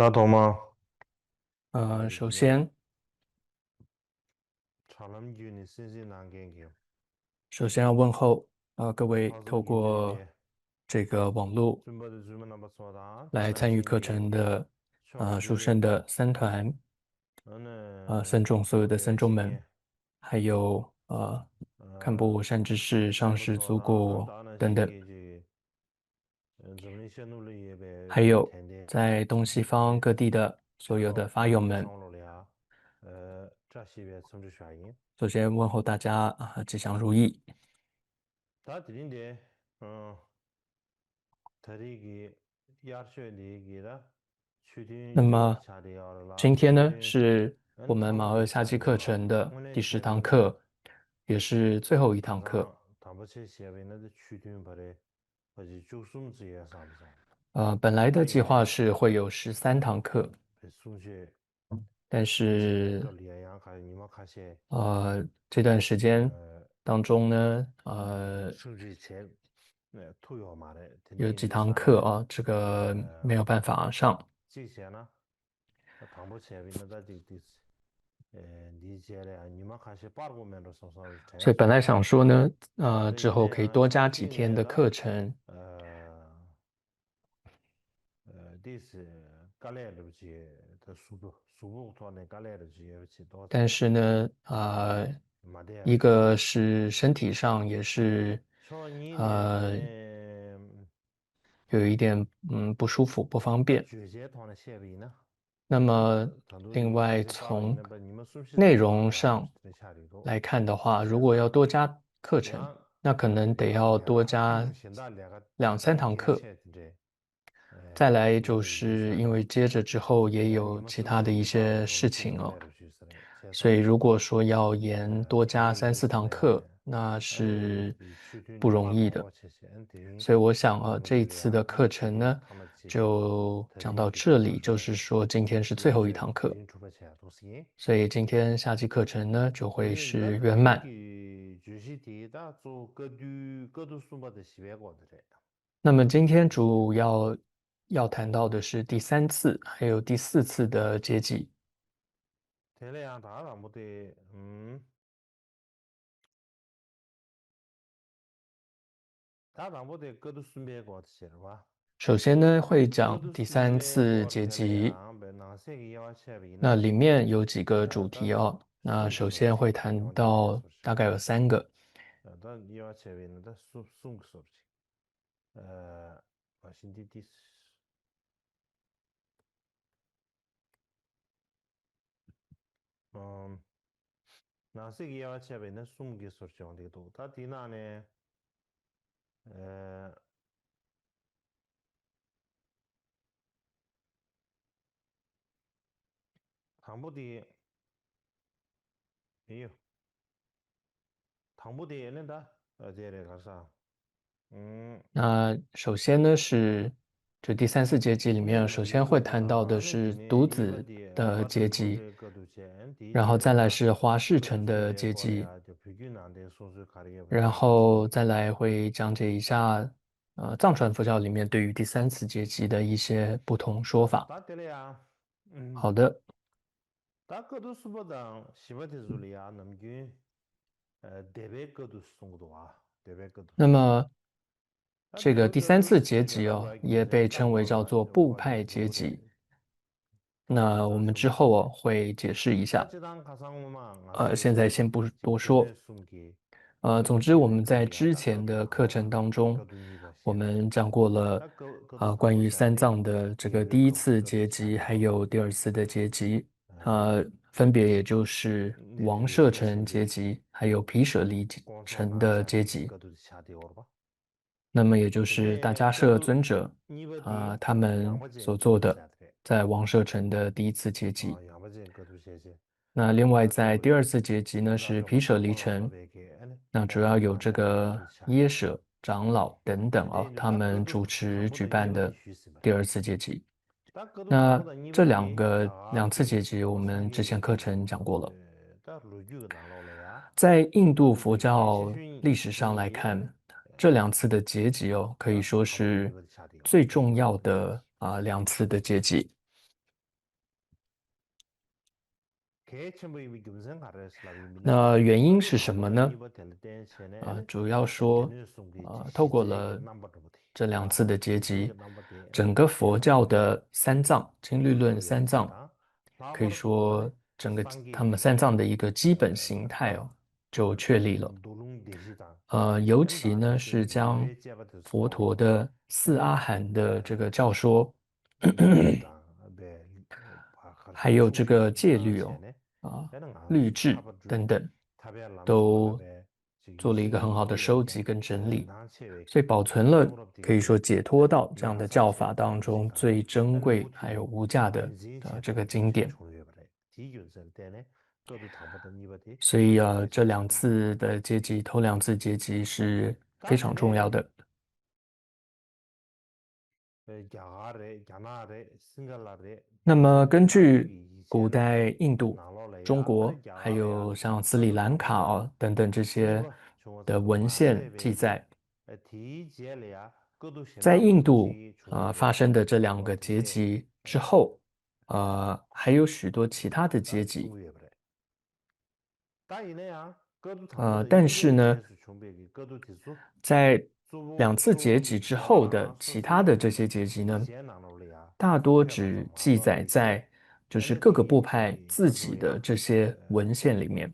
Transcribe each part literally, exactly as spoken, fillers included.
ད་ཐོག་མར། 呃，首先， དྲ་ལམ་བརྒྱུད་ནས་གསན་གཟིགས་གནང་མཁན་གྱི། 首先要问候，呃，各位透过这个网络来参与课程的，呃，书生的僧团，呃，僧众，所有的僧众们，还有，呃，堪布善知识、上师、祖古等等。 还有在东西方各地的所有的法友们，首先问候大家，啊，吉祥如意。 那么，今天呢，是我们马二夏季课程的第十堂课，也是最后一堂课。 呃，本来的计划是会有十三堂课，但是，呃，这段时间当中呢，呃，有几堂课啊，这个没有办法上。 所以本来想说呢，呃，之后可以多加几天的课程。 但是呢，呃，一个是身体上也是，呃，有一点，嗯，不舒服，不方便。 那么，另外从内容上来看的话，如果要多加课程，那可能得要多加两三堂课。再来就是因为接着之后也有其他的一些事情哦，所以如果说要延多加三四堂课，那是不容易的。所以我想啊，这一次的课程呢，就讲到这里，就是说今天是最后一堂课，所以今天夏季课程呢，就会是圆满。 那么今天主要要谈到的是第三次还有第四次的阶级。 首先呢，会讲第三次阶级，那里面有几个主题哦。那首先会谈到大概有三个。 ཨམ། ནང་གསེས་ཀྱི་དབྱེ་བ་ཕྱེ་བ་ཡིན་ན་གསུམ་གྱི་སོར་བྱུང་འདུག་ད་དེའི་ནང་ནས། ཨ། དང་པོ་དེ། ཡོ། དང་པོ་དེ་ཡིན་ན་ད་དེ་རེད་ག་ས། 那首先呢是，就第三次阶级里面，首先会谈到的是独子的阶级，然后再来是华氏城的阶级，然后再来会讲解一下，呃，藏传佛教里面对于第三次阶级的一些不同说法。好的。 ད་ཀ་ཏུ་གསུམ་པ་དང་བཞི་པ་དེ་ཚོ་ལ་ཡང་ནམ་རྒྱུན་ཨ་སྡེ་པའི་ཀ་ཏུ་གསུང་གི་འདུག་ཨ། སྡེ་པའི་ཀ་ཏུ། 那么，这个第三次阶级哦，也被称为叫做部派阶级。那我们之后哦，会解释一下。呃，现在先不多说。 呃，总之我们在之前的课程当中，我们讲过了，呃，关于三藏的这个第一次阶级，还有第二次的阶级，呃，分别也就是王舍城阶级，还有毗舍离城的阶级。那么也就是大迦叶尊者，呃，他们所做的，在王舍城的第一次阶级。 那另外在第二次阶级呢，是毗舍离城，那主要有这个耶舍长老等等啊，他们主持举办的第二次阶级。那这两个，两次阶级我们之前课程讲过了。在印度佛教历史上来看，这两次的阶级哦，可以说是最重要的，啊，两次的阶级。གལ་ཆེན་པོ་ཡིན་པའི་རྒྱུ་མཚན་ག་རེ་རེད་ལབ་ཡིན་མིན། 那原因是什么呢？ ཨ། 主要说， ཨ། 透过了这两次的结集，整个佛教的三藏，经律论三藏，可以说整个他们三藏的一个基本形态哦，就确立了。呃，尤其呢是将佛陀的四阿含的这个教说，还有这个戒律哦，啊，律制等等，都做了一个很好的收集跟整理，所以保存了可以说解脱道这样的教法当中最珍贵还有无价的，呃，这个经典。所以啊，这两次的结集，头两次结集是非常重要的。 那么，根据古代印度、中国，还有像斯里兰卡啊等等这些的文献记载，在印度啊发生的这两个结集之后，呃，还有许多其他的结集。 呃，但是呢，在两次结集之后的其他的这些结集呢，大多只记载在就是各个部派自己的这些文献里面。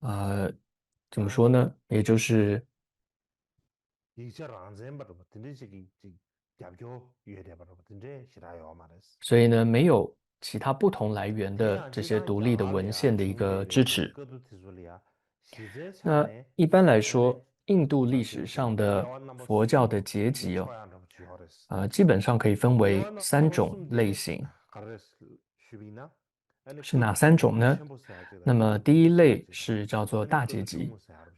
呃，怎么说呢？也就是 ཡིག་ཆ་རང་བཙན་པ་འདྲ་པོ་དེ་འདྲ་ཞིག་གི་ཅིག་རྒྱབ་སྐྱོར་ཡོད་བསྡད་པ་འདྲ་པོ་དེ་འདྲ་ཞེ་དྲག་ཡོད་མ་རེད། 所以呢，没有其他不同来源的这些独立的文献的一个支持。那一般来说，印度历史上的佛教的结集哦，呃，基本上可以分为三种类型。 是哪三种呢？那么第一类是叫做大结集，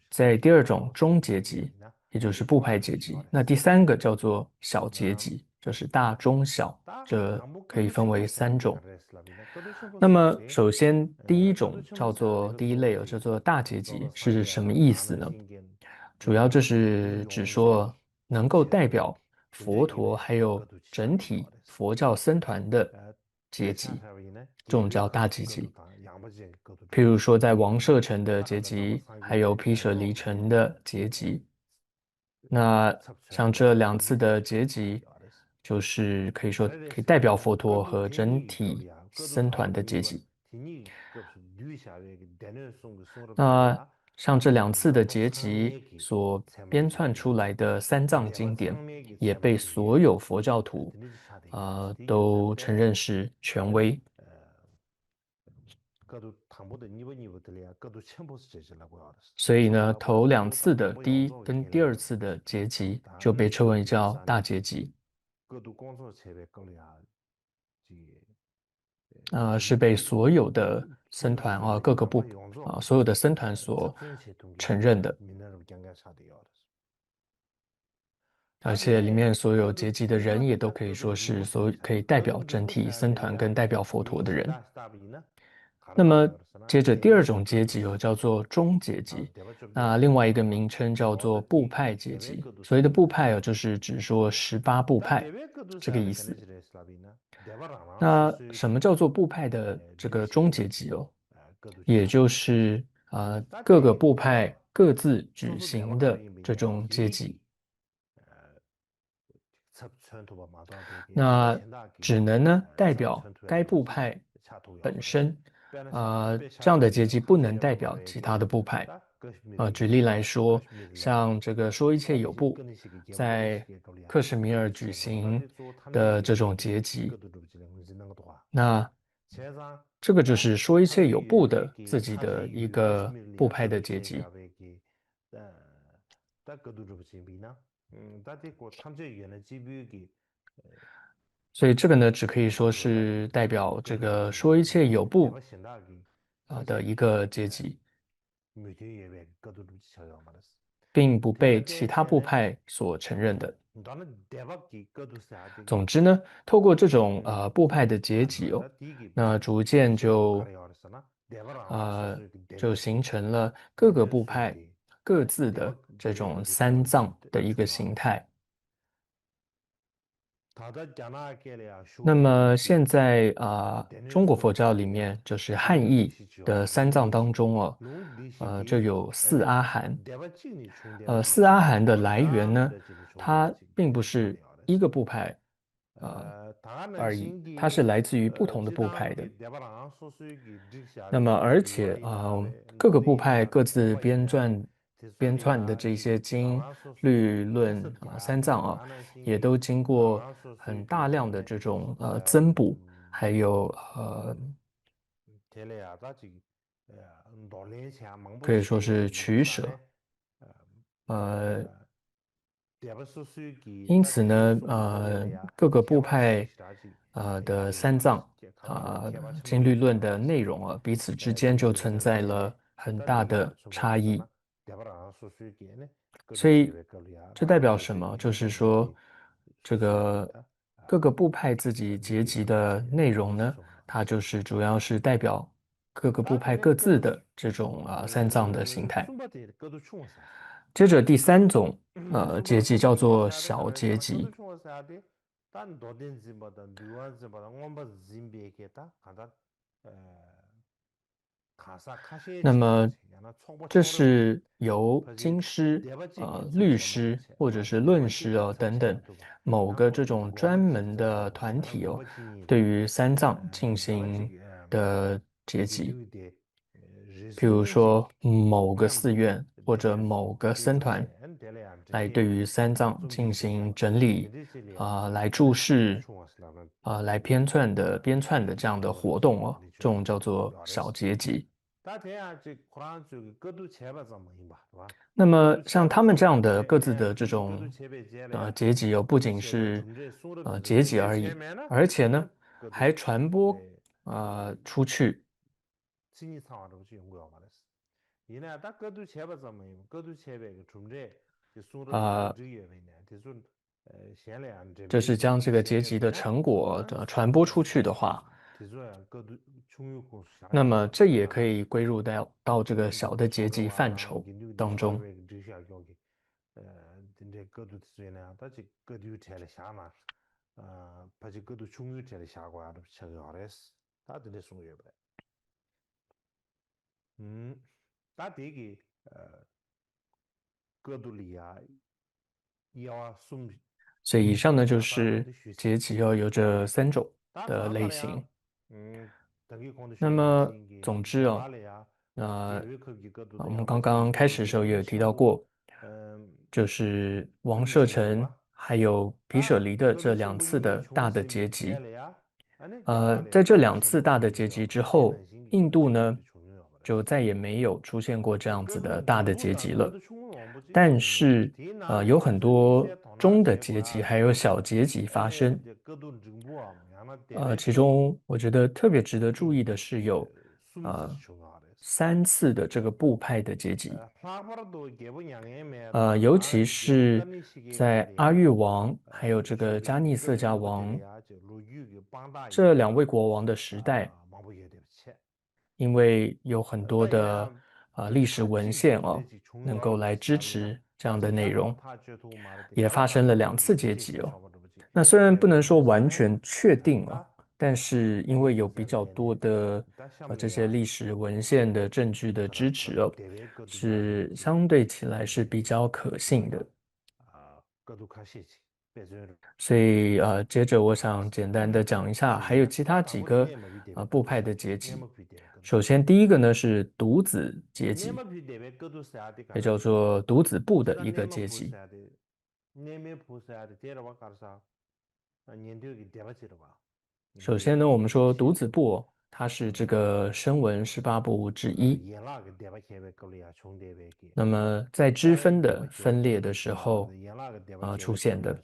在第二种中结集，也就是部派结集。那第三个叫做小结集，就是大中小，这可以分为三种。那么首先第一种叫做第一类哦，叫做大结集是什么意思呢？主要就是指说能够代表佛陀还有整体佛教僧团的 结集，这种叫大结集。譬如说，在王舍城的结集，还有毗舍离城的结集。那像这两次的结集，就是可以说可以代表佛陀和整体僧团的结集。那 像这两次的结集所编撰出来的三藏经典，也被所有佛教徒，呃，都承认是权威。所以呢，头两次的第一跟第二次的结集就被称为叫大结集。 呃，是被所有的僧团啊，各个部啊，所有的僧团所承认的。而且里面所有结集的人也都可以说是所可以代表整体僧团跟代表佛陀的人。那么接着第二种结集又叫做中结集，那另外一个名称叫做部派结集。所谓的部派哦，就是指说十八部派这个意思。 那什么叫做部派的这个中结集哦？也就是呃各个部派各自举行的这种结集。那只能呢代表该部派本身，呃，这样的结集不能代表其他的部派。呃，举例来说，像这个说一切有部在克什米尔举行的这种结集，那这个就是说一切有部的自己的一个部派的结集。所以这个呢，只可以说是代表这个说一切有部啊的一个结集。 并不被其他部派所承认的。总之呢，透过这种呃部派的结集哦，那逐渐就呃就形成了各个部派各自的这种三藏的一个形态。那么现在啊，中国佛教里面就是汉译的三藏当中哦，呃，就有四阿含。呃，四阿含的来源呢，它并不是一个部派，呃，而已，它是来自于不同的部派的。那么而且啊，各个部派各自编撰编撰的这些经、律、论啊、三藏啊，也都经过很大量的这种呃增补，还有呃可以说是取舍。呃，因此呢，呃，各个部派呃的三藏啊、经律论的内容啊，彼此之间就存在了很大的差异。所以这代表什么？就是说，这个各个部派自己结集的内容呢，它就是主要是代表各个部派各自的这种啊三藏的形态。接着第三种呃结集叫做小结集。那么这是由经师、呃律师或者是论师啊等等某个这种专门的团体哦，对于三藏进行的结集。比如说某个寺院或者某个僧团来对于三藏进行整理啊、来注释啊、来编撰的编撰的这样的活动哦，这种叫做小结集。那么像他们这样的各自的这种呃结集哦，不仅是呃结集而已，而且呢还传播呃出去。啊，就是将这个结集的成果呃传播出去的话，那么这也可以归入到到这个小的结集范畴当中。所以以上呢就是结集要有这三种的类型。那么总之啊，那我们刚刚开始的时候也有提到过，就是王舍城还有毗舍离的这两次的大的结集。呃，在这两次大的结集之后，印度呢就再也没有出现过这样子的大的结集了。但是，呃，有很多中的结集还有小结集发生。呃，其中我觉得特别值得注意的是有，呃，三次的这个部派的结集。呃，尤其是在阿育王还有这个迦尼色迦王这两位国王的时代，因为有很多的呃历史文献哦，能够来支持这样的内容，也发生了两次结集哦。那虽然不能说完全确定哦，但是因为有比较多的呃这些历史文献的证据的支持哦，是相对起来是比较可信的。所以呃，接着我想简单的讲一下，还有其他几个呃部派的结集。首先，第一个呢是独子结集，也叫做独子部的一个结集。首先呢，我们说独子部，它是这个声闻十八部之一。那么在支分的分裂的时候，啊、出现的，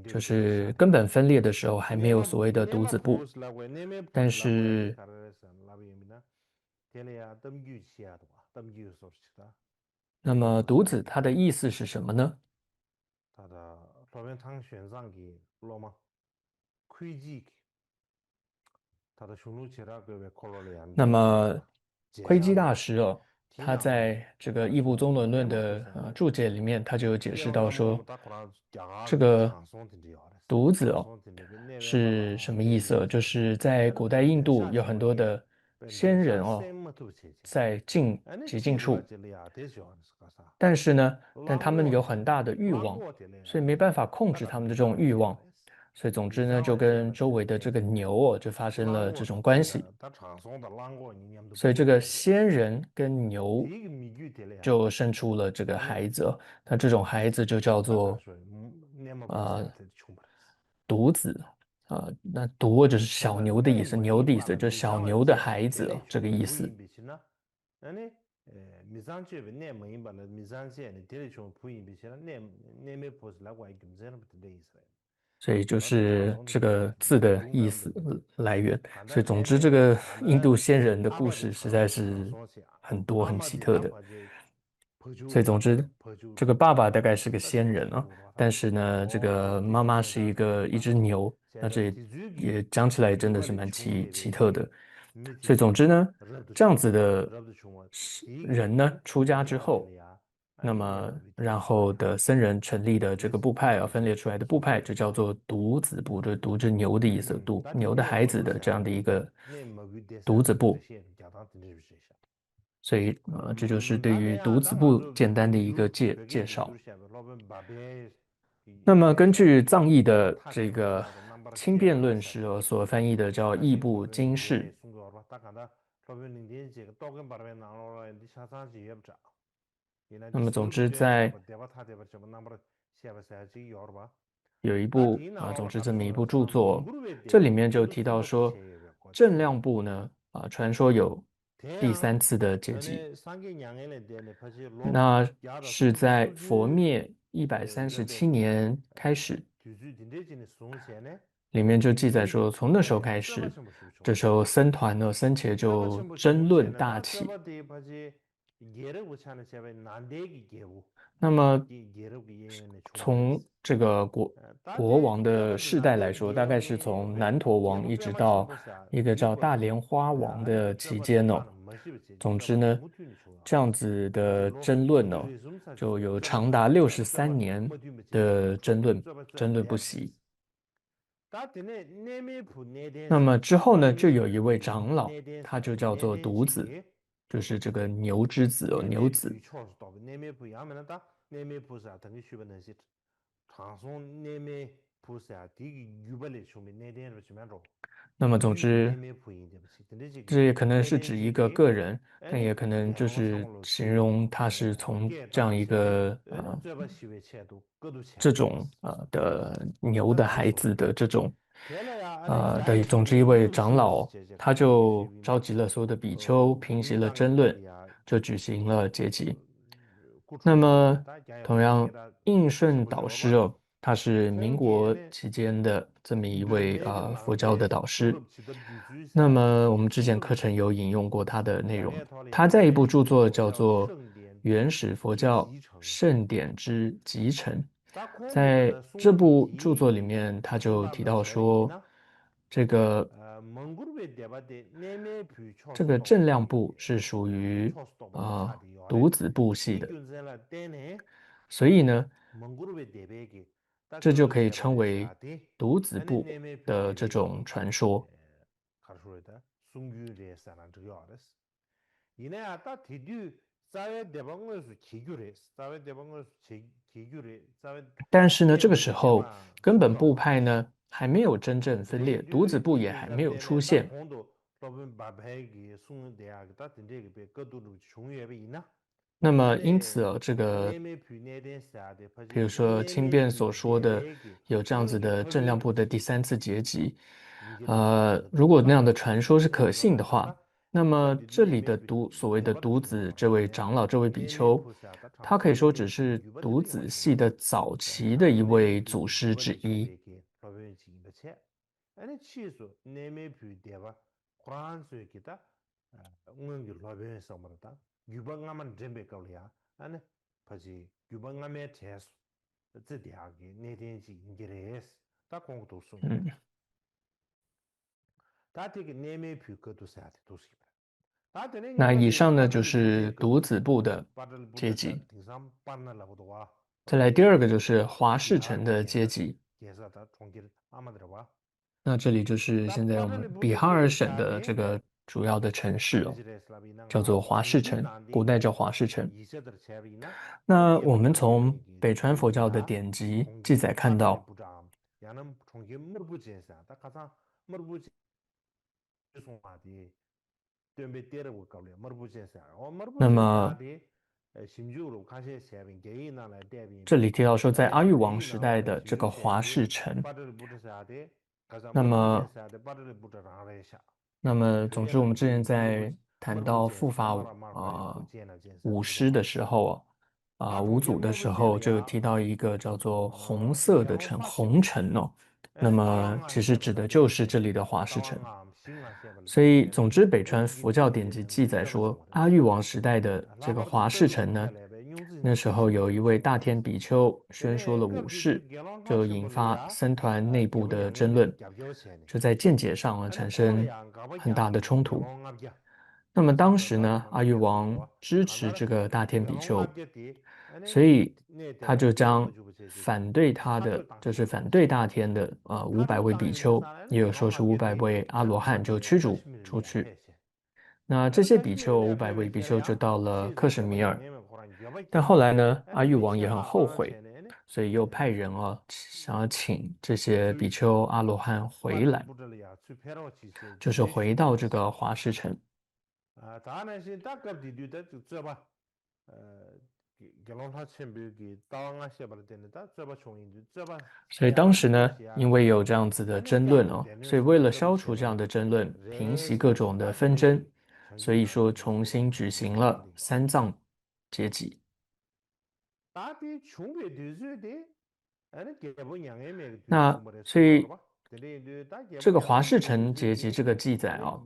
就是根本分裂的时候还没有所谓的独子部，但是，那么独子它的意思是什么呢？那么，慧基大师哦，他在这个《异部宗轮论》的呃注解里面，他就有解释到说，这个独子哦是什么意思哦？就是在古代印度有很多的仙人哦，在近极近处，但是呢，但他们有很大的欲望，所以没办法控制他们的这种欲望。所以总之呢，就跟周围的这个牛哦，就发生了这种关系。所以这个仙人跟牛就生出了这个孩子哦，那这种孩子就叫做呃独子啊，那独就是小牛的意思，牛的意思就是小牛的孩子哦，这个意思。 ཨ་ནི། མི་ཚངས་སྤྱོད་པའི་གནས་མ་ཡིན་པ་ལ་མི་ཚངས་སྤྱད་ནས་དེ་ལས་བྱུང་བའི་བུ་ཡིན་པའི་ཕྱིར་ན་གནས་གནས་མལ་འཕོས་སུ་ལབ་པ་རྒྱུ་མཚན་རིན་པོ་དེ་འདྲ་ཡིན་ས་རེད། 所以就是这个字的意思来源。所以总之，这个印度仙人的故事实在是很多很奇特的。所以总之，这个爸爸大概是个仙人啊，但是呢，这个妈妈是一个一只牛，那这也讲起来真的是蛮奇奇特的。所以总之呢，这样子的人呢，出家之后，那么然后的僧人成立的这个部派啊，分裂出来的部派就叫做独子部，就独子牛的意思，独牛的孩子的这样的一个独子部。所以呃，这就是对于独子部简单的一个介介绍。那么根据藏译的这个轻便论师所翻译的叫《异部经释》。那么总之在有一部啊，总之这么一部著作，这里面就提到说，正量部呢啊，传说有第三次的结集。那是在佛灭一百三十七年开始，里面就记载说，从那时候开始，这时候僧团呢僧伽就争论大起。那么从这个国国王的世代来说，大概是从南陀王一直到一个叫大莲花王的期间哦。总之呢，这样子的争论呢，就有长达六十三年的争论，争论不息。那么之后呢，就有一位长老，他就叫做独子，就是这个牛之子哦，牛子。那么总之，这也可能是指一个个人，但也可能就是形容他是从这样一个呃这种呃的牛的孩子的这种呃的总之一位长老，他就召集了所有的比丘，平息了争论，就举行了结集。那么同样，印顺导师哦，他是民国期间的这么一位呃佛教的导师。那么我们之前课程有引用过他的内容，他在一部著作叫做《原始佛教圣典之集成》，在这部著作里面，他就提到说，这个这个正量部是属于啊独子部系的，所以呢，这就可以称为独子部的这种传说。 ཡིན་ན་ཡང་ད་དེ་དུས་རྩ་བའི་སྡེ་པ་དངོས་སུ་གྱེས་རྒྱུ་རེད། རྩ་བའི་སྡེ་པ་དངོས་སུ་གྱེས་རྒྱུ་རེད། རྩ་བའི། 但是呢，这个时候根本部派呢还没有真正分裂，独子部也还没有出现。 གོང་དུ་སློབ་དཔོན་འབའ་ཕའི་གི་གསུང་དེ་ཡག་གི་ད་དེ་འདྲས་ཀྱི་དཔེ་བཀའ་བསྡུ་འདྲ་བྱུང་ཡོད་པ་ཡིན་ན། 那么因此啊，这个，比如说轻便所说的有这样子的正量部的第三次结集，呃，如果那样的传说是可信的话，那么这里的独所谓的独子这位长老这位比丘，他可以说只是独子系的早期的一位祖师之一。 ཨ་ནི་ཕྱིས་སུ་གནས་མལ་བུའི་སྡེ་པ་ཁོ་རང་ཚོའི་གི་ད་སྔོན་གྱི་སློབ་དཔོན་བསམ་པར་ད་བརྒྱུད་པ་སྔ་མ་འདྲེན་པའི་སྐབས་ལ་ཡང་ཨ་ནི་ཕལ་ཆེར་བརྒྱུད་པ་སྔ་མའི་གྲས་སུ་བརྩི་བསྡད་ཡག་གི་གནས་བརྟན་ཅིག་ཡིན་གྱི་རེད། ད་ཁོང་གི་འདུག་གསུངས་ཡོད། ད་དེ་གི་གནས་མལ་བུའི་བཀའ་བསྡུ་ཟེར་ཡག་དེ་འདུག་ཟེར་གྱི་རེད། 那以上呢，就是独子部的阶级。再来第二个就是华氏城的阶级。那这里就是现在我们比哈尔省的这个主要的城市哦，叫做华氏城，古代叫华氏城。那我们从北传佛教的典籍记载看到，那么这里提到说，在阿育王时代的这个华氏城，那么，那么，总之，我们之前在谈到护法呃五师的时候，啊、五祖的时候，就提到一个叫做红色的城，红城哦。那么其实指的就是这里的华氏城。所以，总之，北传佛教典籍记载说，阿育王时代的这个华氏城呢，那时候有一位大天比丘宣说了五世，就引发僧团内部的争论，就在见解上啊产生很大的冲突。那么当时呢，阿育王支持这个大天比丘，所以他就将反对他的，就是反对大天的呃五百位比丘，也有说是五百位阿罗汉，就驱逐出去。那这些比丘，五百位比丘就到了克什米尔。但后来呢，阿育王也很后悔，所以又派人啊，想要请这些比丘阿罗汉回来，就是回到这个华氏城。 所以当时呢，因为有这样子的争论哦，所以为了消除这样的争论，平息各种的纷争，所以说重新举行了三藏结集。那所以这个华氏城结集这个记载啊，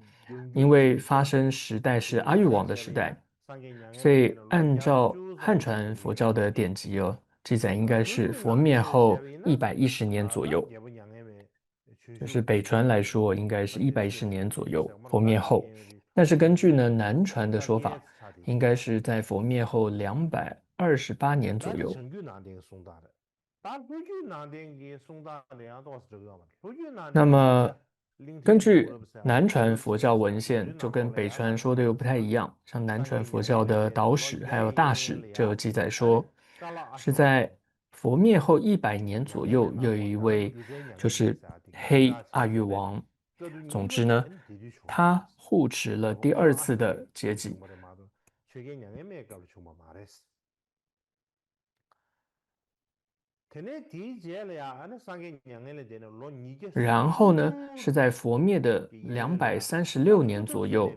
因为发生时代是阿育王的时代，所以按照汉传佛教的典籍哦，记载应该是佛灭后一百一十年左右，就是北传来说应该是一百一十年左右，佛灭后。但是根据呢南传的说法，应该是在佛灭后两百二十八年左右。那么，根据南传佛教文献，就跟北传说的又不太一样。像南传佛教的导史还有大史就有记载说，是在佛灭后一百年左右，有一位就是黑阿育王。总之呢，他护持了第二次的结集。 然后呢，是在佛灭的两百三十六年左右，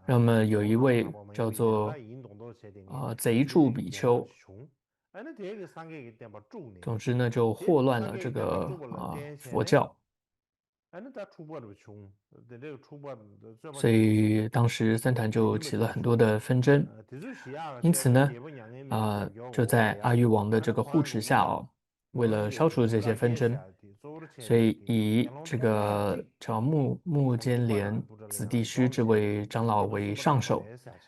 那么有一位叫做呃贼柱比丘，总之呢就祸乱了这个呃佛教。 所以当时僧团就起了很多，呃，纷争。因此呢，啊，就在阿育王的这个护持下哦，为了消除这些纷争，所以以这个叫目目犍连子弟须这位长老为上首，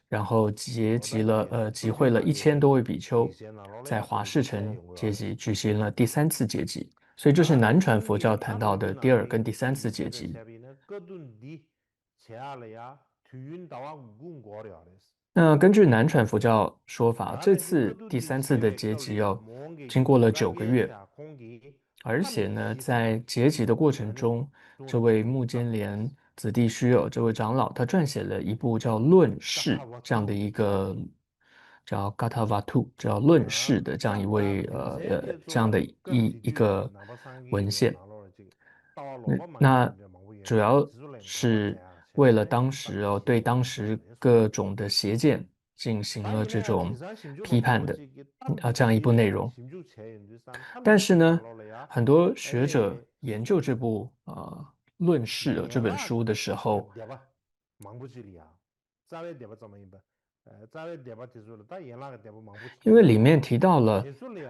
然后集集了呃集会了一千多位比丘，在华氏城结集举行了第三次结集。 所以这是南传佛教谈到的第二跟第三次结集。那根据南传佛教说法，这次第三次的结集要经过了九个月，而且呢，在结集的过程中，这位目犍连子弟须哦，这位长老他撰写了一部叫《论释》这样的一个叫 Gathavatthu，叫《论释》的这样一位呃呃这样的一一个文献。那那主要是为了当时哦对当时各种的邪见进行了这种批判的啊这样一部内容。但是呢，很多学者研究这部呃《论释》这本书的时候， 因为里面提到了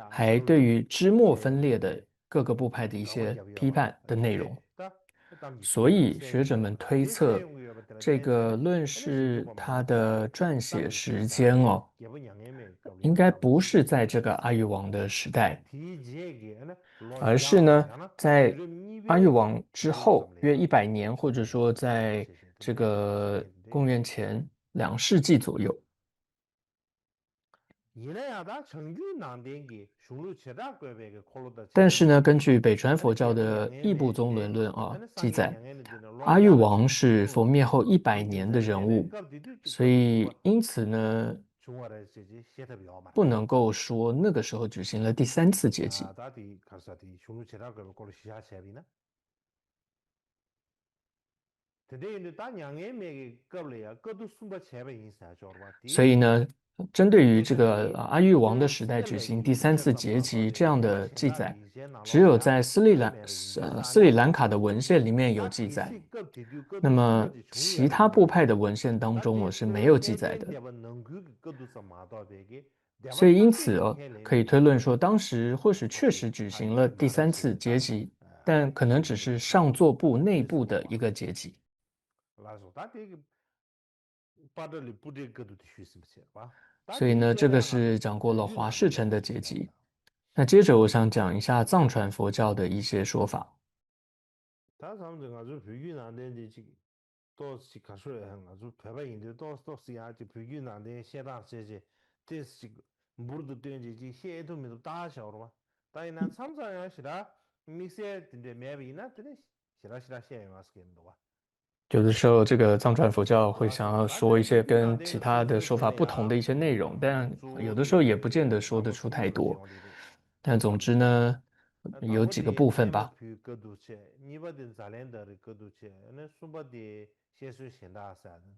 还对于支末分裂的各个部派的一些批判的内容。所以学者们推测，这个论述它的撰写时间哦，应该不是在这个阿育王的时代，而是呢，在阿育王之后约一百年，或者说在这个公元前两世纪左右。但是呢，根据北传佛教的《异部宗轮论》啊记载，阿育王是佛灭后一百年的人物，所以因此呢，不能够说那个时候举行了第三次结集。所以呢，针对于这个阿育王的时代举行第三次结集这样的记载，只有在斯里兰呃斯里兰卡的文献里面有记载。那么其他部派的文献当中，我是没有记载的。所以因此哦，可以推论说，当时或许确实举行了第三次结集，但可能只是上座部内部的一个结集。所以呢，这个是讲过了华氏城的结集。那接着我想讲一下藏传佛教的一些说法。ད་བསམ་ཚེ་ང་ཚོའི་བོད་བརྒྱུད་ནང་བསྟན་འདི་ཅིག་ཏོག་ཙམ་ག་ཚོད་ཡང་ང་ཚོ་བོད་པ་ཡིན་དུས་ཏོག་ཏོག་ཙམ་ཡང་ཅིག་བོད་བརྒྱུད་ནང་བསྟན་བཤད་སྟངས་བྱས་རྗེས་ཏོག་ཙམ་ཅིག་འབུར་དུ་བཏོན་རྗེས་ཅིག་བཤད་ཐུབ་མི་ཐུབ་ལྟ་བྱ་བ་རེད་བ། ད་ཡིན་ན་མཚམས་མཚམས་ཡང་ཞེ་དྲག་དམིགས་བསལ་དེ་འདྲས་མེད་པ་ཡིན་ན་དེ་ནས་ཞེ་དྲག་ཞེ་དྲག་བཤད་ཡོང་ཡ་ཟེར་གྱི་མི་འདུག་བ། 有的时候，这个藏传佛教会想要说一些跟其他的说法不同的一些内容，但有的时候也不见得说得出太多。但总之呢，有几个部分吧。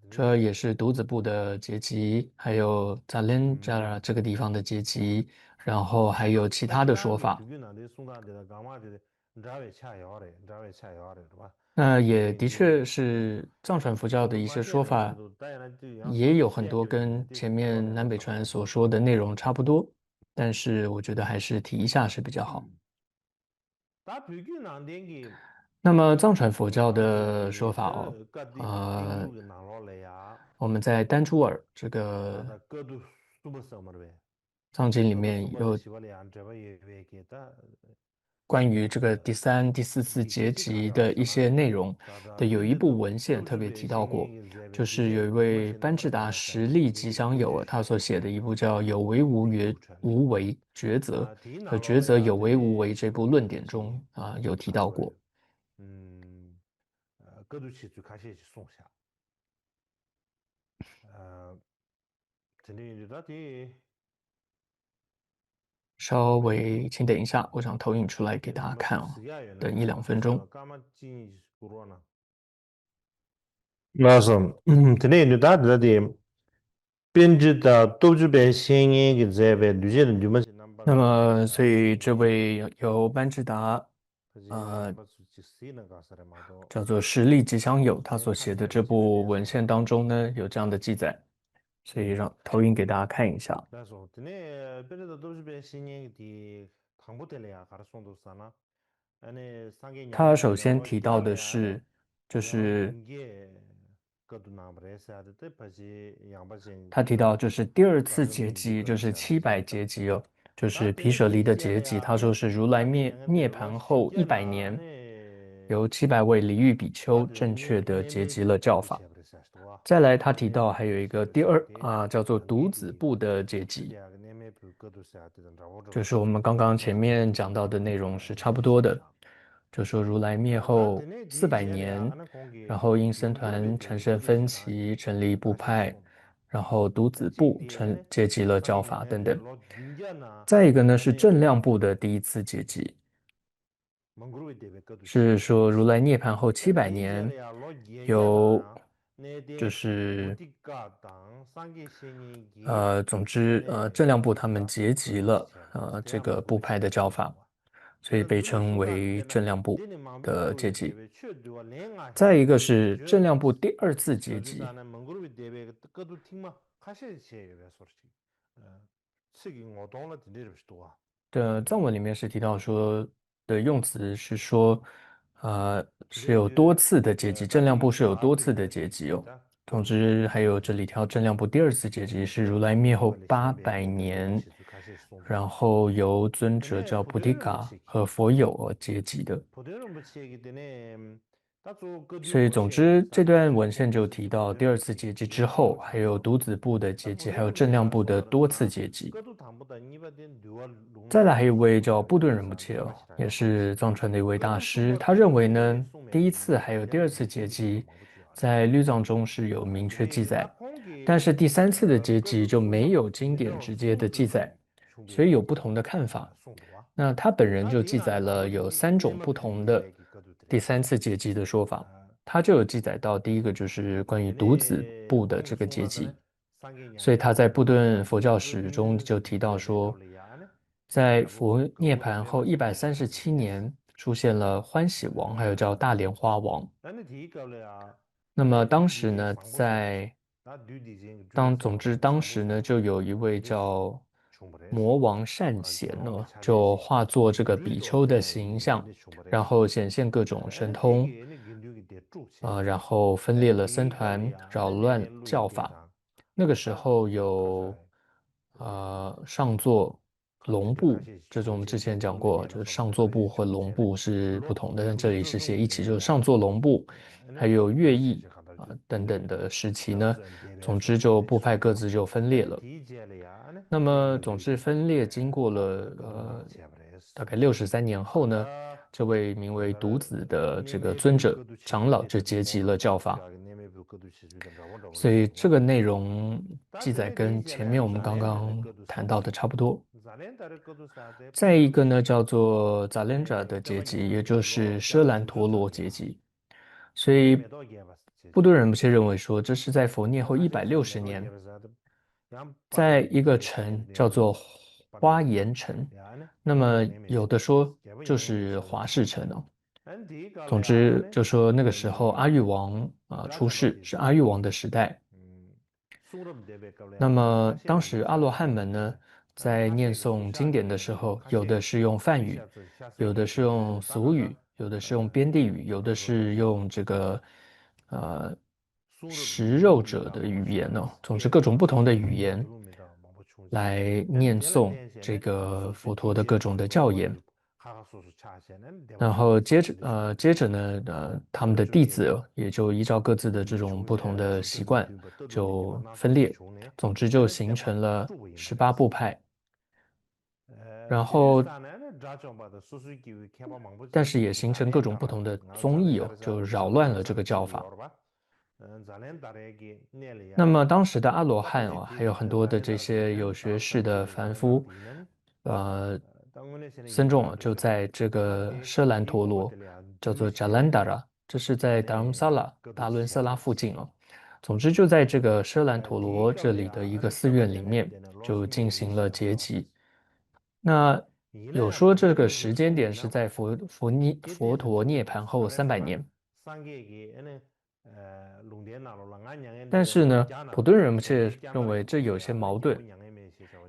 这也是独子部的结集，还有扎林扎拉这个地方的结集，然后还有其他的说法。那也的确是藏传佛教的一些说法，也有很多跟前面南北传所说的内容差不多，但是我觉得还是提一下是比较好。 那么藏传佛教的说法哦，呃，我们在丹珠尔这个藏经里面有关于这个第三、第四次结集的一些内容的有一部文献特别提到过，就是有一位班智达实力吉祥友，他所写的一部叫《有为无为无为抉择》和《抉择有为无为》这部论点中啊、有提到过。嗯，呃，过渡期最开始是松下，呃，真的有点大的。稍微，请等一下，我想投影出来给大家看啊，等一两分钟。 ལགས་སོ། དེ་ནས་ཡིན་དུས་ད་ལྟ་དེ་པཎ་ཌི་ཏ་སྟོབས་བཅུ་པའི་བཤེས་གཉེན་གྱིས་མཛད་པའི་གདུལ་བྱ་དང་འདུས་མ་བྱས་རྣམ་པ། 那么，所以这位由班智达，呃，叫做实力吉祥友，他所写的这部文献当中呢，有这样的记载，所以让投影给大家看一下。 ལགས་སོ། དེ་ནས་པཎ་ཌི་ཏ་སྟོབས་བཅུ་པའི་བཤེས་གཉེན་གྱིས་དེ་དང་པོ་དེ་ལ་ཡང་ག་རེ་གསུངས་འདུག་ཟེར་ན། 他首先提到的是，就是他提到就是第二次结集，就是七百结集哦，就是毗舍离的结集。他说是如来涅涅槃后一百年，由七百位离欲比丘正确的结集了教法。再来，他提到还有一个第二啊，叫做独子部的结集。 就是我们刚刚前面讲到的内容是差不多的，就说如来灭后四百年，然后因僧团产生分歧，成立部派，然后独子部成结集了教法等等。再一个呢，是正量部的第一次结集。 是说如来涅槃后七百年，由就是呃，总之呃，正量部他们结集了呃这个部派的教法，所以被称为正量部的结集。再一个是正量部第二次结集， ཚིག་གི་ངོ་གདོང་ལ་དེ་འདྲ་རེད་པ་ཞིག་འདུག་ག། 的藏文里面是提到说的用词是说，呃，是有多次的结集，正亮部是有多次的结集哦。总之，还有这里提到正亮部第二次结集是如来灭后八百年，然后由尊者叫菩提嘎和佛友而结集的。所以，总之这段文献就提到第二次结集之后，还有独子部的结集，还有正亮部的多次结集。再来还有一位叫布顿仁波切哦，也是藏传的一位大师。他认为呢，第一次还有第二次结集在律藏中是有明确记载，但是第三次的结集就没有经典直接的记载，所以有不同的看法。那他本人就记载了有三种不同的第三次结集的说法。他就有记载到第一个就是关于独子部的这个结集，所以他在布顿佛教史中就提到说，在佛涅槃后一百三十七年出现了欢喜王，还有叫大莲花王。那么当时呢，在当总之当时呢，就有一位叫魔王善显呢，就化作这个比丘的形象，然后显现各种神通，呃，然后分裂了僧团，扰乱教法。那个时候有呃上座龙部，这种我们之前讲过，就是上座部和龙部是不同的，但这里是写一起，就是上座龙部，还有乐毅啊、等等的时期呢，总之就部派各自就分裂了。那么总之分裂经过了呃大概六十三年后呢，这位名为独子的这个尊者长老就结集了教法。所以这个内容记载跟前面我们刚刚谈到的差不多。再一个呢，叫做扎连扎的结集，也就是舍兰陀罗结集。所以布顿仁波切认为说，这是在佛灭后一百六十年，在一个城叫做花岩城。那么有的说就是华氏城哦。总之就说那个时候阿育王啊、呃出世，是阿育王的时代。那么当时阿罗汉们呢，在念诵经典的时候，有的是用梵语，有的是用俗语，有的是用边地语，有的是用这个呃食肉者的语言呢。总之，各种不同的语言来念诵这个佛陀的各种的教言。然后接着，呃，接着呢，呃，他们的弟子也就依照各自的这种不同的习惯就分裂，总之就形成了十八部派。然后，但是也形成各种不同的宗义哦，就扰乱了这个教法。那么当时的阿罗汉哦，还有很多的这些有学识的凡夫，呃，僧众啊，就在这个舍兰陀罗，叫做 Jalandhara，这是在达伦萨拉，达伦萨拉附近哦。总之，就在这个舍兰陀罗这里的一个寺院里面，就进行了结集。那有说这个时间点是在佛佛涅佛陀涅槃后三百年。但是呢，普顿仁波切认为这有些矛盾，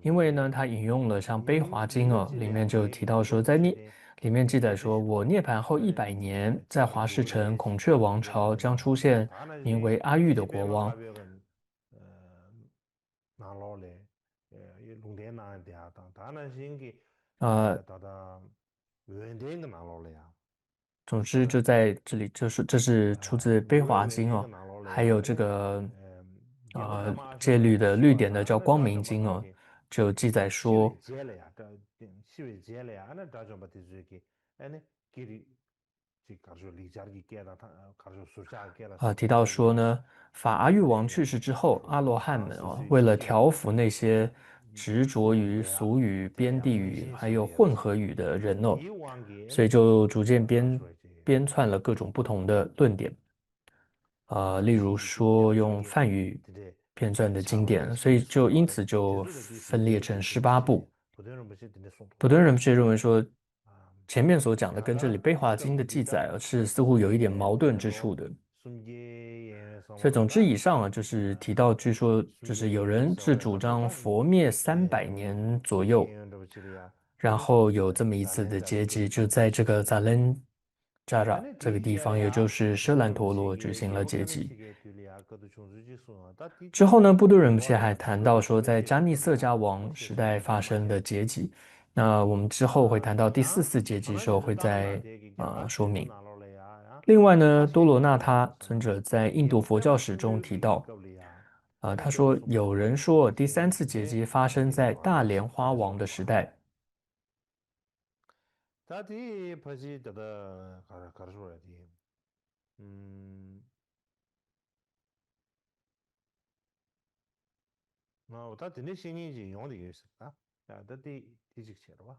因为呢，他引用了像《悲华经》哦，里面就提到说，在涅里面记载说，我涅槃后一百年，在华氏城孔雀王朝将出现名为阿育的国王。ནང་ལོགས་ལས་ལུང་བསྟན་གནང་ཡ་དེ་ཡང་དང་ད་ནང་བཞིན་གྱི་ཨ་ད་ལྟ་འོད་ལྡན་གྱི་ནང་ལོགས་ལ་ཡང་总之就在这里，就是这是出自《悲华经》哦，还有这个呃戒律的律典的叫《光明经》哦，就记载说，ཤི་བའི་རྗེས་ལ་ཡང་ཨ་ནི་དགྲ་བཅོམ་པ་དེ་ཚོས་ཀྱི་ཨ་ནི་ཀྱི་རིགས། 啊，提到说呢，法阿育王去世之后，阿罗汉们啊，为了调伏那些执着于俗语、边地语还有混合语的人哦，所以就逐渐编编撰了各种不同的论点。呃，例如说用梵语编撰的经典，所以就因此就分裂成十八部。普顿人不是认为说，前面所讲的跟这里《悲华经》的记载啊，是似乎有一点矛盾之处的。所以总之以上啊，就是提到，据说就是有人是主张佛灭三百年左右，然后有这么一次的结集，就在这个扎兰扎扎这个地方，也就是舍兰陀罗举行了结集。之后呢，布都仁波切还谈到说，在迦密色迦王时代发生的结集。那我们之后会谈到第四次结集的时候会再呃说明。另外呢，多罗那他尊者在印度佛教史中提到，呃，他说有人说第三次结集发生在大莲花王的时代。 ད་དེ་ཕལ་ཆེར་ད་ལྟ་ག་རེ་ག་རེ་ཞུ་ར་དེ། ཨུམ། ང་ད་དེ་འདྲའི་བཤད་མཁན་ཅིག་ཡོང་བསྡད་ཡོད་ཟེར་ད། ཡ་ད་དེ་དེ་ཅིག་བྱས་རེད་བ།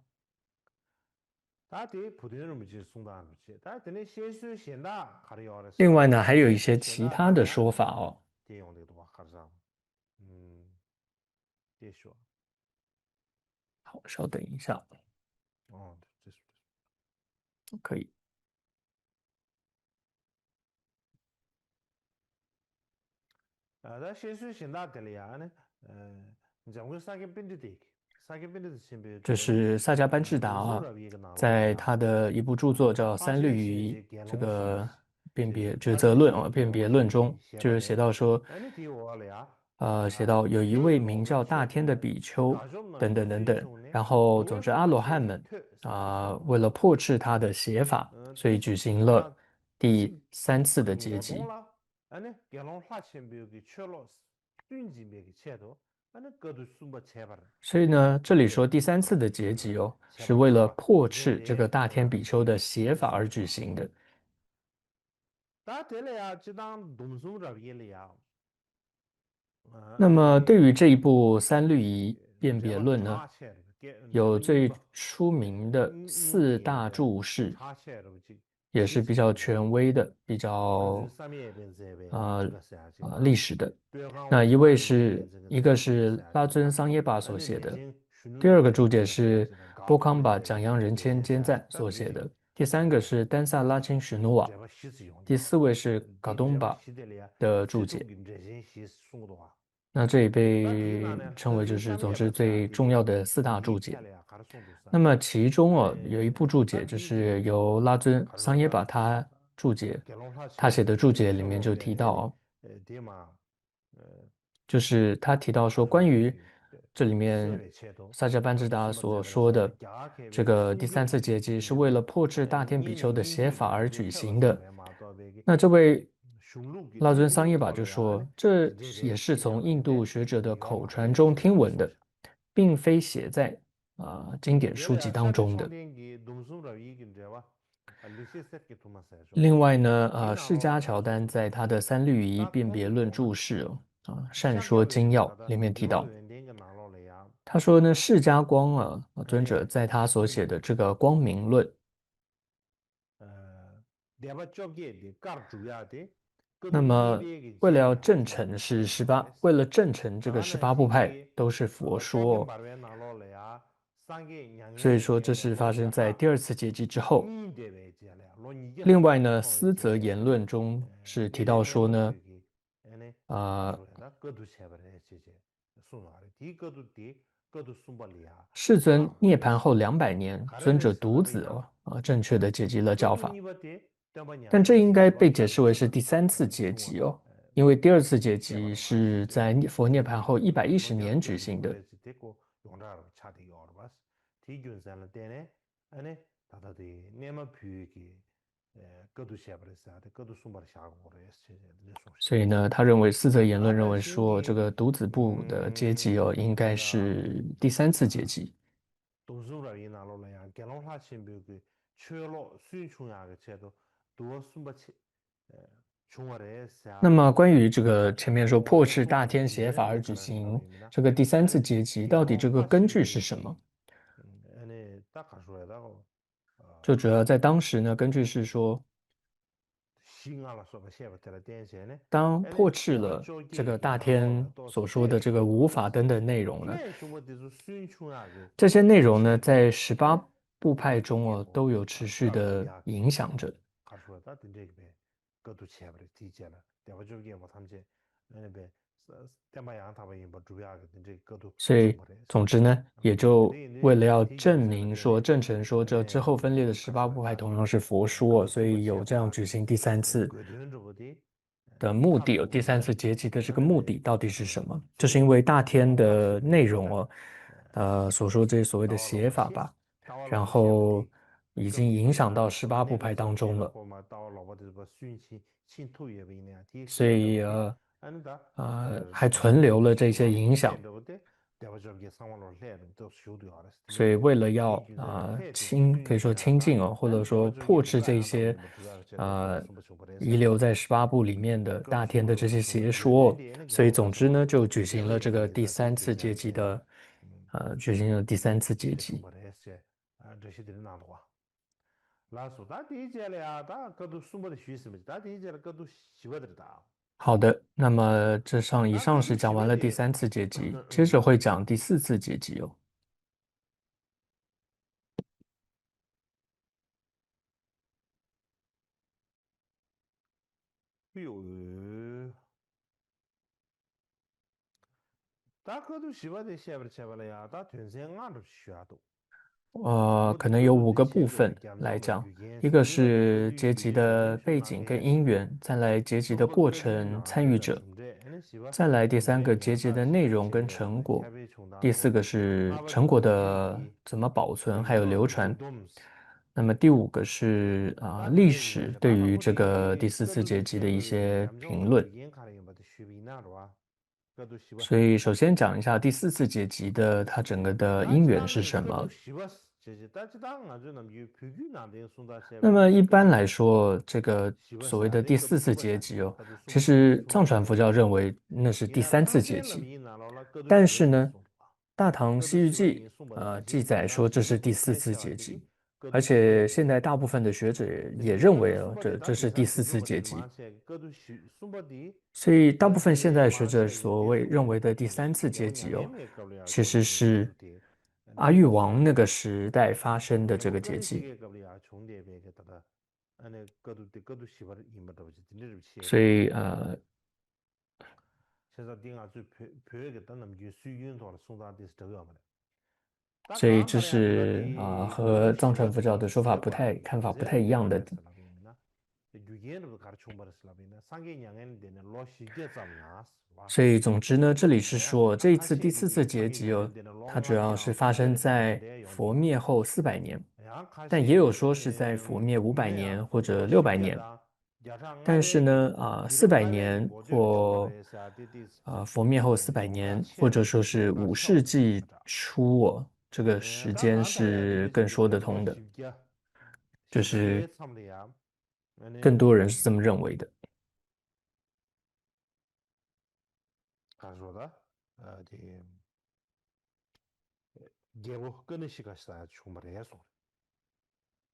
ད་དེ་བུ་སྟོན་རིན་པོ་ཆེས་གསུངས་སྟངས་རེད་བྱས། ད་དེ་ནས་བཤད་སྲོལ་གཞན་དག་ག་རེ་ཡོད་རེད་ཟེར་ན། 另外呢，还有一些其他的说法哦。 དེ་ཡོང་བསྡད་འདུག་བ། ག་རེ་ཟེར། ཨུམ། དེ་ཞུ། 好，稍等一下。哦，这是可以。 ད་བཤད་སྲོལ་གཞན་དག་དེ་ལ་ཡང་ནི། འཇམ་མགོན་ས་སྐྱ་པཎྜི་ཏས། ས་སྐྱ་པཎྜི་ཏ་ཆེན་པོའི། 这是萨迦班智达啊，在他的一部著作叫《三律仪》这个辨别抉择论啊辨别论中，就是写到说，呃，写到有一位名叫大天的比丘等等等等，然后总之阿罗汉们啊、为了破斥他的邪法，所以举行了第三次的结集。 ཨ་ནི་དགེ་སློང་ལྷ་ཆེན་པོའི་གི་ཆོས་ལོག་སུན་འབྱིན་པའི་གི་ཆེད་དུ་ཨ་ནི་བཀའ་བསྡུ་གསུམ་པ་བྱས་པ་རེད། 所以呢，这里说第三次的结集哦，是为了破斥这个大天比丘的邪法而举行的。 ད་དེ་ལ་ཡང་སྤྱི་བཏང་སྡོམ་གསུམ་རབ་དབྱེ་ལ་ཡང་那么对于这一部三律仪辨别论呢，有最出名的四大注释，也是比较权威的，比较呃呃历史的。那一位是一个是拉尊桑耶巴所写的，第二个注解是波康巴讲扬仁谦坚赞所写的，第三个是丹萨拉钦许努瓦，第四位是卡东巴的注解。那这也被称为就是总之最重要的四大注解。那么其中啊有一部注解就是由拉尊桑耶巴他注解，他写的注解里面就提到啊，就是他提到说关于这里面萨迦班智达所说的这个第三次结集是为了破斥大天比丘的邪法而举行的。那这位拉尊桑耶巴就说，这也是从印度学者的口传中听闻的，并非写在啊、经典书籍当中的。另外呢，呃，释迦乔丹在他的《三律仪辨别论》注释啊，《善说经要》里面提到，他说呢，释迦光啊，尊者在他所写的这个《光明论》，那么为了要证成是十八，为了证成这个十八部派都是佛说，所以说这是发生在第二次结集之后。另外呢，思则言论中是提到说呢，啊，世尊涅槃后两百年，尊者独子啊，正确的结集了教法。但这应该被解释为是第三次结集哦，因为第二次结集是在佛涅槃后一百一十年举行的。所以呢，他认为四则言论认为说，这个独子部的结集哦，应该是第三次结集。 སྡོམ་གསུམ་རབ་དབྱེ་ནང་ལོགས་ལ་ཡང་དགེ་སློང་ལྷ་ཆེན་པོའི་གི་ཆོས་ལོག་སུན་ཕྱུང་ཡག་གི་ཆེད་དུ་བསྡུ་བ་གསུམ་པ་ཆེ་བྱུང་བ་རེད་ཟེར། 那么关于这个前面说破斥大天邪法而举行这个第三次结集，到底这个根据是什么？就主要在当时呢，根据是说，当破斥了这个大天所说的这个无法等等内容呢，这些内容呢，在十八部派中哦都有持续的影响着。བསྟན་པ་ཡང་དག་པ་ཡིན་པ་སྒྲུབ་ཡག་གི་དེ་འདྲའི་དཀའ་སྡུག་所以，བྱུང་བ་རེད། 总之呢，也就为了要证明说，证成说这之后分裂的十八部派同样是佛说，所以有这样举行第三次的目的，有第三次结集的这个目的到底是什么？就是因为大天的内容哦，呃，所说这些所谓的写法吧，然后已经影响到十八部派当中了。所以呃呃还存留了这些影响。所以为了要啊、呃清，可以说清净哦，或者说破斥这些呃遗留在十八部里面的大天的这些邪说，所以总之呢，就举行了这个第三次结集的呃，举行了第三次结集。 ལགས་སོ། ད་དེའི་རྗེས་ལ་ཡང་ད་བཀའ་བསྡུ་གསུམ་པ་དེ་ཞུས་ཟིན་པ་ཅིག་ད་དེའི་རྗེས་ལ་བཀའ་བསྡུ་བཞི་པ་དེ་རེད་ད། 好的，那么这上以上是讲完了第三次结集，接着会讲第四次结集哦。 ཡོད། ད་བཀའ་བསྡུ་བཞི་པ་དེ་བཤད་པར་བྱ་བ་ལ་ཡང་ད་དོན་ཚན་ལྔ་འདྲ་ཞུ་ཡག་འདུག 呃，可能有五个部分来讲，一个是结集的背景跟因缘，再来结集的过程、参与者，再来第三个结集的内容跟成果，第四个是成果的怎么保存还有流传，那么第五个是啊、历史对于这个第四次结集的一些评论。 所以首先讲一下第四次结集的它整个的因缘是什么。那么一般来说，这个所谓的第四次结集哦，其实藏传佛教认为那是第三次结集，但是呢，《大唐西域记》呃记载说这是第四次结集，而且现在大部分的学者也认为哦，这这是第四次结集。所以大部分现在学者所谓认为的第三次结集哦，其实是阿育王那个时代发生的这个结集。所以呃， བྱས་ཙང་འདི་ང་ཚོས་བོད་བོད་ཀྱི་ད་ནམ་རྒྱུན་སྲོལ་རྒྱུན་ཐོག་ལ་གསུང་སྟངས་དེ་འདྲ་ཡོད་མ་རེད། 所以这是啊、和藏传佛教的说法不太、看法不太一样的。 རྒྱུ་རྐྱེན་རབ་ཏུ་ག་རེ་བྱུང་བ་རེད་ཟེར་ལབ་པ་ཡིན་ན་སངས་རྒྱས་མྱ་ངན་ལས་འདས་ནས་ལོ་བཞི་བརྒྱ་ཙམ་ལ། 所以总之呢，这里是说这一次第四次结集哦，它主要是发生在佛灭后四百年，但也有说是在佛灭五百年或者六百年。 但是呢，啊、四百年或呃佛灭后四百年，或者说是五世纪初哦，这个时间是更说得通的，就是更多人是这么认为的。 རྒྱལ་པོ་ཀ་ནི་ཤི་ཀ་ཞེས་བྱུང་བ་རེད་གསུངས།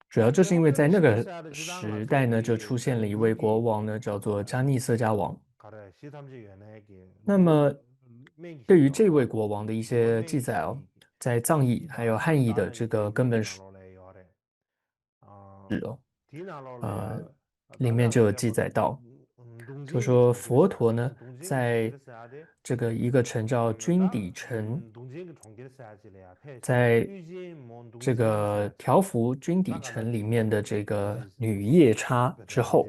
主要就是因为在那个时代呢，就出现了一位国王呢，叫做迦逆色迦王。那么，对于这位国王的一些记载哦，在藏译还有汉译的这个根本是，呃，里面就有记载到，就说佛陀呢，在这个一个城叫君底城，在这个调伏君底城里面的这个女夜叉之后，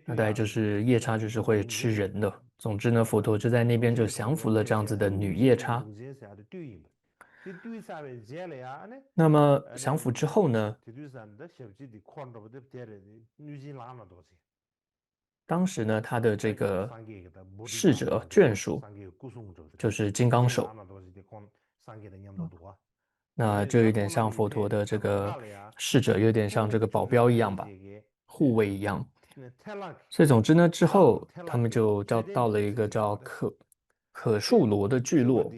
那大概就是夜叉就是会吃人的。总之呢，佛陀就在那边就降服了这样子的女夜叉。 那么降服之后呢，当时呢，他的这个侍者眷属就是金刚手，那就有点像佛陀的这个侍者，有点像这个保镖一样吧，护卫一样。所以总之呢，之后他们就叫到了一个叫可可树罗的聚落，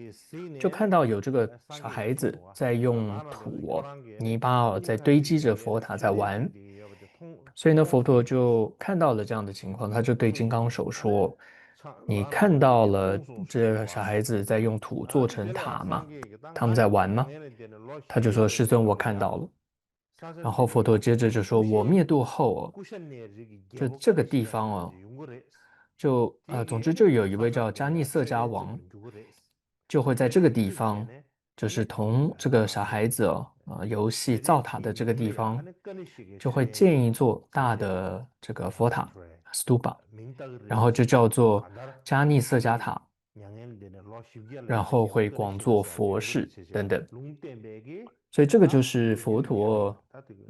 就看到有这个小孩子在用土哦、泥巴哦，在堆积着佛塔在玩。所以呢，佛陀就看到了这样的情况，他就对金刚手说：“你看到了这小孩子在用土做成塔吗？他们在玩吗？”他就说：“世尊，我看到了。”然后佛陀接着就说：“我灭度后哦，这这个地方哦，就呃，总之就有一位叫迦尼色迦王，就会在这个地方，就是同这个小孩子哦，呃，游戏造塔的这个地方，就会建一座大的这个佛塔 stupa，然后就叫做迦尼色迦塔，然后会广做佛事等等。所以这个就是佛陀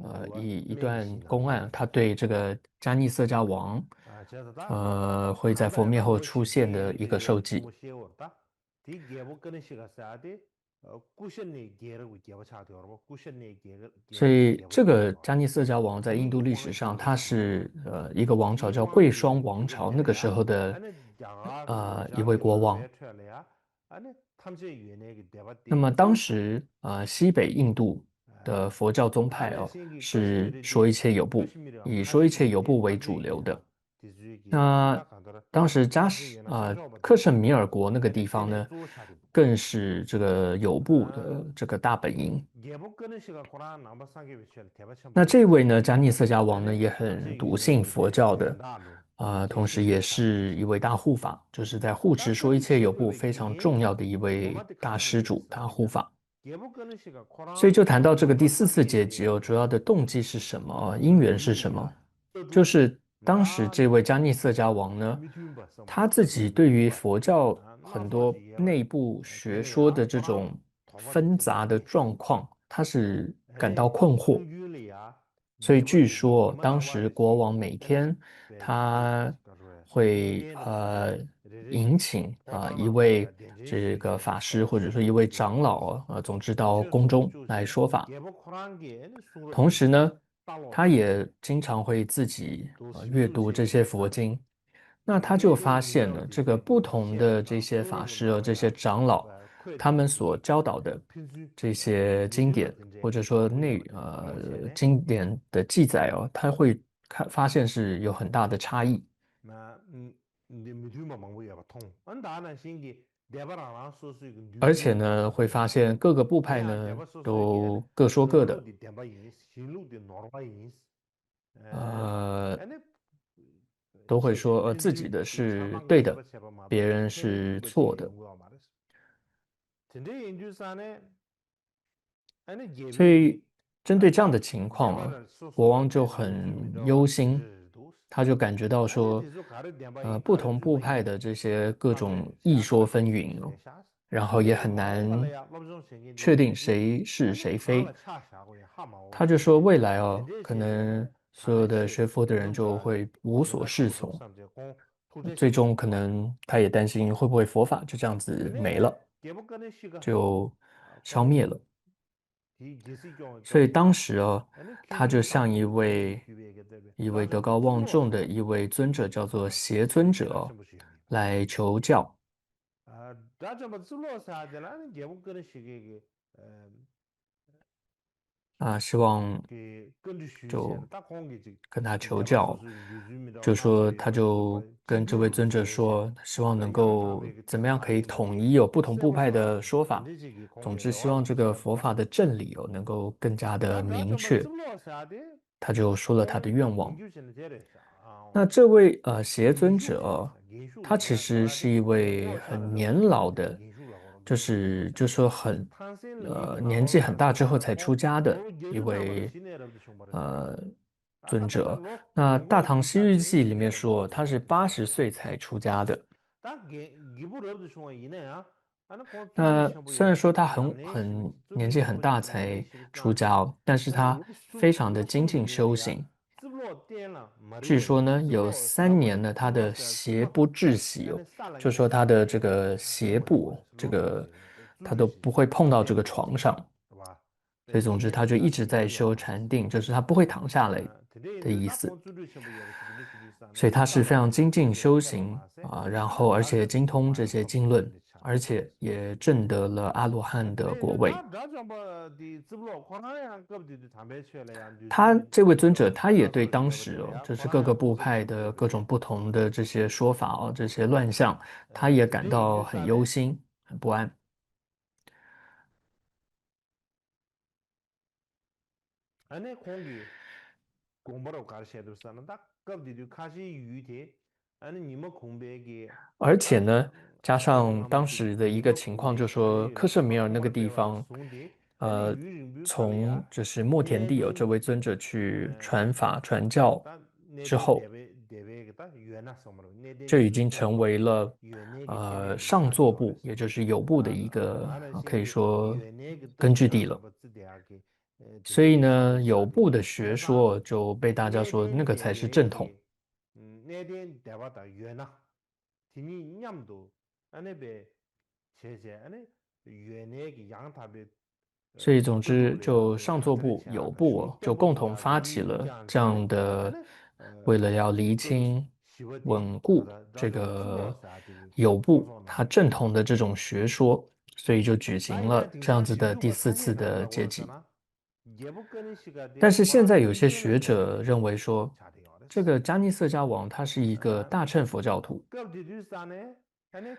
呃一一段公案，他对这个迦尼色迦王，呃，会在佛灭后出现的一个受记。所以这个迦尼色迦王在印度历史上，他是呃一个王朝叫贵霜王朝那个时候的呃一位国王。那么当时呃西北印度的佛教宗派哦是说一切有部，以说一切有部为主流的。那当时加什呃克什米尔国那个地方呢，更是这个有部的这个大本营。那这位呢，迦尼色迦王呢也很笃信佛教的，呃，同时也是一位大护法，就是在护持说一切有部非常重要的一位大施主、大护法。所以就谈到这个第四次结集哦，主要的动机是什么？因缘是什么？就是当时这位迦尼色迦王呢，他自己对于佛教很多内部学说的这种纷杂的状况，他是感到困惑。所以据说当时国王每天他会呃迎请啊、呃、一位这个法师或者说一位长老啊，总之到宫中来说法。同时呢，他也经常会自己呃阅读这些佛经。那他就发现了这个不同的这些法师啊，这些长老，他们所教导的这些经典，或者说内呃经典的记载哦，他会看发现是有很大的差异。 而且呢，会发现各个部派呢都各说各的，呃，都会说呃自己的是对的，别人是错的。所以，针对这样的情况啊，国王就很忧心，他就感觉到说，呃，不同部派的这些各种议说纷纭哦，然后也很难确定谁是谁非。他就说未来哦，可能所有的学佛的人就会无所适从，最终可能他也担心会不会佛法就这样子没了，就消灭了。所以当时哦，他就向一位一位德高望重的一位尊者，叫做邪尊者哦，来求教。啊，希望就跟他求教，就说他就跟这位尊者说，希望能够怎么样可以统一有不同部派的说法。总之，希望这个佛法的正理哦能够更加的明确。他就说了他的愿望。那这位呃邪尊者哦，他其实是一位很年老的，就是就说很呃年纪很大之后才出家的一位呃尊者。那《大唐西域记》里面说他是八十岁才出家的。那虽然说他很很年纪很大才出家哦，但是他非常的精进修行。据说呢，有三年呢，他的邪不至喜哦，就说他的这个邪不，这个他都不会碰到这个床上。所以总之，他就一直在修禅定，就是他不会躺下来的意思。所以他是非常精进修行啊，然后而且精通这些经论，而且也证得了阿罗汉的果位。他这位尊者，他也对当时哦，就是各个部派的各种不同的这些说法哦，这些乱象，他也感到很忧心、很不安。ཨ་ནི་ཁོང་གིས་དགོངས་པ་རུ་ག་རེ་བཤད་འདུག་ཟེར་ན། ད་སྐབས་དེ་དུས་ཁ་ཆེའི་ཡུལ་དེ་ 而且呢，加上当时的一个情况，就说克什米尔那个地方，呃，从就是莫田地友这位尊者去传法传教之后，这已经成为了呃上座部，也就是友部的一个啊可以说根据地了。所以呢，友部的学说就被大家说那个才是正统。 དེ་གཉིས་མཉམ་དུ་ཨ་ནི་པའི་བྱས་བྱས་ཨ་ནི་ཡོན་གནས་ཀྱི་ཡང་དག་པའི། 所以总之，就上座部、友部就共同发起了这样的，为了要厘清、稳固这个友部它正统的这种学说，所以就举行了这样子的第四次的结集。但是现在有些学者认为说，这个迦尼色迦王他是一个大乘佛教徒，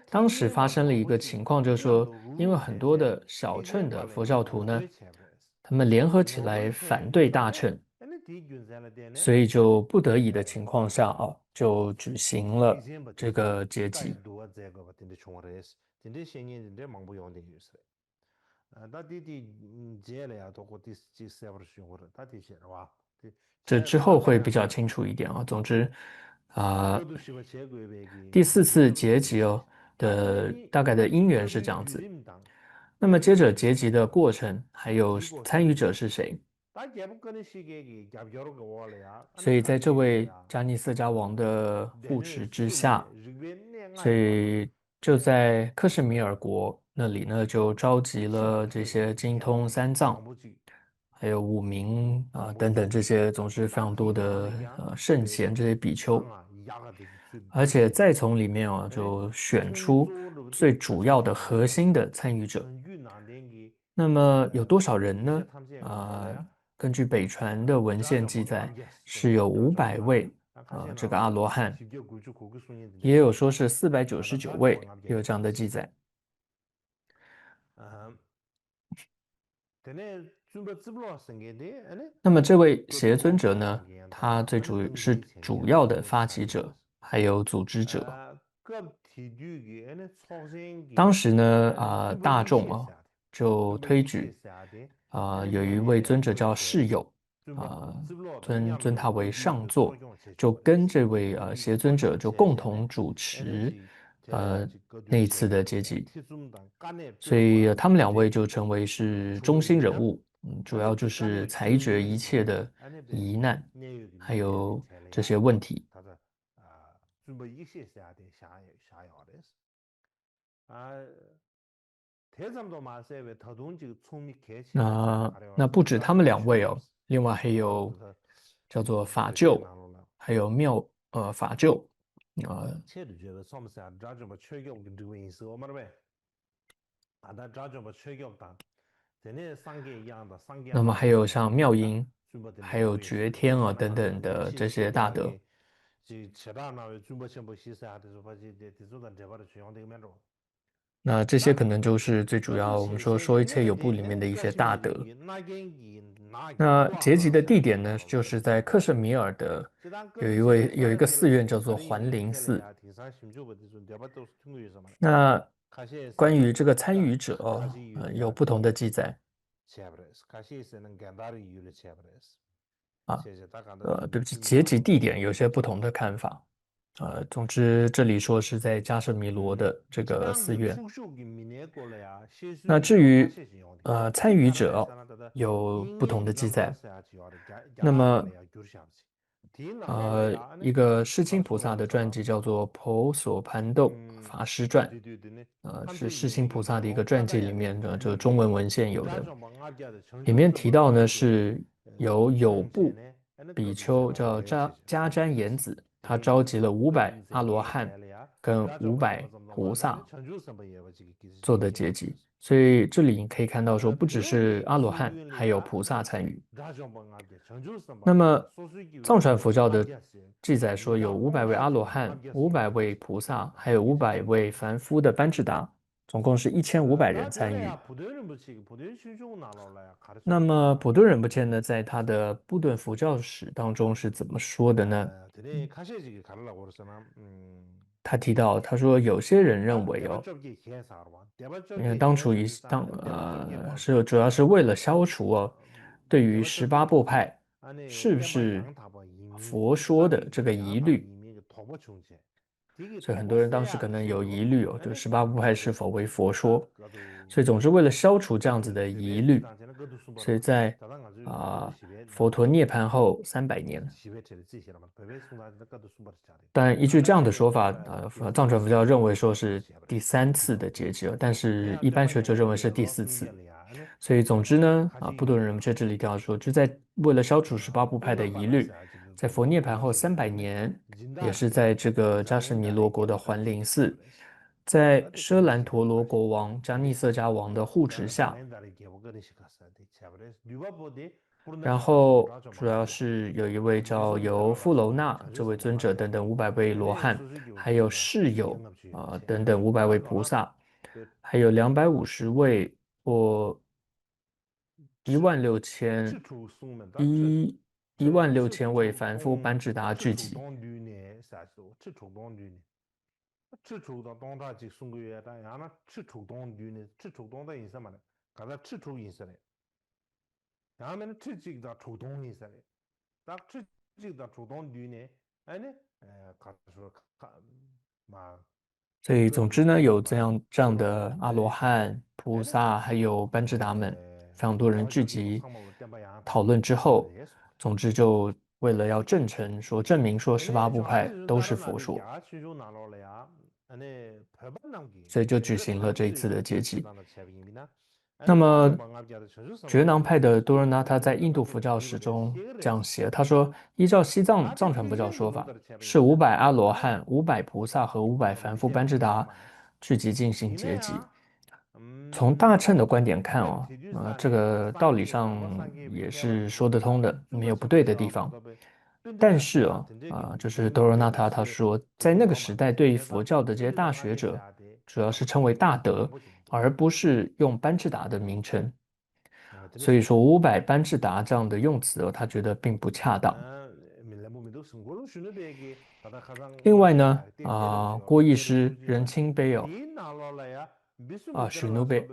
当时发生了一个情况，就是说，因为很多的小乘的佛教徒呢，他们联合起来反对大乘，所以就不得已的情况下啊，就举行了这个结集。这之后会比较清楚一点啊。总之，啊，第四次结集哦的大概的因缘是这样子。那么接着结集的过程，还有参与者是谁？所以在这位迦尼色迦王的护持之下，所以就在克什米尔国那里呢，就召集了这些精通三藏，还有五明啊等等这些总是非常多的呃圣贤这些比丘，而且再从里面啊就选出最主要的核心的参与者。那么有多少人呢？啊，根据北传的文献记载，是有五百位啊这个阿罗汉，也有说是四百九十九位，也有这样的记载。 那么这位邪尊者呢，他最主是主要的发起者，还有组织者。当时呢，啊、大众啊，就推举，啊、有一位尊者叫释友，啊、尊尊他为上座，就跟这位呃邪尊者就共同主持，呃那一次的结集。所以呃他们两位就成为是中心人物，嗯，主要就是裁决一切的疑难，还有这些问题。那那不止他们两位哦，另外还有叫做法舅，还有妙呃法舅，呃。那么还有像妙音，还有觉天啊等等的这些大德。那这些可能就是最主要，我们说说一切有部里面的一些大德。那结集的地点呢，就是在克什米尔的有一位有一个寺院叫做环林寺。那关于这个参与者哦，呃，有不同的记载。啊，呃，对不起，结集地点有些不同的看法。呃，总之这里说是在迦舍弥罗的这个寺院。那至于呃参与者哦，有不同的记载。那么呃，一个世亲菩萨的传记叫做《婆娑盘豆法师传》，呃，是世亲菩萨的一个传记里面的，就中文文献有的。里面提到呢是有有部比丘叫迦迦旃延子，他召集了五百阿罗汉跟五百菩萨做的结集。所以这里可以看到说，不只是阿罗汉，还有菩萨参与。那么藏传佛教的记载说，有五百位阿罗汉、五百位菩萨，还有五百位凡夫的班智达总共是一千五百人参与。那么普顿仁波切呢，在他的布顿佛教史当中是怎么说的呢？他提到，他说有些人认为哦，因为当初一当呃是主要是为了消除哦，对于十八部派是不是佛说的这个疑虑。所以很多人当时可能有疑虑哦，就十八部派是否为佛说。所以总之为了消除这样子的疑虑，所以在啊、佛陀涅槃后三百年，但依据这样的说法，呃，藏传佛教认为说是第三次的结集，但是一般学者认为是第四次。所以总之呢，啊，布顿仁波切这里提到说，就在为了消除十八部派的疑虑，在佛涅槃后三百年，也是在这个迦什尼罗国的桓灵寺，在奢兰陀罗国王迦密色迦王的护持下，然后主要是有一位叫由富楼那这位尊者等等五百位罗汉，还有释友啊、呃等等五百位菩萨，还有两百五十位或一万六千一一万六千位凡夫班智达聚集。 ཁྲི་དྲུག་དང་སྟོང་ཕྲག་གཅིག་གསུང་གི་ཡོད་ད། ཡང་ན་ཁྲི་དྲུག་སྟོང་བསྡུས་ནས་ཁྲི་དྲུག་སྟོང་ད་ཡིན་ས་མ་རེད། ག་ད་ཁྲི་དྲུག་ཡིན་ས་རེད། ཡང་མིན་ན་ཁྲི་གཅིག་དང་དྲུག་སྟོང་ཡིན་ས་རེད། ད་ཁྲི་གཅིག་དང་དྲུག་སྟོང་བསྡུས་ནས་ཨ་ནི་ག་ད་ཞོར་ཁ་མ།所以总之呢，有这样这样的阿罗汉、菩萨，还有班智达们，非常多人聚集讨论之后，总之就为了要证成说，证明说十八部派都是佛说，所以就举行了这一次的结集。那么，觉囊派的多罗那他在印度佛教史中这样写，他说，依照西藏藏传佛教说法，是五百阿罗汉、五百菩萨和五百凡夫班智达聚集进行结集。从大乘的观点看哦，呃，这个道理上也是说得通的，没有不对的地方。但是啊，啊，就是多罗那他他说，在那个时代，对于佛教的这些大学者，主要是称为大德，而不是用班智达的名称。所以说，五百班智达这样的用词哦，他觉得并不恰当。另外呢，啊，郭医师仁清碑哦，啊，许努贝，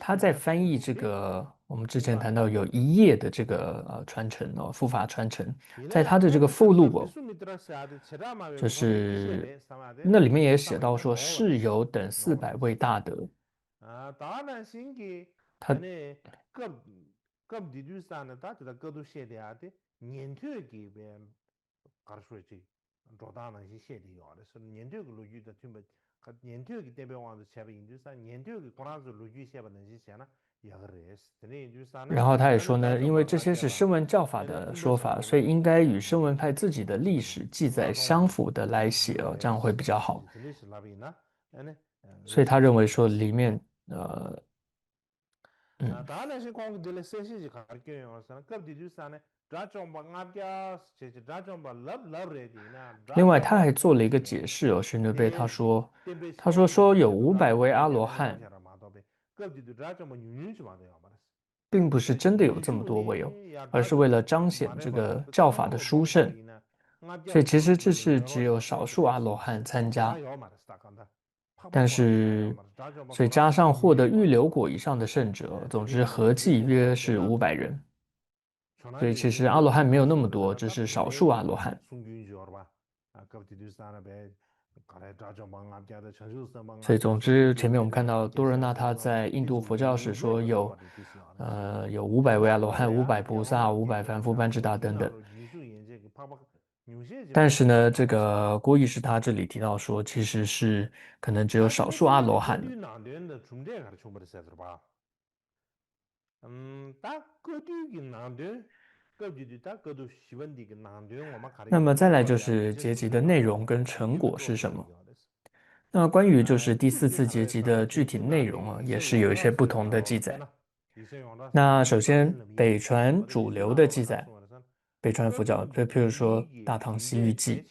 他在翻译这个我们之前谈到有一页的这个呃传承哦，护法传承，在他的这个附录哦，就是那里面也写到说，释友等四百位大德，他 སྐབས་འདི་དུས་ས་ནས་ད་དེ་ལྟར་བཀའ་བསྡུ་བཤད་དེ་ཡ་དེ་ཉན་ཐོས་ཀྱི་བའི་གར་ཤོད་ཅིག་འགྲོ་སྟངས་ནང་བཞིན་བཤད་དེ་ཡོད་རེད་ཟེར། ཉན་ཐོས་ཀྱི་ལོ་རྒྱུས་དང་མཐུན་པ། ཉན་ཐོས་ཀྱི་བསྟན་པའི་དབང་དུ་བྱས་པ་ཡིན་དུས་ས་ཉན་ཐོས་ཀྱི་ཁོ་རང་ཚོའི་ལོ་རྒྱུས་བཤད་པ་ནང་བཞིན་བྱས་ན་ཡག་གི་རེད། དེ་ནས་ཡིན་དུས་ས་ན། 然后他也说呢，因为这些是声闻教法的说法，所以应该与声闻派自己的历史记载相符的来写哦，这样会比较好。所以他认为说里面，呃， ད་ནང་བཞིན་ཁོང་གིས་འདི་ལ་གསལ་བཤད་ཅིག་ག་རེ་བསྐྱོན་ཡོད་ཟེར་ན། སྐབས་དེ་དུས་ས་ནས་དགྲ་བཅོམ་པ་ལྔ་བརྒྱ་བྱས་ཀྱི་དགྲ་བཅོམ་པ་ལབ་ལབ་རེད། དེ་ཡིན་ན་དགྲ། 另外，他还做了一个解释哦，许努贝他说，他说说有五百位阿罗汉， སྐབས་དེ་དུས་དགྲ་བཅོམ་པ་ཉུང་ཉུང་ཅིག་མ་གཏོགས་ཡོད་མ་རེད། 并不是真的有这么多位哦，而是为了彰显这个教法的殊胜，所以其实这是只有少数阿罗汉参加。 但是，所以加上获得预留果以上的圣者，总之合计约是五百人。所以其实阿罗汉没有那么多，只是少数阿罗汉。所以总之，前面我们看到多热那他在印度佛教史说有，呃，有五百位阿罗汉、五百菩萨、五百凡夫班智达等等。 但是呢，这个郭医师他这里提到说，其实是可能只有少数阿罗汉。那么再来就是结集的内容跟成果是什么？那关于就是第四次结集的具体内容啊，也是有一些不同的记载。那首先，北传主流的记载，北传佛教，就譬如说《大唐西域记》，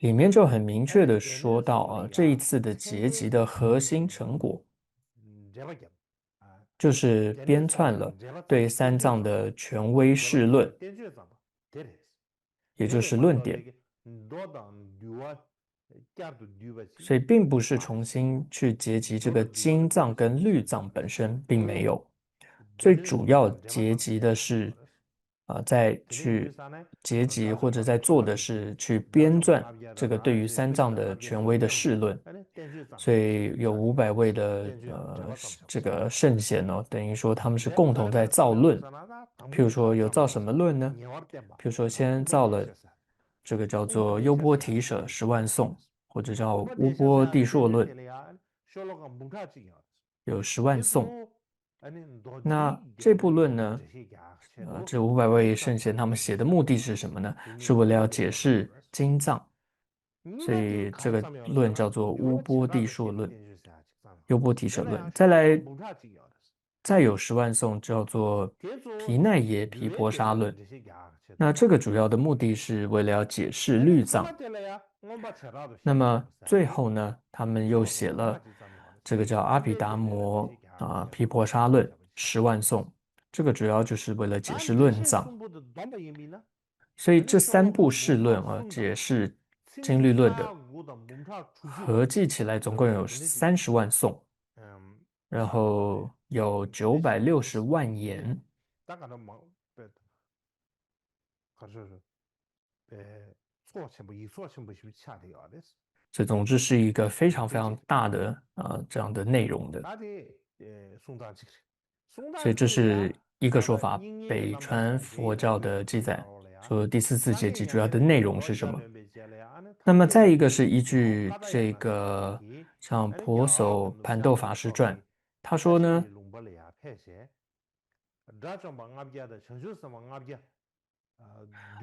里面就很明确的说到啊，这一次的结集的核心成果，就是编撰了对三藏的权威释论，也就是论点。所以并不是重新去结集这个金藏跟律藏本身，并没有。最主要结集的是，呃，再去结集或者在做的是去编撰这个对于三藏的权威的释论。所以有五百位的呃这个圣贤呢，等于说他们是共同在造论。譬如说有造什么论呢？譬如说先造了这个叫做优波提舍十万颂，或者叫乌波帝硕论，有十万颂。那这部论呢，呃，这五百位圣贤他们写的目的是什么呢？是为了要解释经藏，所以这个论叫做乌波帝硕论，优波提舍论。再来，再有十万颂叫做毗奈耶毗婆沙论。那这个主要的目的是为了要解释律藏。那么最后呢，他们又写了这个叫阿毗达摩啊毗婆沙论十万颂，这个主要就是为了解释论藏。所以这三部释论啊，解释经律论的，合计起来总共有三十万颂，然后有九百六十万言。这总之是一个非常非常大的呃这样的内容的。所以这是一个说法，北传佛教的记载，说第四次结集主要的内容是什么。那么再一个是依据这个像婆娑盘豆法师传，他说呢，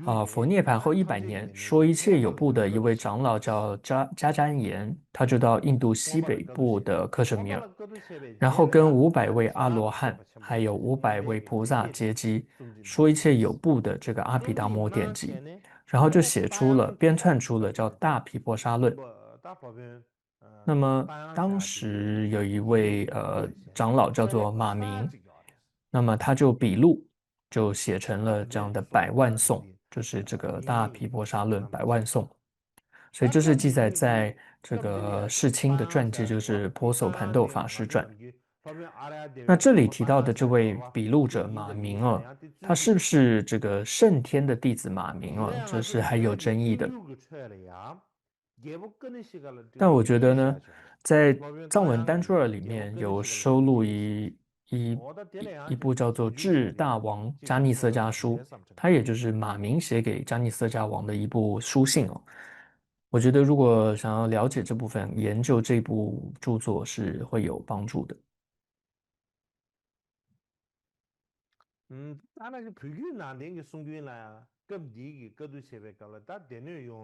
啊，佛涅槃后一百年，说一切有部的一位长老叫迦迦旃延，他就到印度西北部的克什米尔，然后跟五百位阿罗汉，还有五百位菩萨结集，说一切有部的这个阿毗达摩典籍，然后就写出了、编撰出了叫《大毗婆沙论》。那么当时有一位呃长老叫做马明，那么他就笔录，就写成了这样的百万颂，就是这个《大毗婆沙论》百万颂。所以这是记载在这个世亲的传记，就是婆娑盘豆法师传。那这里提到的这位笔录者马明啊，他是不是这个圣天的弟子马明啊？这是还有争议的。但我觉得呢，在藏文丹珠尔里面有收录一一一部叫做《智大王迦尼色迦书》，它也就是马明写给迦尼色迦王的一部书信哦。我觉得如果想要了解这部分，研究这部著作是会有帮助的。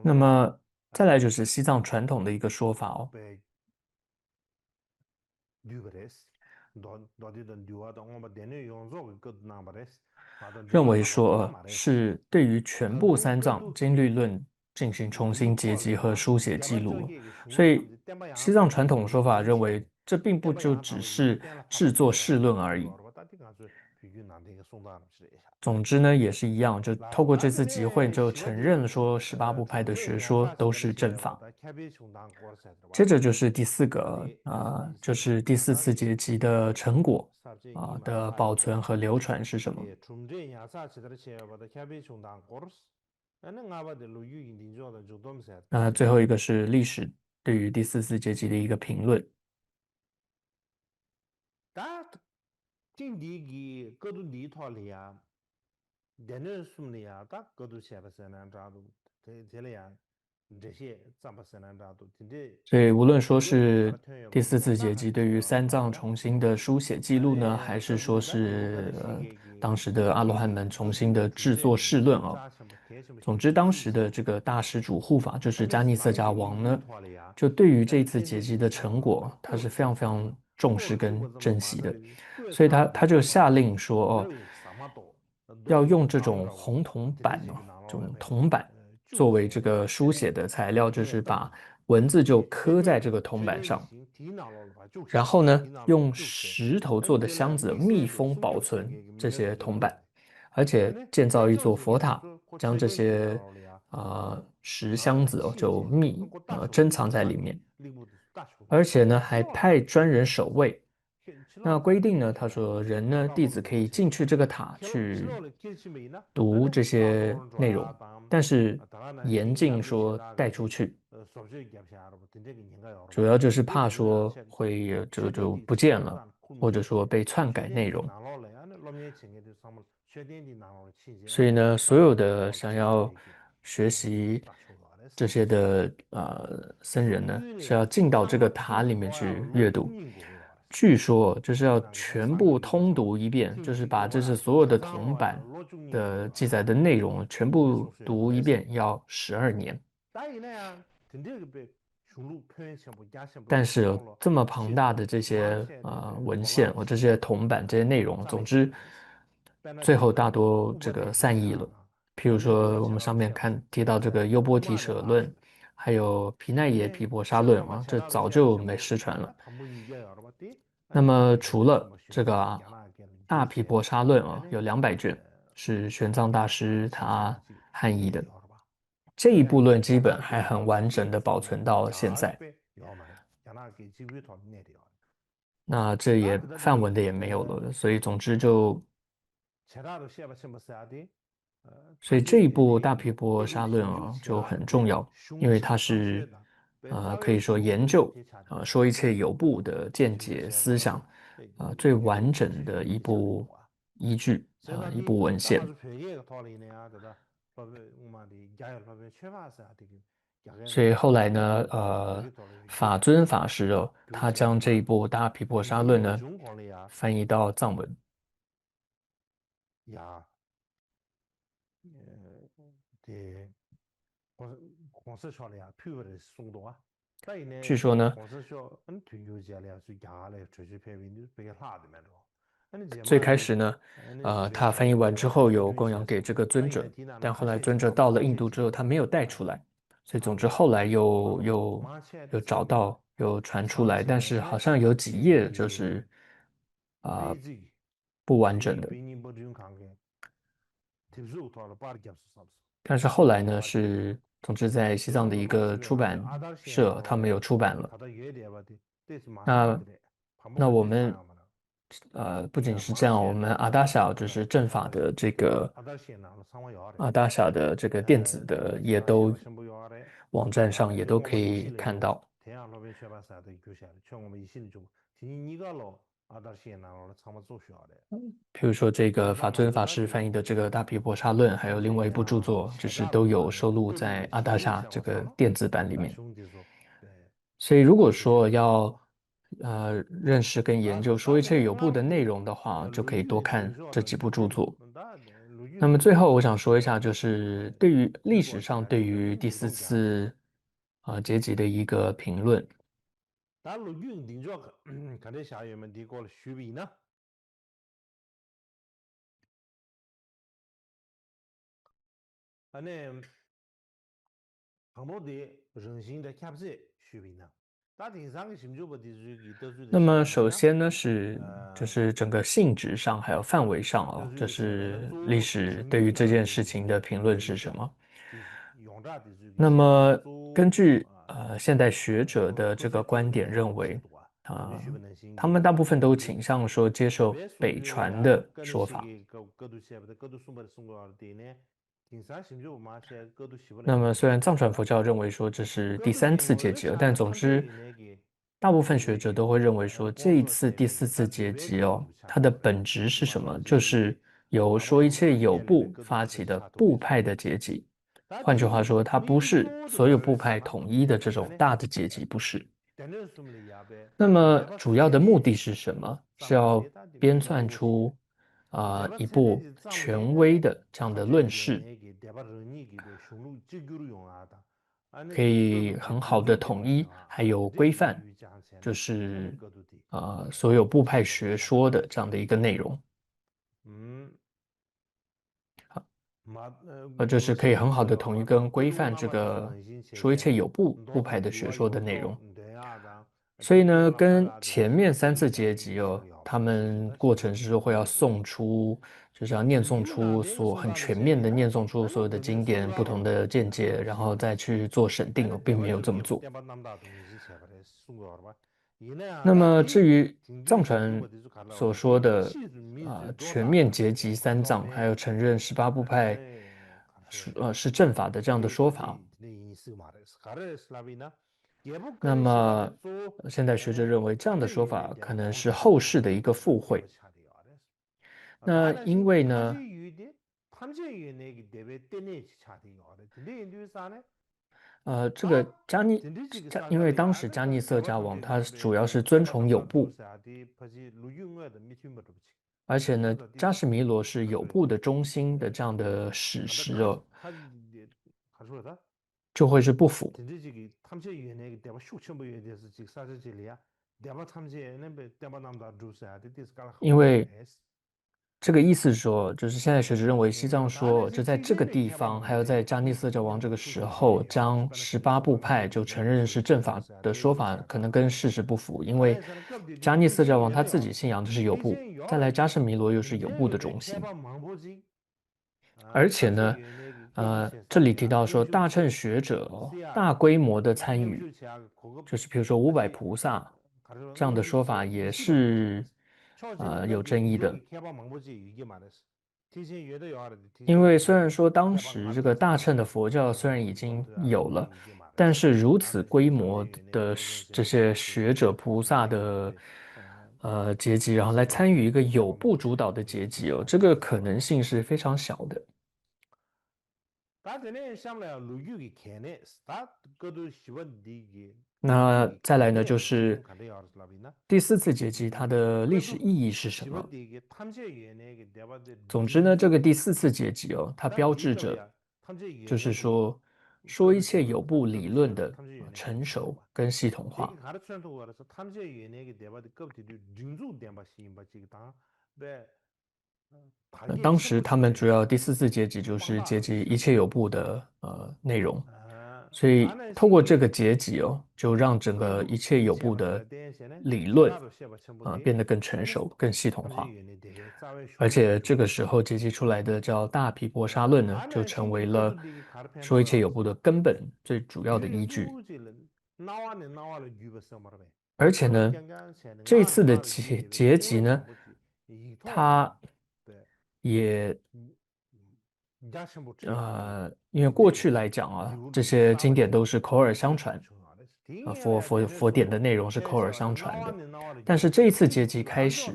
那么再来就是西藏传统的一个说法哦，认为说呃是对于全部三藏经律论进行重新结集和书写记录，所以西藏传统说法认为这并不就只是制作释论而已。总之呢，也是一样，就透过这次集会，就承认说十八部派的学说都是正法。接着就是第四个，呃，就是第四次结集的成果啊、的保存和流传是什么？那最后一个是历史对于第四次结集的一个评论。 ད་ཐེངས་འདིའི་གི་བཀའ་བསྡུ་འདིའི་ཐོག་ལ་ཡང་སྡེ་སྣོད་གསུམ་ལ་ཡང་ད་བཀའ་བསྡུ་བྱས་པ་ཟེར་ན་འདྲ་འདུག་དེ་དེ་ལ་ཡང་འགྲེལ་བཤད་བརྩམས་པ་ཟེར་ན་འདྲ་འདུག་དེ་འདྲས། 所以无论说是第四次结集对于三藏重新的书写记录呢，还是说是呃当时的阿罗汉们重新的制作释论啊？总之，当时的这个大施主护法就是迦尼色迦王呢，就对于这一次结集的成果，他是非常非常重视跟珍惜的，所以他他就下令说，哦，要用这种红铜板哦，这种铜板作为这个书写的材料，就是把文字就刻在这个铜板上。然后呢，用石头做的箱子密封保存这些铜板，而且建造一座佛塔，将这些呃石箱子哦就密呃珍藏在里面，而且呢还派专人守卫。那规定呢，他说人呢弟子可以进去这个塔去读这些内容，但是严禁说带出去。主要就是怕说会就就不见了，或者说被篡改内容。所以呢，所有的想要学习这些的呃僧人呢，是要进到这个塔里面去阅读。据说就是要全部通读一遍，就是把这些所有的铜板的记载的内容全部读一遍，要十二年。但是这么庞大的这些呃文献，我这些铜板这些内容，总之最后大多这个散佚了。譬如说我们上面看提到这个优波提舍论，还有毗奈耶毗婆沙论啊，这早就没失传了。那么除了这个大毗婆沙论啊，有两百卷，是玄奘大师他汉译的。这一部论基本还很完整的保存到现在。那这也梵文的也没有了，所以总之就，所以这一部大毗婆沙论啊就很重要，因为它是呃可以说研究呃说一切有部的见解思想呃最完整的一部依据呃一部文献。所以后来呢，呃，法尊法师哦，他将这一部《大毗婆沙论》呢翻译到藏文。据说呢，最开始呢，呃，他翻译完之后有供养给这个尊者，但后来尊者到了印度之后，他没有带出来，所以总之后来又又又找到又传出来，但是好像有几页就是啊、不完整的。但是后来呢，是总之在西藏的一个出版社，他们有出版了。那那我们呃不仅是这样，我们阿达夏就是正法的这个阿达夏的这个电子的也都网站上也都可以看到。比如说这个法尊法师翻译的这个《大毗婆沙论》，还有另外一部著作，就是都有收录在阿达夏这个电子版里面。所以如果说要呃认识跟研究说一切有部的内容的话，就可以多看这几部著作。那么最后我想说一下，就是对于历史上对于第四次啊结集的一个评论。 ད་ལོ་རྒྱུས་འདི་འཇོག་ག་འདྲས་བཞག་ཡོད་མེད་འདིའི་སྐོར་ལ་ཞུས་པ་ཡིན་ན། ཨ་ནི། དང་པོ་དེ་རང་བཞིན་དང་ཁྱབ་ཚད་ཞུས་པ་ཡིན་ན། ད་དེང་སང་གི་ཞིབ་འཇུག་པ་དེ་ཚོའི་གི་ལྟ་ཚུལ་དེ། 那么首先呢是，就是整个性质上还有范围上哦，这是历史对于这件事情的评论是什么？那么根据呃现代学者的这个观点认为，啊、他们大部分都倾向说接受北传的说法。那么虽然藏传佛教认为说这是第三次结集了，但总之大部分学者都会认为说这一次第四次结集哦，它的本质是什么？就是由说一切有部发起的部派的结集。换句话说，它不是所有部派统一的这种大的结集，不是。那么主要的目的是什么？是要编撰出啊、一部权威的这样的论释，可以很好的统一，还有规范，就是呃所有部派学说的这样的一个内容。呃，就是可以很好的统一跟规范这个说一切有部部派的学说的内容。所以呢，跟前面三次结集哦，他们过程是说会要诵出，就是要念诵出所很全面的念诵出所有的经典、不同的见解，然后再去做审定哦，并没有这么做。那么至于藏传所说的啊、全面结集三藏，还有承认十八部派是呃是正法的这样的说法，那么现在学者认为这样的说法可能是后世的一个附会。那因为呢，呃，这个迦尼，迦因为当时迦尼色迦王他主要是尊崇有部，而且呢，迦什弥罗是有部的中心的这样的史实哦，就会是不符。因为这个意思是说，就是现在学者认为西藏说，就在这个地方，还有在迦尼色教王这个时候，将十八部派就承认是正法的说法，可能跟事实不符。因为迦尼色教王他自己信仰的是有部，再来迦什弥罗又是有部的中心。而且呢，呃，这里提到说大乘学者哦，大规模的参与，就是比如说五百菩萨这样的说法也是呃有争议的。因为虽然说当时这个大乘的佛教虽然已经有了，但是如此规模的这些学者菩萨的呃结集，然后来参与一个有部主导的结集哦，这个可能性是非常小的。那再来呢，就是第四次结集，它的历史意义是什么？总之呢，这个第四次结集哦，它标志着，就是说，说一切有部理论的成熟跟系统化。当时他们主要第四次结集就是结集一切有部的呃内容，所以透过这个结集哦，就让整个一切有部的理论啊、呃、变得更成熟、更系统化。而且这个时候结集出来的叫大毗婆沙论呢，就成为了说一切有部的根本最主要的依据。而且呢，这次的结结集呢，它也呃，因为过去来讲啊，这些经典都是口耳相传，啊，佛佛佛典的内容是口耳相传的，但是这一次结集开始，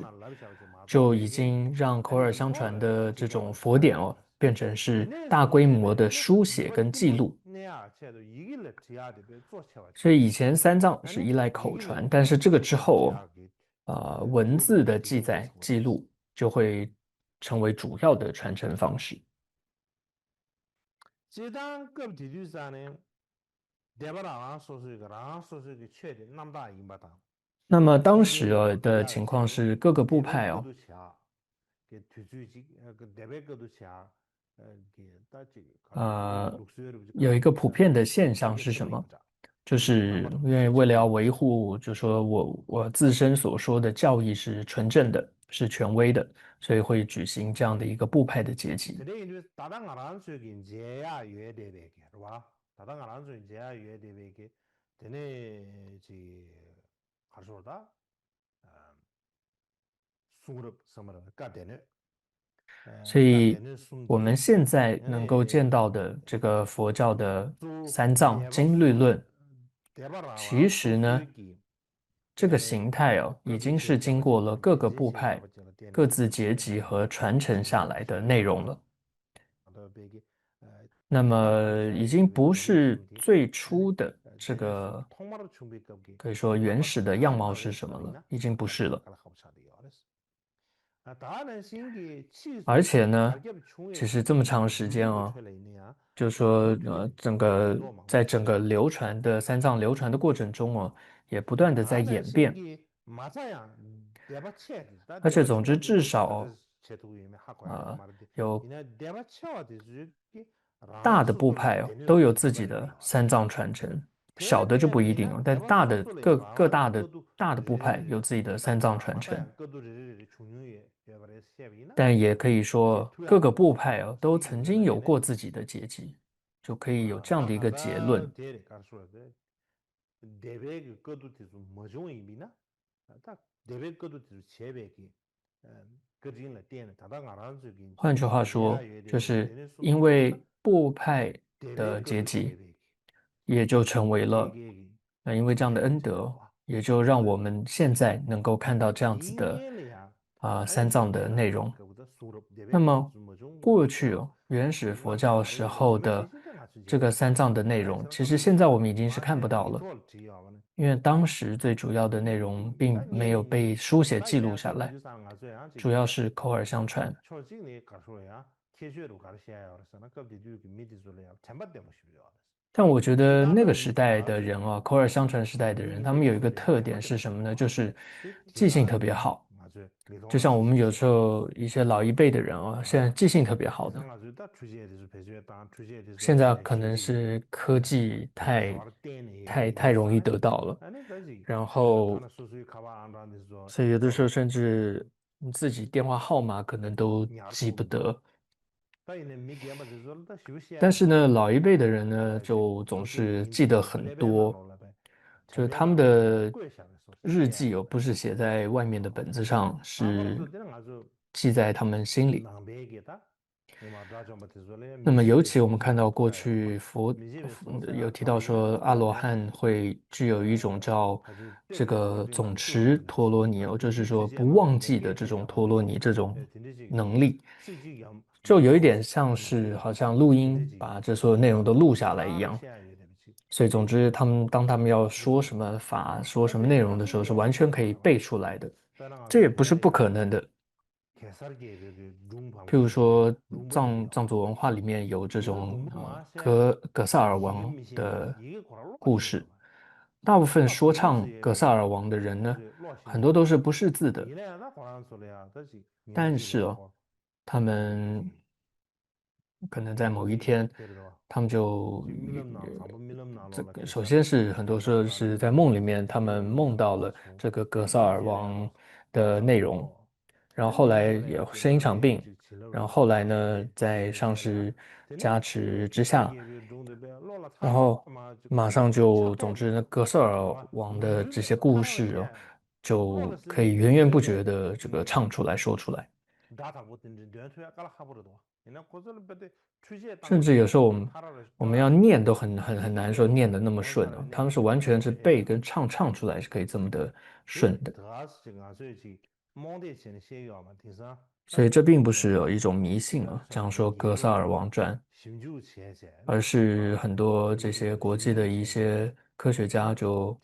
就已经让口耳相传的这种佛典哦，变成是大规模的书写跟记录。所以以前三藏是依赖口传，但是这个之后，呃，文字的记载记录就会成为主要的传承方式。 那么当时的情况是，各个部派哦，呃，有一个普遍的现象是什么？就是因为为了要维护，就说我我自身所说的教义是纯正的，是权威的，所以会举行这样的一个部派的结集。 所以我们现在能够见到的这个佛教的三藏经律论，其实呢，这个形态哦，已经是经过了各个部派各自结集和传承下来的内容了。 那么已经不是最初的这个可以说原始的样貌是什么了，已经不是了。而且呢，其实这么长时间啊，就说呃，整个在整个流传的三藏流传的过程中哦，也不断的在演变。而且总之至少啊，有大的部派哦，都有自己的三藏传承。小的就不一定了，但大的各各大的大的部派有自己的三藏传承，但也可以说各个部派啊都曾经有过自己的结集，就可以有这样的一个结论。换句话说，就是因为部派的阶级，也就成为了，那因为这样的恩德，也就让我们现在能够看到这样子的啊、三藏的内容。那么过去哦，原始佛教时候的这个三藏的内容，其实现在我们已经是看不到了。因为当时最主要的内容并没有被书写记录下来，主要是口耳相传。但我觉得那个时代的人啊，口耳相传时代的人，他们有一个特点是什么呢？就是记性特别好。就像我们有时候一些老一辈的人啊，现在记性特别好的，现在可能是科技太太太容易得到了，然后所以有的时候甚至你自己电话号码可能都记不得。但是呢，老一辈的人呢，就总是记得很多，就是他们的日记哦，不是写在外面的本子上，是记在他们心里。那么，尤其我们看到过去佛有提到说，阿罗汉会具有一种叫这个总持陀罗尼哦，就是说不忘记的这种陀罗尼这种能力，就有一点像是好像录音把这所有内容都录下来一样。所以，总之，他们当他们要说什么法、说什么内容的时候，是完全可以背出来的。这也不是不可能的。譬如说藏藏族文化里面有这种呃格格萨尔王的故事，大部分说唱格萨尔王的人呢，很多都是不识字的，但是哦，他们可能在某一天，他们就这个首先是很多时候是在梦里面，他们梦到了这个格萨尔王的内容，然后后来也生一场病，然后后来呢，在上师加持之下，然后马上就，总之呢，格萨尔王的这些故事哦，就可以源源不绝的这个唱出来、说出来。甚至有时候我们我们要念都很很很难说念的那么顺啊，他们是完全是背跟唱唱出来是可以这么的顺的。所以这并不是有一种迷信啊，讲说格萨尔王传，而是很多这些国际的一些科学家就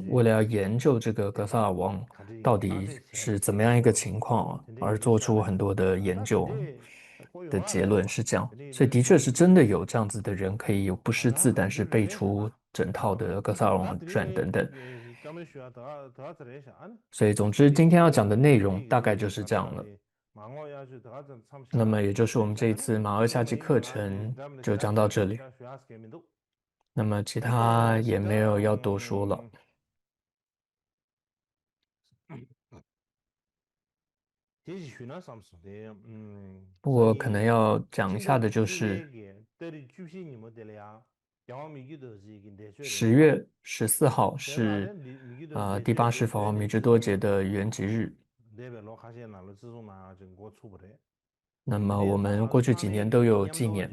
为了要研究这个格萨尔王到底是怎么样一个情况啊，而做出很多的研究的结论是这样。所以的确是真的有这样子的人可以有不识字，但是背出整套的格萨尔王传等等。所以总之，今天要讲的内容大概就是这样了。那么也就是我们这一次马二夏季课程就讲到这里。那么其他也没有要多说了。不过可能要讲一下的就是，十月十四号是呃第八世法王米汁多杰的圆寂日。那么我们过去几年都有纪念，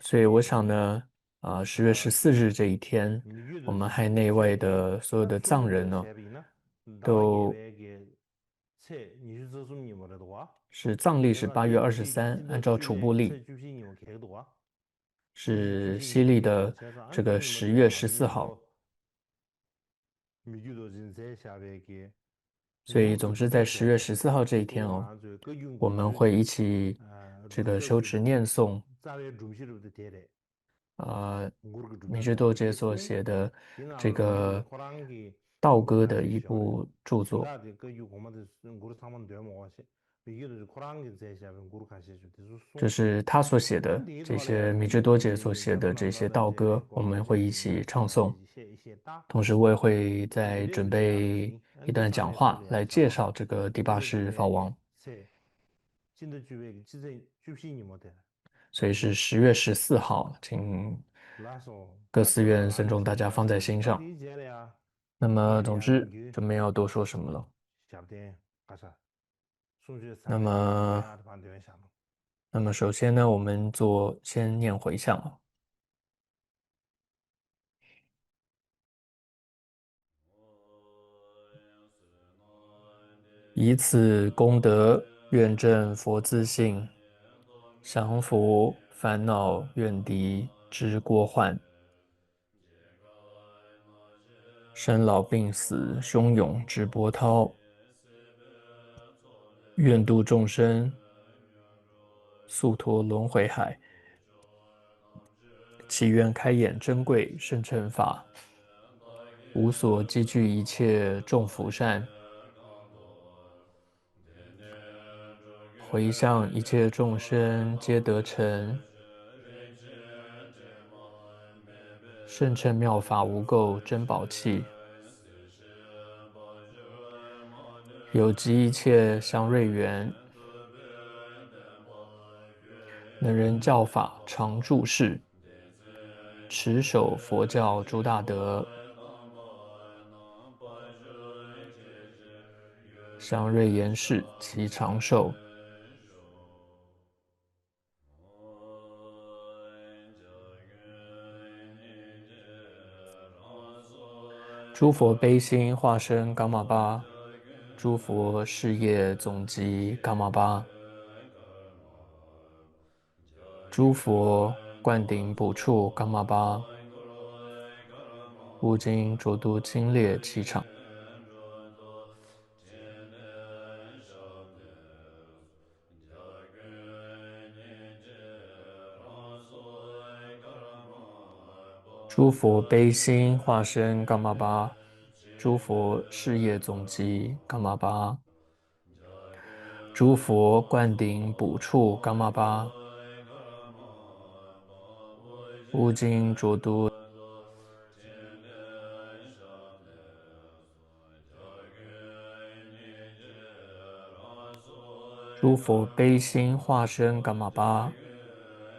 所以我想呢，啊，十月十四日这一天，我们海内外的所有的藏人呢，都是藏历是八月二十三，按照楚布历是西历的这个十月十四号。所以总是在十月十四号这一天哦，我们会一起这个修持念诵，呃，米汁多杰所写的这个道歌的一部著作。这是他所写的这些米芝多杰所写的这些道歌，我们会一起唱诵。同时，我也会再准备一段讲话来介绍这个第八世法王。所以是十月十四号，请各寺院僧众大家放在心上。那么，总之就没有多说什么了。那么，那么首先呢，我们做先念回向啊。 以此功德，愿证佛自性，降伏烦恼怨敌之过患。生老病死汹涌之波涛，愿度众生速脱轮回海。 祈愿开眼珍贵圣乘法，无所积聚一切众福善，回向一切众生皆得成圣乘妙法无垢珍宝器。 有集一切祥瑞缘，能人教法常住世，持守佛教诸大德，祥瑞延世其长寿。 诸佛悲心化身噶玛巴，诸佛誓业总集噶玛巴，诸佛灌顶补处噶玛巴，无尽浊毒清冽气场。 诸佛悲心化身噶玛巴，诸佛誓业总集噶玛巴，诸佛灌顶补处噶玛巴，无尽浊毒。 诸佛悲心化身噶玛巴，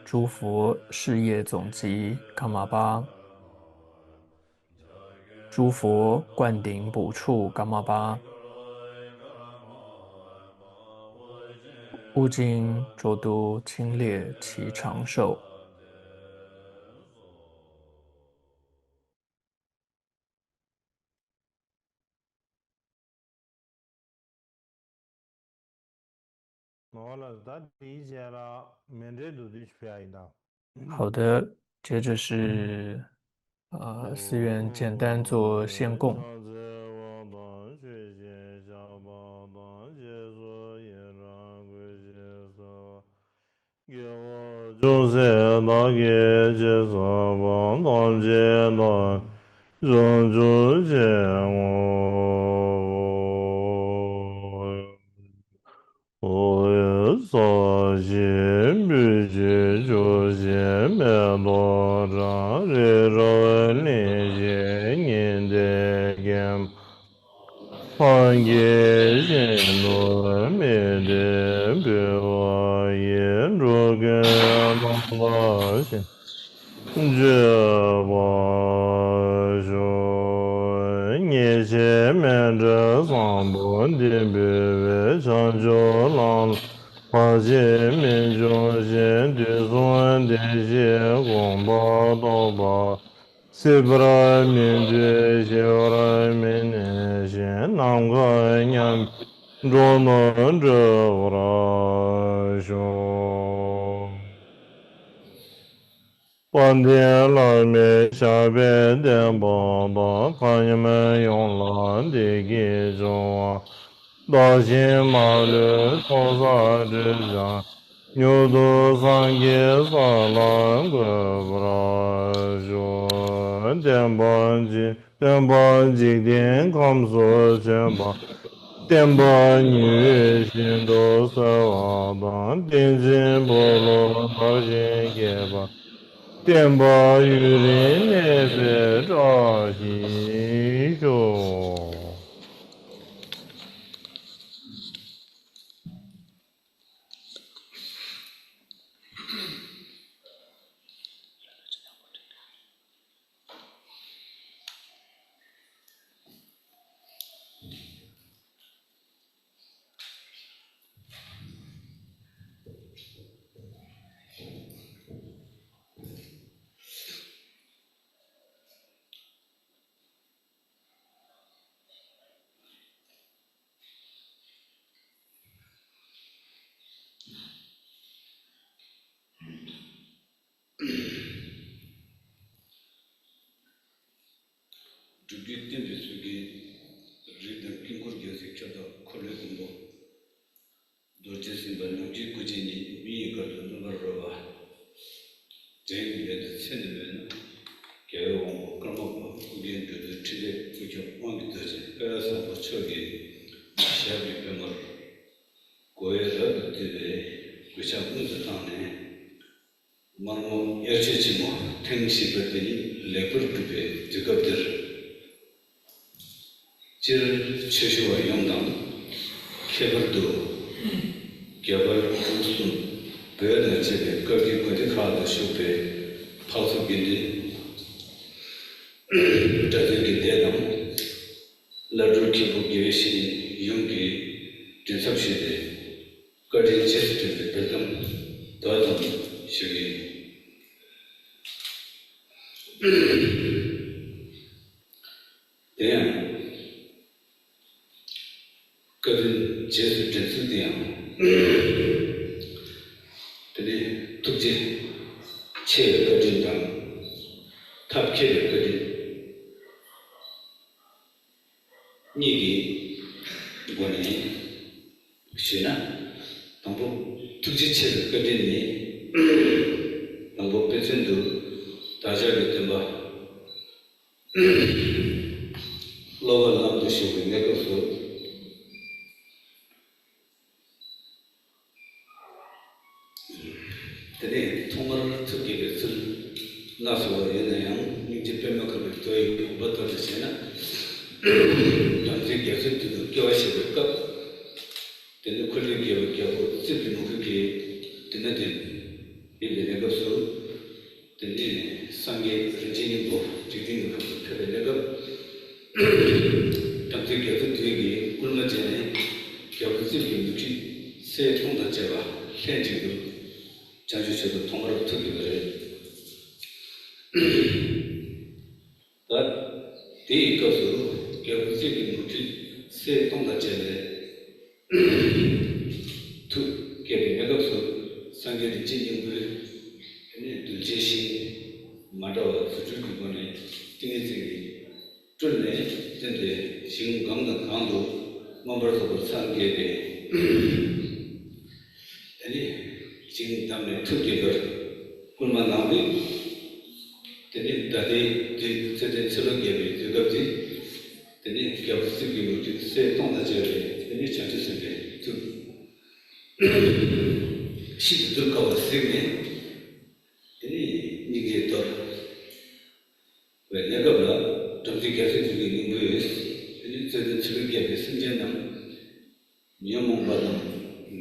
诸佛誓业总集噶玛巴，诸佛灌顶补处噶玛巴，无尽浊毒清冽其长寿。 ནོར་ལ་ད་དེའི་རྗེས་ལ་མཎྜལ་མདོར་བསྡུས་ཤིག་ཕུལ་ཡ་ཡིན་ད། 好的，接着是呃寺院简单做献供。 དགེ་བ་ཅུང་ཟད་བདག་གིས་ཅི་བསགས་པ། ཐམས་ཅད་བདག་གིས་བྱང་ཆུབ་ཕྱིར་བསྔོ། ཡི་དྭགས་བཞིའི་བུ་ཁྱོད་ཆོས་བཞིན་མེ་ཏོག་བཀྲ། རི་རབ་གླིང་བཞི་ཉི་ཟླའི་སྐྱེས་མ། ལྷ་བརྒྱའི་ཞིང་དུ་མི་འབྲལ་བའི་དཔལ་ཡིས། འགྲོ་ཀུན་རྣམ་དག་ཞིང་སྤྱོད་པར་ཤོག། ཉེས་ཆད་མེད་པར་བསམ་པ་འདི་འབུལ་བས། བྱང་ཆུབ་ལམ་ལ་བར་ཆད་མི་འབྱུང་ཞིང་། དུས་གསུམ་བདེ་གཤེགས་གོ་འཕང་ཐོབ་པ། སྲིད་པར་མི་འཇིགས་ཞི་བར་མི་གནས་ཤིང་། ནམ་མཁའ་མཉམ་པའི་འགྲོ་དོན་འགྲུབ་པར་ཤོག། དཔལ་ལྡན་བླ་མའི་ཞབས་པད་བརྟན་པ་དང་། མཁའ་མཉམ་ཡོངས་ལ་བདེ་སྐྱིད་འབྱུང་བ། བདག་གཞན་མ་ལུས་ཚོགས་བསགས་སྒྲིབ་སྦྱངས། མྱུར་དུ་སངས་རྒྱས་ས་ལ་འགོད་པར་ཤོག། སྟོན་པ་འཇིག་སྟོན་པ་འཇིག་རྟེན་ཁམས་སུ་བྱོན་པ། བསྟན་པ་ཉི་འོད་བཞིན་དུ་གསལ་བ་དང་། བསྟན་འཛིན་འཁོར་ལོ་དར་ཞིང་རྒྱས་པ། བསྟན་པ་ཡུན་རིང་གནས་པའི་བཀྲ་ཤིས་ཤོག། སྒྲུབ་བརྒྱུད་བསྟན་པའི་སྲོལ་གྱི་རིགས་དང་དཀྱིལ་འཁོར་རྒྱལ་སྲས་ཁྱབ་བདག་འཁོར་ལོའི་མགོན་པོ། རྡོ་རྗེ་སེམས་དཔའ་ནམ་མཁའི་སྐུ་ཅན་ཉིད་མི་ཡི་བཀའ་དང་རྣམ་པར་རོལ་པ། བྲན་གྱི་ལས་དང་ཚེ་འདི་མེད་ན། རྒྱལ་བའི་དབང་པོ་ཀརྨ་པ་ཨོ་རྒྱན་འགྲོ་དོན་ཕྲིན་ལས་དཀོན་མཆོག་དབང་གི་རྡོ་རྗེ་དཔལ་བཟང་པོ་མཆོག་གི་ཞབས་ཀྱི་པད་མར་དགོས་པའི་རབ་ཏུ་བཏུད་པའི་གུས་ཕྱག་དངོས་སུ་བཏང་ནས། མར་ངོ་དབྱར་ཆོས་ཆེན་མོ་ཐེངས་བཞི་པ་དེ་ཉིད་ལེགས་པར་གྲུབ་པའི་དུས་སྐབས་འདིར། སྤྱིར་ཆོས་ཞུ་བ་ཡོངས་དང་། ཁྱད་པར་དུ་རྒྱ་གར་འབྲུག་གསུམ་བོད་དང་བཅས་པའི་བཀའ་བརྒྱུད་དགོན་སྡེ་ཁག་ཏུ་བཞུགས་པའི་འཕགས་ཚོགས་དགེ་འདུན་གྲྭ་བཙུན་གྱི་སྡེ་དང་། བླ་སྤྲུལ་མཁན་པོ་དགེ་བའི་བཤེས་གཉེན་ཡོངས་ཀྱིས་མགྲིན་ཚབ་ཞུས་ཏེ། བཀའ་དྲིན་རྗེས་སུ་དྲན་པའི་དཔལ་གཏམ་དོ་དམ་ཞུ་གི་ཡིན། དེ་ཡང་བཀའ་དྲིན་རྗེས་སུ་དྲན་ཚུལ་དེ་ཡང་། དེ་ནི་ཐུགས་རྗེ་ཆེ་བའི་བཀའ་དྲིན་དང་། ཐབས་མཁས་པའི་བཀའ་དྲིན། གཉིས་ཀྱི་སྒོ་ནས་ཞུས་ན། དང་པོ་ཐུགས་རྗེ་ཆེ་བའི་བཀའ་དྲིན་ནི། དང་པོ་དཔེ་མཚོན་དུ་བདག་ཅག་གི་སྟོན་པ་སློབ་པ་ལམ་དུ་ཞུགས་པའི་གནས་སྐབས་སུ། དེ་ནས་ཐོག་མར་ཐུགས་དགྱེས་པའི་ཚུལ་སྣ་ཚོགས་པ་ཡོད་ན་ཡང་། སྙིང་རྗེ་པདྨ་དཀར་པོའི་མདོ་ཡི་དགོངས་པ་ལྟར་དུ་བྱས་ན། བྲམ་ཟེ་རྒྱ་མཚོའི་མདུན་དུ་སྐྱེ་བ་བཞེས་པའི་སྐབས། དེ་ནས་འཁོར་ལོས་བརྒྱན་པའི་རྒྱལ་པོ་རྩིབས་ཀྱི་ནོར་བུ་གིས་མདུན་ན་བསྡད་པའི་གནས་སྐབས་སུ། དེ་ནས་སངས་རྒྱས་རིན་ཆེན་སྙིང་པོ་འཇིག་རྟེན་གྱི་ཁམས་སུ་ཕེབས་པའི་གནས་སྐབས། བྲམ་ཟེ་རྒྱ་མཚོ་བདུད་ཀྱིས་སྐུལ་མ་བྱས་ནས་རྒྱལ་པོ་རྩིབས་ཀྱི་མུ་ཁྲི་སྲས་སྟོང་དང་བཅས་པ་ལྷན་ཅིག་ཏུ་བྱང་ཆུབ་མཆོག་ཏུ་ཐོག་མར་ཐུགས་བསྐྱེད་པ་རེད། ད་དེའི་སྐབས་སུ་རྒྱལ་པོ་རྩིབས་ཀྱི་མུ་ཁྲི་སྲས་སྟོང་དང་བཅས་པས་ཐུགས་བསྐྱེད་པའི་གནས་སྐབས་སུ། སངས་རྒྱས་རིན་ཆེན་སྙིང་པོས་གདུལ་བྱའི་ཞིང་མ་འདྲ་བ་རྫུ་འཕྲུལ་གྱི་སྒོ་ནས་ཏིང་ངེ་འཛིན་གྱིས་སྤྲུལ་ནས་བསྟན་ཏེ། ཞིང་གང་དང་གང་དུ་མངོན་པར་རྫོགས་པར་སངས་རྒྱས་ཏེ། དེ་ནས་ཞིང་བསྡམས་ནས་ཐུགས་བསྐྱེད་པར་སྐུལ་མ་གནང་བས། དེ་ནས་ད་ལྟའི་དུས་ཚེ་བརྟན་ཚེ་ལོ་བརྒྱད་པའི་དུས་སྐབས་འདི། དེ་ནས་རྒྱལ་པོ་རྩིབས་ཀྱི་མུ་ཁྲི་སྲས་སྟོང་དང་བཅས་པས་དེ་ནས་བྱང་ཆུབ་སེམས་དཔའི་ཚུལ་ཤིན་ཏུ་གདུལ་དཀའ་བ་གཟིགས་ནས། དེ་ནས་སྙིང་རྗེས་དོར་བའི་གནས་སྐབས་ལ། བྲམ་ཟེ་རྒྱ་མཚོའི་མདུན་གྱི་སྙིང་པོས། དེ་ནས་རྩོད་ལྡན་ཚེ་ལོ་བརྒྱད་པའི་སེམས་ཅན་རྣམས། ཉོན་མོངས་པ་དང་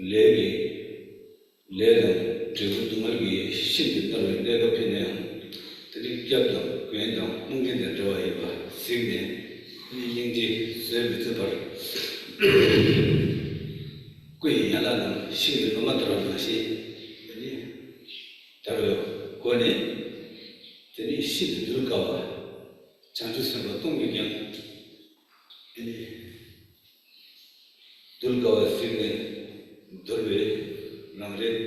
ལས་ཀྱི་ལས་དང་འབྲས་བུ་སྡུག་བསྔལ་གྱིས་ཤིན་ཏུ་མནར་བའི་གནས་སྐབས་འདི་ནའང་། དེ་ནི་སྐྱབས་དང་མགོན་དང་སྨོན་མཁན་དང་འདྲ་བ་ཡིན་པ་གཟིགས་ནས། དེ་ནི་སྙིང་རྗེ་བཟོད་མི་ཚུགས་པར། སྐུ་ཡི་ཡན་ལག་རྣམས་ཤིང་གི་ལོ་མ་ལྟར་བ་ནང་བཞིན། དེ་ནི་དར་བའི་སྒོ་ནས། དེ་ནི་ཤིན་ཏུ་གདུལ་དཀའ་བ། བྱང་ཆུབ་སེམས་དཔའ་སྟོང་གིས་ཀྱང་། དེ་ནི། གདུལ་དཀའ་བ་གཟིགས་ནས་འདོར་བའི་རང་རེད།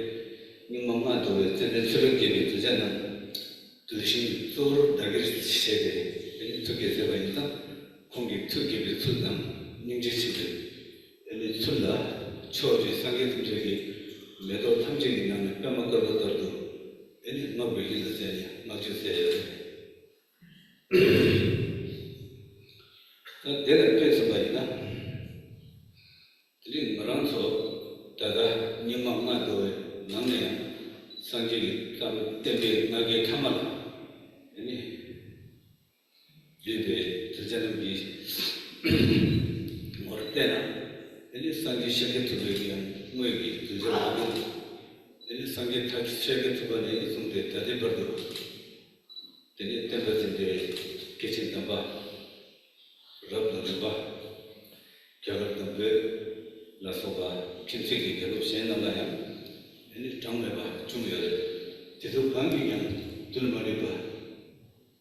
སྙིགས་མ་ལྔ་བདོ་བའི་རྩོད་ལྡན་ཚེ་ལོ་བརྒྱད་པའི་གདུལ་བྱ་རྣམས། གདུལ་ཞིང་གཙོ་བོར་བདག་གིར་བཞེས་ཏེ། དེ་ནི་ཐུགས་བསྐྱེད་མཛད་པ་ཡིན་ཙང་། ཁོང་གི་ཐུགས་བསྐྱེད་པའི་ཚུལ་དང་སྙིང་རྗེ་ཆེན་པོའི་དེ་ནི་ཚུལ་ལ། ཕྱོགས་བཅུའི་སངས་རྒྱས་ཐམས་ཅད་ཀྱིས། མེ་ཏོག་ཐམས་ཅད་ཀྱི་ནང་ནས་པདྨ་དཀར་པོ་ལྟར་དུ་ཨེ་ནི་བསྔགས་པའི་ཡིད་ལ་བརྩེ་ནས་བསྔགས་བརྗོད་མཛད་ཡོད་རེད། ད་དེ་ལ་དཔེ་མཚོན་པ་ཡིན་ན། དེ་རིང་ང་རང་ཚོ་ད་ལྟ་སྙིགས་མ་ལྔ་བདོ་བའི་ནང་ནས་ཡང་སངས་རྒྱས་ཀྱི་བསྟན་པའི་ང་རྒྱལ་ཐ་མ་ལ་ཨེ་ནི། བསྡུས་པའི་གདུལ་བྱ་རྣམས་ཀྱི་ངོར་བལྟས་ན། དེ་ནི་སངས་རྒྱས་ཤཱཀྱ་ཐུབ་པའི་ཡང་དངོས་ཀྱི་གདུལ་བྱ་མ་གིར། དེ་ནི་སངས་རྒྱས་ཤཱཀྱ་ཐུབ་པ་ནས་བཟུང་སྟེ་ད་ལྟའི་བར་དུ། དེ་ནི་བསྟན་པ་འཛིན་པའི་སྐྱེས་ཆེན་དམ་པ། རབ་དང་རིམ་པ། རྒྱ་གར་དང་བོད་ལ་སོགས་པ་ཁྱིམ་མཚེས་ཀྱི་རྒྱལ་ཁབ་གཞན་རྣམས་ལ་ཡང་དེ་ནི་གྲངས་མེད་པ་བྱུང་ཡོད་རེད། དེ་ཚོ་གང་གིས་ཀྱང་བསྡུ་མ་ཐུབ་པ།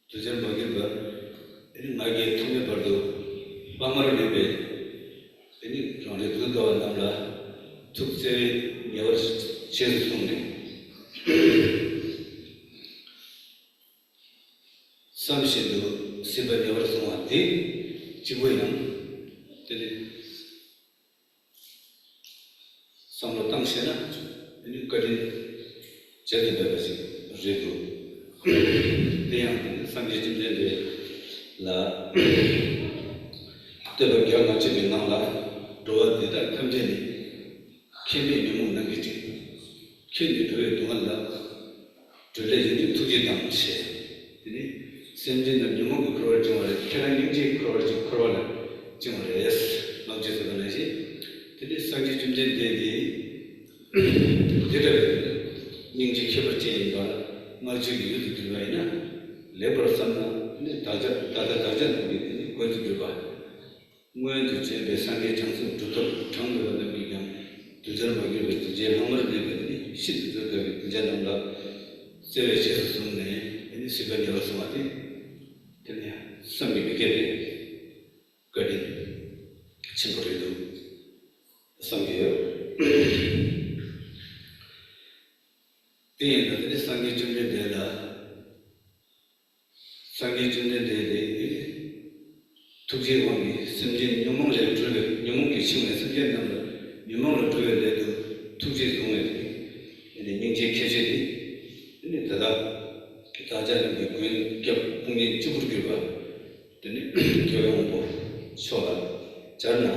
གདུལ་བྱར་མ་གྱུར་པ། དེ་ནི་ང་རྒྱལ་ཐོག་མེད་བར་དུ་དཔའ་ངར་ལྡན་པའི། དེ་ནི་རང་རེ་འདུལ་དཀའ་བ་རྣམས་ལ་ཐུགས་བརྩེ་བས་ཉེ་བར་བྱས་སུ་བཟུང་ནས། བསམ་བཞིན་དུ་སྲིད་པ་ཉེ་བར་བཟུང་བ་དེ་གཅིག་པུ་ཡང་དེ་ནི། བསམ་བློ་བཏང་ཤེས་ན་དེ་ནི་བཀའ་དྲིན་བརྗེད་དུ་མེད་པ་ཞིག་རེད་འདུག་དེ་ཡང་དེ་ནི་སངས་རྒྱས་བཅོམ་ལྡན་འདས་ལ་བསྟོད་པ་བརྒྱ་ལྔ་བཅུ་པའི་ནང་ལ། འགྲོ་བ་འདི་དག་ཐམས་ཅད་ནི། ཁྱད་མེད་ཉོན་མོངས་ནམ་མཁའི་སྤྲིན། ཁྱེད་ནི་འགྲོ་བའི་སྡུག་བསྔལ་ལ། སྒྲོལ་ལས་ཡོངས་འདུལ་ཐུགས་རྗེ་དང་ཞེས། དེ་ནི་སེམས་ཅན་རྣམས་ཉོན་མོངས་ཀྱིས་འཁོར་བར་བཅིང་བ་རེད། ཁྱེད་རང་སྙིང་རྗེས་འཁོར་བར་བཅིང་། འཁོར་བ་ལས་བཅིང་བ་རེད། བསྔགས་བརྗོད་ཟེར་བ་ནང་བཞིན། དེ་ནི་སངས་རྒྱས་བཅོམ་ལྡན་འདས་འདི་འདི་འདྲ་བའི་སྙིང་རྗེ་ཁྱད་པར་ཅན་ཡིན་པ་ལ་བསྔགས་བརྗོད་ཀྱི་ཡུལ་དུ་གྱུར་པ་ཡིན་ན། ལེགས་པར་བསམ་ན་ནི་བདག་ཅག་ད་ལྟ་བདག་ཅག་རྣམས་ཀྱི་དེ་ནི་མགོན་དུ་གྱུར་པ། མངོན་དུ་བྱོན་པའི་སངས་རྒྱས་བྱང་སེམས་གྲུབ་ཐོབ་གྲངས་མེད་པ་རྣམས་ཀྱིས་ཀྱང་གདུལ་བྱར་མ་གྱུར་པའི་གདུལ་བྱའི་ལྷག་མར་གནས་པའི་དེ་ནི་ཤིན་ཏུ་གདུལ་དཀའ་བའི་གདུལ་བྱ་རྣམས་ལ་བརྩེ་བས་རྗེས་སུ་བཟུང་ནས་དེ་ནི་སྲིད་པ་ཉེ་བར་སོང་བ་དེ། དེ་ནི་བསམ་གྱིས་མི་ཁྱབ་པའི་བཀའ་དྲིན་ཆེན་པོ་རེད་འདུག་བསམ་གྱི་ཡོད། དེ་ཡིན་ན་དེ་ནི་སངས་རྒྱས་བཅོམ་ལྡན་འདས་ལ། སངས་རྒྱས་བཅོམ་ལྡན་འདས་དེ་ཐུགས་རྗེའི་དབང་གིས་སེམས་ཅན་ཉོན་མོངས་ལས་སྒྲོལ་བའི། ཉོན་མོངས་ཀྱི་འཆིང་བའི་སེམས་ཅན་རྣམས་ལ་ཉོན་མོངས་ལས་སྒྲོལ་བའི་སླད་དུ་ཐུགས་རྗེས་བཟུང་བའི་དེ་ནི་སྙིང་རྗེའི་ཁྱད་ཆོས་དེ་དེ་ནི་ད་ལྟ་བདག་ཅག་རྣམས་ཀྱི་མགོན་སྐྱབས་དཔུང་གཉེན་གཅིག་པུར་གྱུར་པ་དེ་ནི་རྒྱལ་བའི་དབང་པོ་མཆོག་ལ་སྦྱར་ན་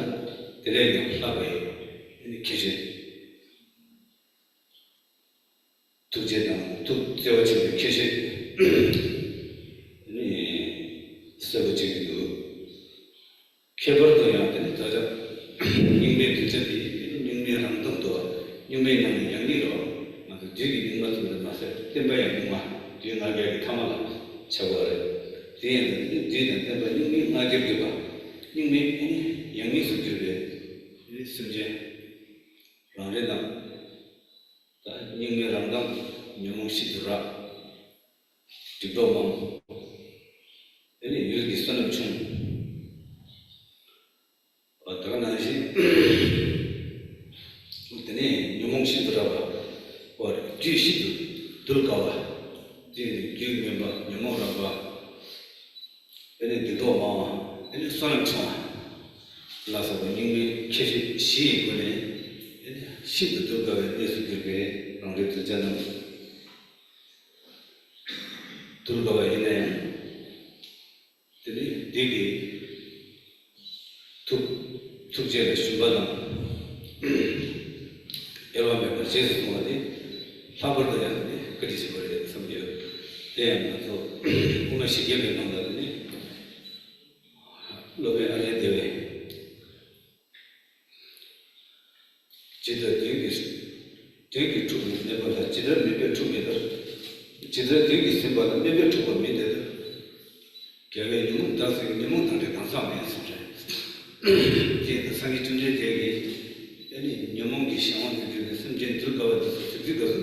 དེ་ལས་ཀྱང་ལྷག་པའི་དེ་ནི་ཁྱད་ཆོས། ཐུགས་རྗེ་དང་ཐུགས་བརྩེ་བ་ཆེན་པོའི་ཁྱད་ཆོས་ནི་གསལ་པོ་བརྗོད་ཀྱི་འདུག་ཁྱད་པར་དུ་ཡང་དེ་ནི་བདག་ཅག་སྙིགས་མའི་གདུལ་བྱ་དེ་སྙིགས་མའི་རང་མདངས་དུ་བ། སྙིགས་མའི་ནང་ནས་ཡང་སྙིགས་རོ། ང་ཚོ་བདུད་ཀྱི་སྙིགས་མ་ཙམ་དུ་མ་ཟད་བསྟན་པ་ཡང་སྙིགས་མ། བདུད་ང་རྒྱལ་གྱི་ཐ་མ་ལ་བྱ་དགོས་པ་རེད། དེ་ཡང་དེ་ནི་བདུད་དང་བསྟན་པ་སྙིགས་མའི་ལྔ་བརྒྱར་གྱུར་པ། སྙིགས་མའི་ཡང་སྙིགས་སུ་གྱུར་པའི་སེམས་ཅན་རང་རེ་དང་། ད་སྙིགས་མའི་རང་མདངས་ཉོན་མོངས་ཤིན་ཏུ་རགས། སྡིག་ཏོ་མང་། དེ་ནས་ཡུལ་གྱི་བསོད་ནམས་ཆུང་། ད་ག་ནང་བཞིན་དེ་ནས་ཉོན་མོངས་ཤིན་ཏུ་རགས་པ། རྒྱུད་ཤིན་ཏུ་འདུལ་དཀའ་བ། དེ་ནས་རྒྱུད་ངན་པ་ཉོན་མོངས་རགས་པ། དེ་ནས་སྡིག་ཏོ་མང་བ། དེ་ནས་བསོད་ནམས་ཆུང་བ་ལ་སོགས་པ་སྙིགས་མའི་ཁྱད་ཆོས་བཞི་ཡི་སྒོ་ནས་དེ་ནས་ཤིན་ཏུ་འདུལ་དཀའ་བའི་གནས་སུ་གྱུར་པའི་རང་རེའི་གདུལ་བྱ་རྣམས་འདུལ་དཀའ་བ་ཡིན་ན་ཡང་། དེ་ནས་བདུད་ཀྱི་ཐུགས་ཐུགས་རྗེ་ལ་ཞུམ་པ་དང་། འབྲལ་བ་མེད་པར་རྗེས་སུ་བཟུང་བ་དེ་ལྷག་པར་དུ་ཡང་དེ་ནི་བཀའ་དྲིན་ཆེན་པོ་རེད་བསམ་གྱི་ཡོད། དེ་ཡང་ང་ཚོ་དབུ་མ་བཞི་བརྒྱ་པའི་ནང་ལ་དེ་ནི་སློབ་དཔོན་ཨཱརྱ་དེ་བས། ཇི་ལྟར་བདུད་ཀྱིས་བདུད་ཀྱིས་འཁྲུགས་པའི་དམན་པ་ལ། ཇི་ལྟར་དམན་པས་འཁྲུགས་མེད་པར། ཇི་ལྟར་བདུད་ཀྱིས་ཟིན་པ་ལ། དམན་པས་འཁྲུགས་པ་མིན་དེ་ལྟར། རྒྱལ་བས་ཉོན་མོངས་བདག་ཟིན་ཉོན་མོངས་དང་བྲལ་གང་ཟག་མེད་ཟེར་རེད། ཅེས་དང་སངས་རྒྱས་བཅོམ་ལྡན་འདས་ཀྱིས་ཨ་ནི་ཉོན་མོངས་ཀྱི་གཞན་དབང་དུ་གྱུར་ནས་སེམས་ཅན་འདུལ་དཀའ་བ་དེ་ཚོ་གཟིགས་དུས་སྐབས་སུ།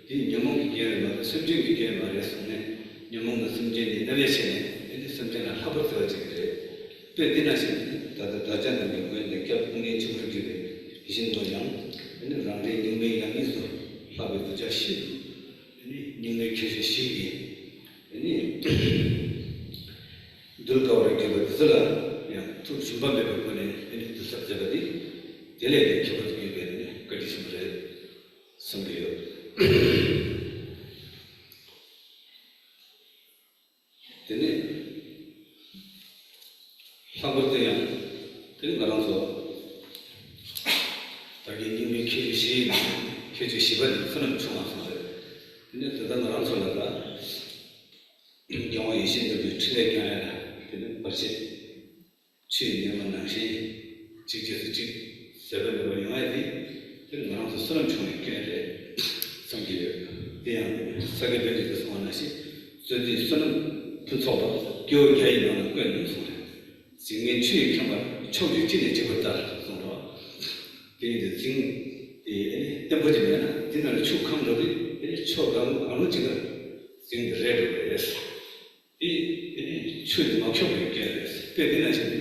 དེ་ཉོན་མོངས་ཀྱི་རྐྱེན་རེད་མ་གཏོགས་སེམས་ཅན་གྱི་རྐྱེན་མ་རེད་གསུངས་ནས། ཉོན་མོངས་ནི་སེམས་ཅན་ནི་རྣམ་དབྱེ་ཕྱེ་ནས་ཨ་ནི་སེམས་ཅན་ལ་ལྷག་པར་བརྩེ་བ་བྱེད་ཀྱི་རེད། དཔེ་འདི་ན་བཞིན་ད་ལྟ་བདག་ཅག་རྣམས་ཀྱི་མགོན་ནས་སྐྱབས་དཔུང་གཉེན་གཅིག་པུར་གྱུར་པའི་དེ་བཞིན་དུ་ཡང་ཨ་ནི་རང་རེའི་སྙིགས་མའི་ཡང་སྙིགས་སུ་ལྷག་པའི་གདུལ་བྱ་ཤིན་ཏུ་ཨ་ནི་སྙིགས་མའི་ཁྱད་ཆོས་བཞི་གིས་ཨ་ནི་འདུལ་དཀའ་བར་གྱུར་པ་འདི་ཚོ་ལ་ཡང་ཐུགས་ཞུམ་པ་མེད་པའི་སྒོ་ནས་ཨ་ནི་འདུལ་ཚར་མཛད་པ་འདི་དེ་ལས་ཀྱང་ཁྱད་པར་དུ་གྱུར་པའི་ཨ་ནི་བཀའ་དྲིན་ཆེན་པོ་རེད། གསུང་གི་ཡོད། དེ་ནས་ལྷག་པར་དུ་ཡང་དེ་ནི་ང་རང་ཚོ་ད་གིན་རྙིང་མའི་ཁྱད་ཆོས་བཞི་ཡིན་ན་ཁྱད་ཆོས་བཞི་པ་ནི་བསོད་ནམས་ཆུང་བ་སོང་རེད། དེ་ནས་ད་ལྟ་ང་རང་ཚོ་ལ་ད་རྒྱལ་དབང་ཡིད་བཞིན་ནོར་བུའི་འཕྲིན་ལས་བསྐྱངས་ཡ་ལ་དེ་ནི་བར་ཆད། ཆུ་ཡི་ཉི་མ་ནང་བཞིན་གཅིག་རྗེས་སུ་གཅིག་ཟད་པ་མེད་པར་ཡོང་ཡ་དེ་དེ་ང་རང་ཚོ་བསོད་ནམས་ཆུང་བའི་སྐྱོན་རེད་བསམ་གྱི་ཡོད། དེ་ཡང་ས་སྐྱ་པཎྜི་ཏས་གསུངས་པ་ནང་བཞིན་རྩོད་ལྡན་བསོད་ནམས་ཕུན་ཚོགས་པ་སྐྱེ་བོ་བརྒྱ་ཡི་ནང་ན་དཀོན་ནོ་གསུངས་རེད། གཟིགས་ངན་ཆུ་ཡིས་ཁེངས་པ་ཕྱོགས་བཅུའི་གཅིག་ནས་འཇིག་པར་ལྟ་གསུངས་རོགས། དེ་ཡིན་དུས་གཟིགས་དེ་བརྟན་པོ་ཅིག་མེད་ན་དེ་ནང་ལ་ཆུ་ཁམས་འགྲོ་དུས་དེ་ནི་ཕྱོགས་གང་གང་རུང་གཅིག་ལ་གཟིགས་དེ་རེད་འགྲོ་གི་རེད། དེ་དེ་ནི་ཆུ་ནི་མ་འཁྱོག་པའི་སྐད་རེད། དཔེ་དེ་ནང་བཞིན་དེ་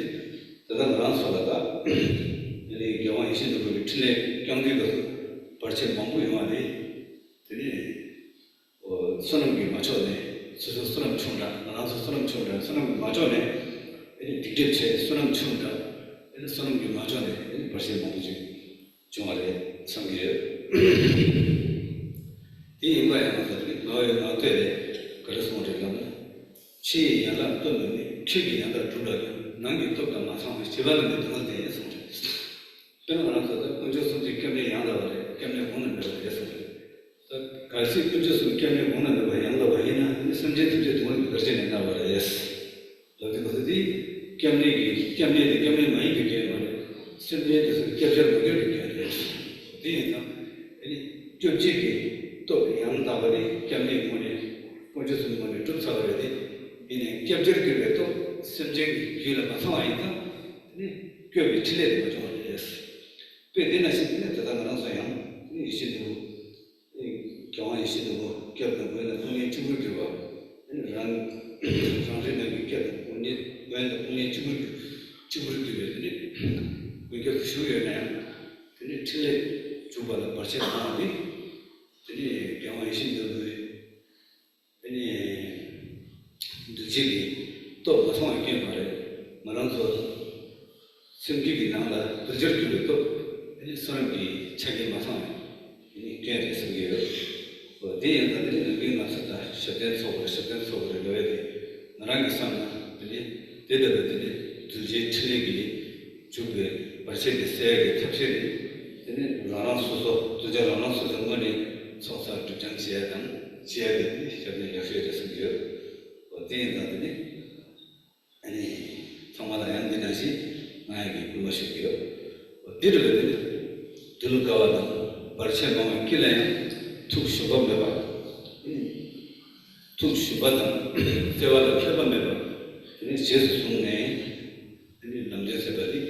ད་ལྟ་ང་རང་ཚོ་ལ་ད་དེ་ནི་རྒྱལ་དབང་ཡིད་བཞིན་ནོར་བུའི་འཕྲིན་ལས་བསྐྱངས་དུས་སྐབས་སུ་བར་ཆད་མང་པོ་ཡོང་བ་དེ་དེ་ནི་བསོད་ནམས་ཀྱིས་མ་ཆོག་ནས་སོ་སོ་བསོད་ནམས་ཆུང་དྲགས་ང་རང་ཚོ་བསོད་ནམས་ཆུང་དྲགས་བསོད་ནམས་ཀྱིས་མ་ཆོག་ནས་དེ་ནི་སྡིག་སྒྲིབ་ཆེ་བསོད་ནམས་ཆུང་དྲགས་དེ་ནི་བསོད་ནམས་ཀྱིས་མ་ཆོག་ནས་དེ་ནི་བར་ཆད་མང་པོ་ཅིག་བྱུང་བ་རེད་བསམ་གྱི་ཡོད། དེ་ཡིན་པ་ཡང་ང་ཚོ་དེ་ནི་ངག་ཡོད་ངག་བསྟོད་ལས་ག་རེ་གསུངས་རེད་ལབ་ན། ཕྱི་ཡི་ཡན་ལག་སྟོབས་མི་ནུས། ཕྱི་གི་ཡང་དག་སྒྲུབ་ལ་ཡང་། ནང་གི་སྟོབས་དང་མ་ཚང་བས། བྱིས་པ་ལ་ནི་སྡུག་བསྔལ་བསྟན་གསུངས་རེད། དཔེར་ན་ང་རང་ཚོ་ད་དཀོན་མཆོག་གསུམ་གྱི་སྐྱབས་གནས་ཡང་དག་པ་རེད། སྐྱབས་གནས་གོང་ན་མེད་པ་རེད་གསུངས་རེད། ད་གལ་སྲིད་དཀོན་མཆོག་གསུམ་སྐྱབས་གནས་གོང་ན་མེད་པ་ཡང་དག་པ་ཡིན་ན་ནི་སེམས་ཅན་ཐམས་ཅད་སྡུག་བསྔལ་གྱི་བར་ཆད་ནས་བཏང་བ་རེད། ལབ་དུས་ག་ཚོད་དེ་སྐྱབས་གནས་ཀྱི་སྐྱབས་གནས་དེ་སྐྱབས་གནས་མ་ཡིན་པའི་སྐྱོན་མ་རེད། སེམས་ཅན་དེ་ཚོ་སྐྱབས་བྱར་མ་གྱུར་པའི་སྐྱོན་རེད། དེ་ཡིན་ཙང་དེ་ནི་སྐྱོབ་བྱེད་ཀྱི་སྟོབས་ཡང་དག་པ་དེ་སྐྱབས་གནས་ངོས་ནས་དཀོན་མཆོག་གསུམ་ངོས་ནས་གྲུབ་ཚར་བ་རེད་དེ། ཡིན་ནའི་སྐྱབས་བྱར་གྱུར་པའི་སྟོབས་སེམས་ཅན་གྱི་རྒྱུད་ལ་མ་ཚང་བ་ཡིན་ཙང་དེ་ནི་སྐྱོབ་པའི་འཕྲིན་ལས་དེ་མ་བྱུང་བ་རེད། དཔེ་དེ་ནང་བཞིན་དེ་ནི་ད་ལྟ་ང་རང་ཚོ་ཡང་དེ་ནི་ཡིད་བཞིན་དུ། རྒྱལ་དབང་ཡིད་བཞིན་ནོར་བུ་སྐྱབས་དང་མགོན་དང་དཔུང་གཉེན་གཅིག་པུར་གྱུར་པ། རང་རང་རེ་རྣམས་ཀྱི་སྐྱབས་དང་དཔུང་གཉེན་མགོན་དང་དཔུང་གཉེན་གཅིག་པུར་གྱུར་གཅིག་པུར་གྱུར་པའི་དེ་ནི་མགོན་སྐྱབས་སུ་བཞུགས་ཡོད་ན་ཡང་དེ་ནི་འཕྲིན་ལས་འཇུག་པ་ལ་བར་ཆད་བཏང་བ་ནི་དེ་ནི་རྒྱལ་དབང་ཡིད་བཞིན་ནོར་བུའི་དེ་ནི། གདུལ་བྱའི་སྟོབས་མ་ཚང་བའི་སྐྱོན་མ་རེད། ང་རང་ཚོ་སེམས་རྒྱུད་ཀྱི་ནང་ལ་གདུལ་བྱར་གྱུར་པའི་སྟོབས་དེ་ནི་བསོད་ནམས་ཀྱི་ཆ་རྐྱེན་མ་ཚང་བའི་སྐྱོན་རེད་བསམ་གྱི་ཡོད། འོ་དེ་ཡིན་ཙང་དེ་ནི་ནམ་རྒྱུན་ང་ཚོ་ད་ཞབས་བརྟན་ཚོགས་པ་རེད་ཞབས་བརྟན་ཚོགས་པ་རེད་ལབ་ཡ་དེ་ང་རང་གི་བསམ་ན་དེ་ནི་དེ་ལྟ་བུའི་དེ་ནི་གདུལ་བྱའི་འཕྲིན་ལས་ཀྱི་འཇུག་པའི་བར་ཆད་དེ་སེལ་ཡ་གི་ཐབས་ཤེས་དེ་དེ་ནི་རང་རང་སོ་སོ་གདུལ་བྱ་རང་རང་སོ་སོའི་ངོས་ནས་ཚོགས་བསགས་སྒྲིབ་སྦྱང་བྱེད་ཡ་དང་བྱེད་ཡ་དེ་ནི་ཞབས་བརྟན་ཡག་ཤོས་རེད་བསམ་གྱི་ཡོད། འོ་དེ་ཡིན་ཙང་དེ་ནི་ཨ་ནི་ཚང་མ་ལ་ཡང་འདི་ནང་བཞིན་ང་ཡི་གི་སྐུལ་མ་ཞུ་གི་ཡོད། འོ་འདི་རུ་ལ་དེ་ནི་གདུལ་དཀའ་བ་དང་བར་ཆད་མང་བའི་དཀྱིལ་ལ་ཡང་ཐུགས་ཞུམ་པ་མེད་པ། ཨ་ནི་ཐུགས་ཞུམ་པ་དང་བརྩེ་བ་ལ་འཁྱོད་པ་མེད་པ། དེ་ནི་རྗེས་སུ་བཟུང་ནས། དེ་ནི་ལམ་སྟོན་མཛད་པ་འདི་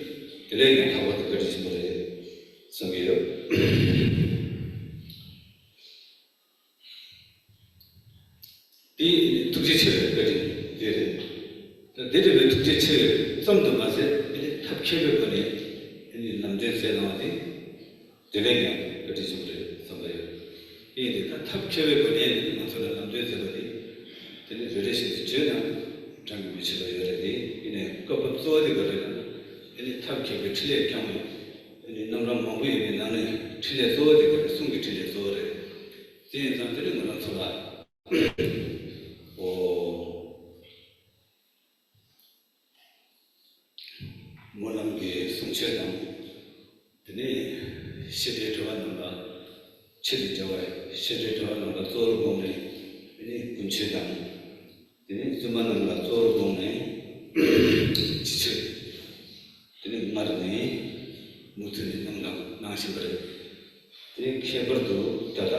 དེ་ལས་ཀྱང་ལྷག་པར་དུ་བཀའ་དྲིན་ཆེན་པོ་རེད་བསམ་གྱི་ཡོད། དེ་ནི་ཐུགས་རྗེ་ཆེ་བའི་བཀའ་དྲིན་དེ་རེད། ད་དེ་འདྲ་བའི་ཐུགས་རྗེ་ཆེ་བའི་ཙམ་དུ་མ་ཟད་དེ་ནི་ཐབས་མཁས་པའི་སྒོ་ནས་དེ་ནི་ལམ་སྟོན་མཛད་གནང་བ་དེ། དེ་ལས་ཀྱང་བཀའ་དྲིན་ཆེན་པོ་རེད་བསམ་པ་ཡོད། དེ་ཡིན་དུས་ད་ཐབས་མཁས་པའི་སྒོ་ནས་ང་ཚོ་ལ་ལམ་སྟོན་མཛད་པ་དེ། དེ་ནི་རེ་རེ་བཞིན་དུ་བརྗོད་ན་གྲངས་ཀྱིས་མི་ཆོད་པ་ཡོད་རེད་དེ། ཡིན་ནའི་སྐབས་བབ་གཙོ་བོ་དེ་ག་རེ་རེད་ན། དེ་ནི་ཐབས་མཁས་པའི་འཕྲིན་ལས་བསྐྱངས་པའི་དེ་ནི་རྣམ་གྲངས་མང་པོ་ཡོད་པའི་ནང་ནས་འཕྲིན་ལས་གཙོ་བོ་དེ་ག་རེ་གསུང་གི་འཕྲིན་ལས་གཙོ་བོ་རེད། དེ་ཡིན་ཙང་དེ་ནི་ང་རང་ཚོ་ལ། ཨོ། སྨོན་ལམ་གྱི་གསུང་ཆོས་དང་། དེ་ནས་བཤད་གྲྭའི་གྲྭ་པ་རྣམས་ལ་ཆེད་དུ་མཇལ་བ་བཤད་གྲྭའི་གྲྭ་པ་རྣམས་ལ་གཙོ་བོར་དགོངས་ནས་དེ་ནས་ཀུན་མཆོད་དང་། དེ་ནས་བཙུན་མ་རྣམས་ལ་གཙོ་བོར་དགོངས་ནས་སྤྱི་མཆོད། དེ་ནས་སྔར་ནས་མུ་མཐུད་ནས་གནང་དང་གནང་བཞིན་པ་རེད། དེ་ནས་ཁྱད་པར་དུ་ད་ལྟ།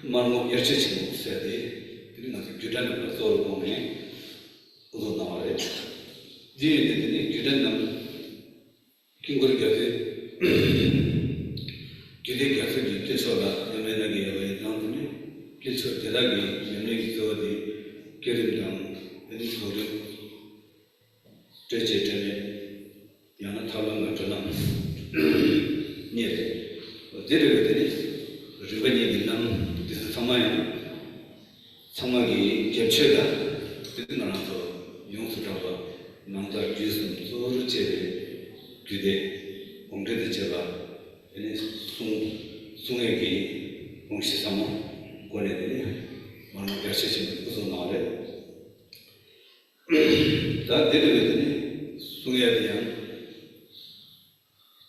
དམར་སྔོ་དབྱར་ཆོས་ཆེན་མོ་ཟེར་ཏེ། དེ་ནི་ང་ཚོ་རྒྱུད་གྲྭ་རྣམས་ལ་གཙོ་བོར་དགོངས་ནས་དབུ་འཛུགས་གནང་བ་རེད། འདི་ཡིན་ཏེ་དེ་ནི་རྒྱུད་གྲྭ་རྣམས་དཀྱིལ་འཁོར་རྒྱ་མཚོའི། རྒྱུད་སྡེ་རྒྱ་མཚོ་གི་དཀྱིལ་ཕྱོགས་ལ་ཉམས་ལེན་གནང་གི་ཡོད་པ་ཡིན་ཙང་། དེ་ནི་དཀྱིལ་ཕྱོགས་དེ་དག་གི་ཉམས་ལེན་གྱི་གཙོ་བོ་དེ་བསྐྱེད་རིམ་དང་། དེ་ནི་རྫོགས་རིམ། སྤྲོས་བཅས་སྤྲོས་མེད། ཡང་ན་ཐབས་ལམ་དང་སྒྲོལ་ལམ་གཉིས་རེད། དེ་རེད་པས། དེ་ནི་རིམ་པ་གཉིས་ཀྱི་ལམ་འདི་ཚོ་ཚང་མ་ཡང་ཚང་མ་གི་རྒྱབ་ཆོས་ལ་དེ་ནི་ང་རང་ཚོ་ཡོངས་སུ་གྲགས་པ་ནང་ལྟར་རྒྱུད་གསུམ་གཙོ་བོར་བྱས་པའི་རྒྱུད་སྡེ་དགོངས་འགྲེལ་དང་བཅས་པ། གསུང་གསུང་ཡས་ཀྱི་དགོངས་གཞི་ཚང་མ་སྒོ་ནས་དེ་ནི་མ་འོངས་རྒྱ་ཆེ་ཆེན་པོ་སྐུ་གཟུགས་ནང་རེད། ད་དེ་འདྲ་བའི་དེ་ནི་གསུང་ཡས་དེ་ཡང་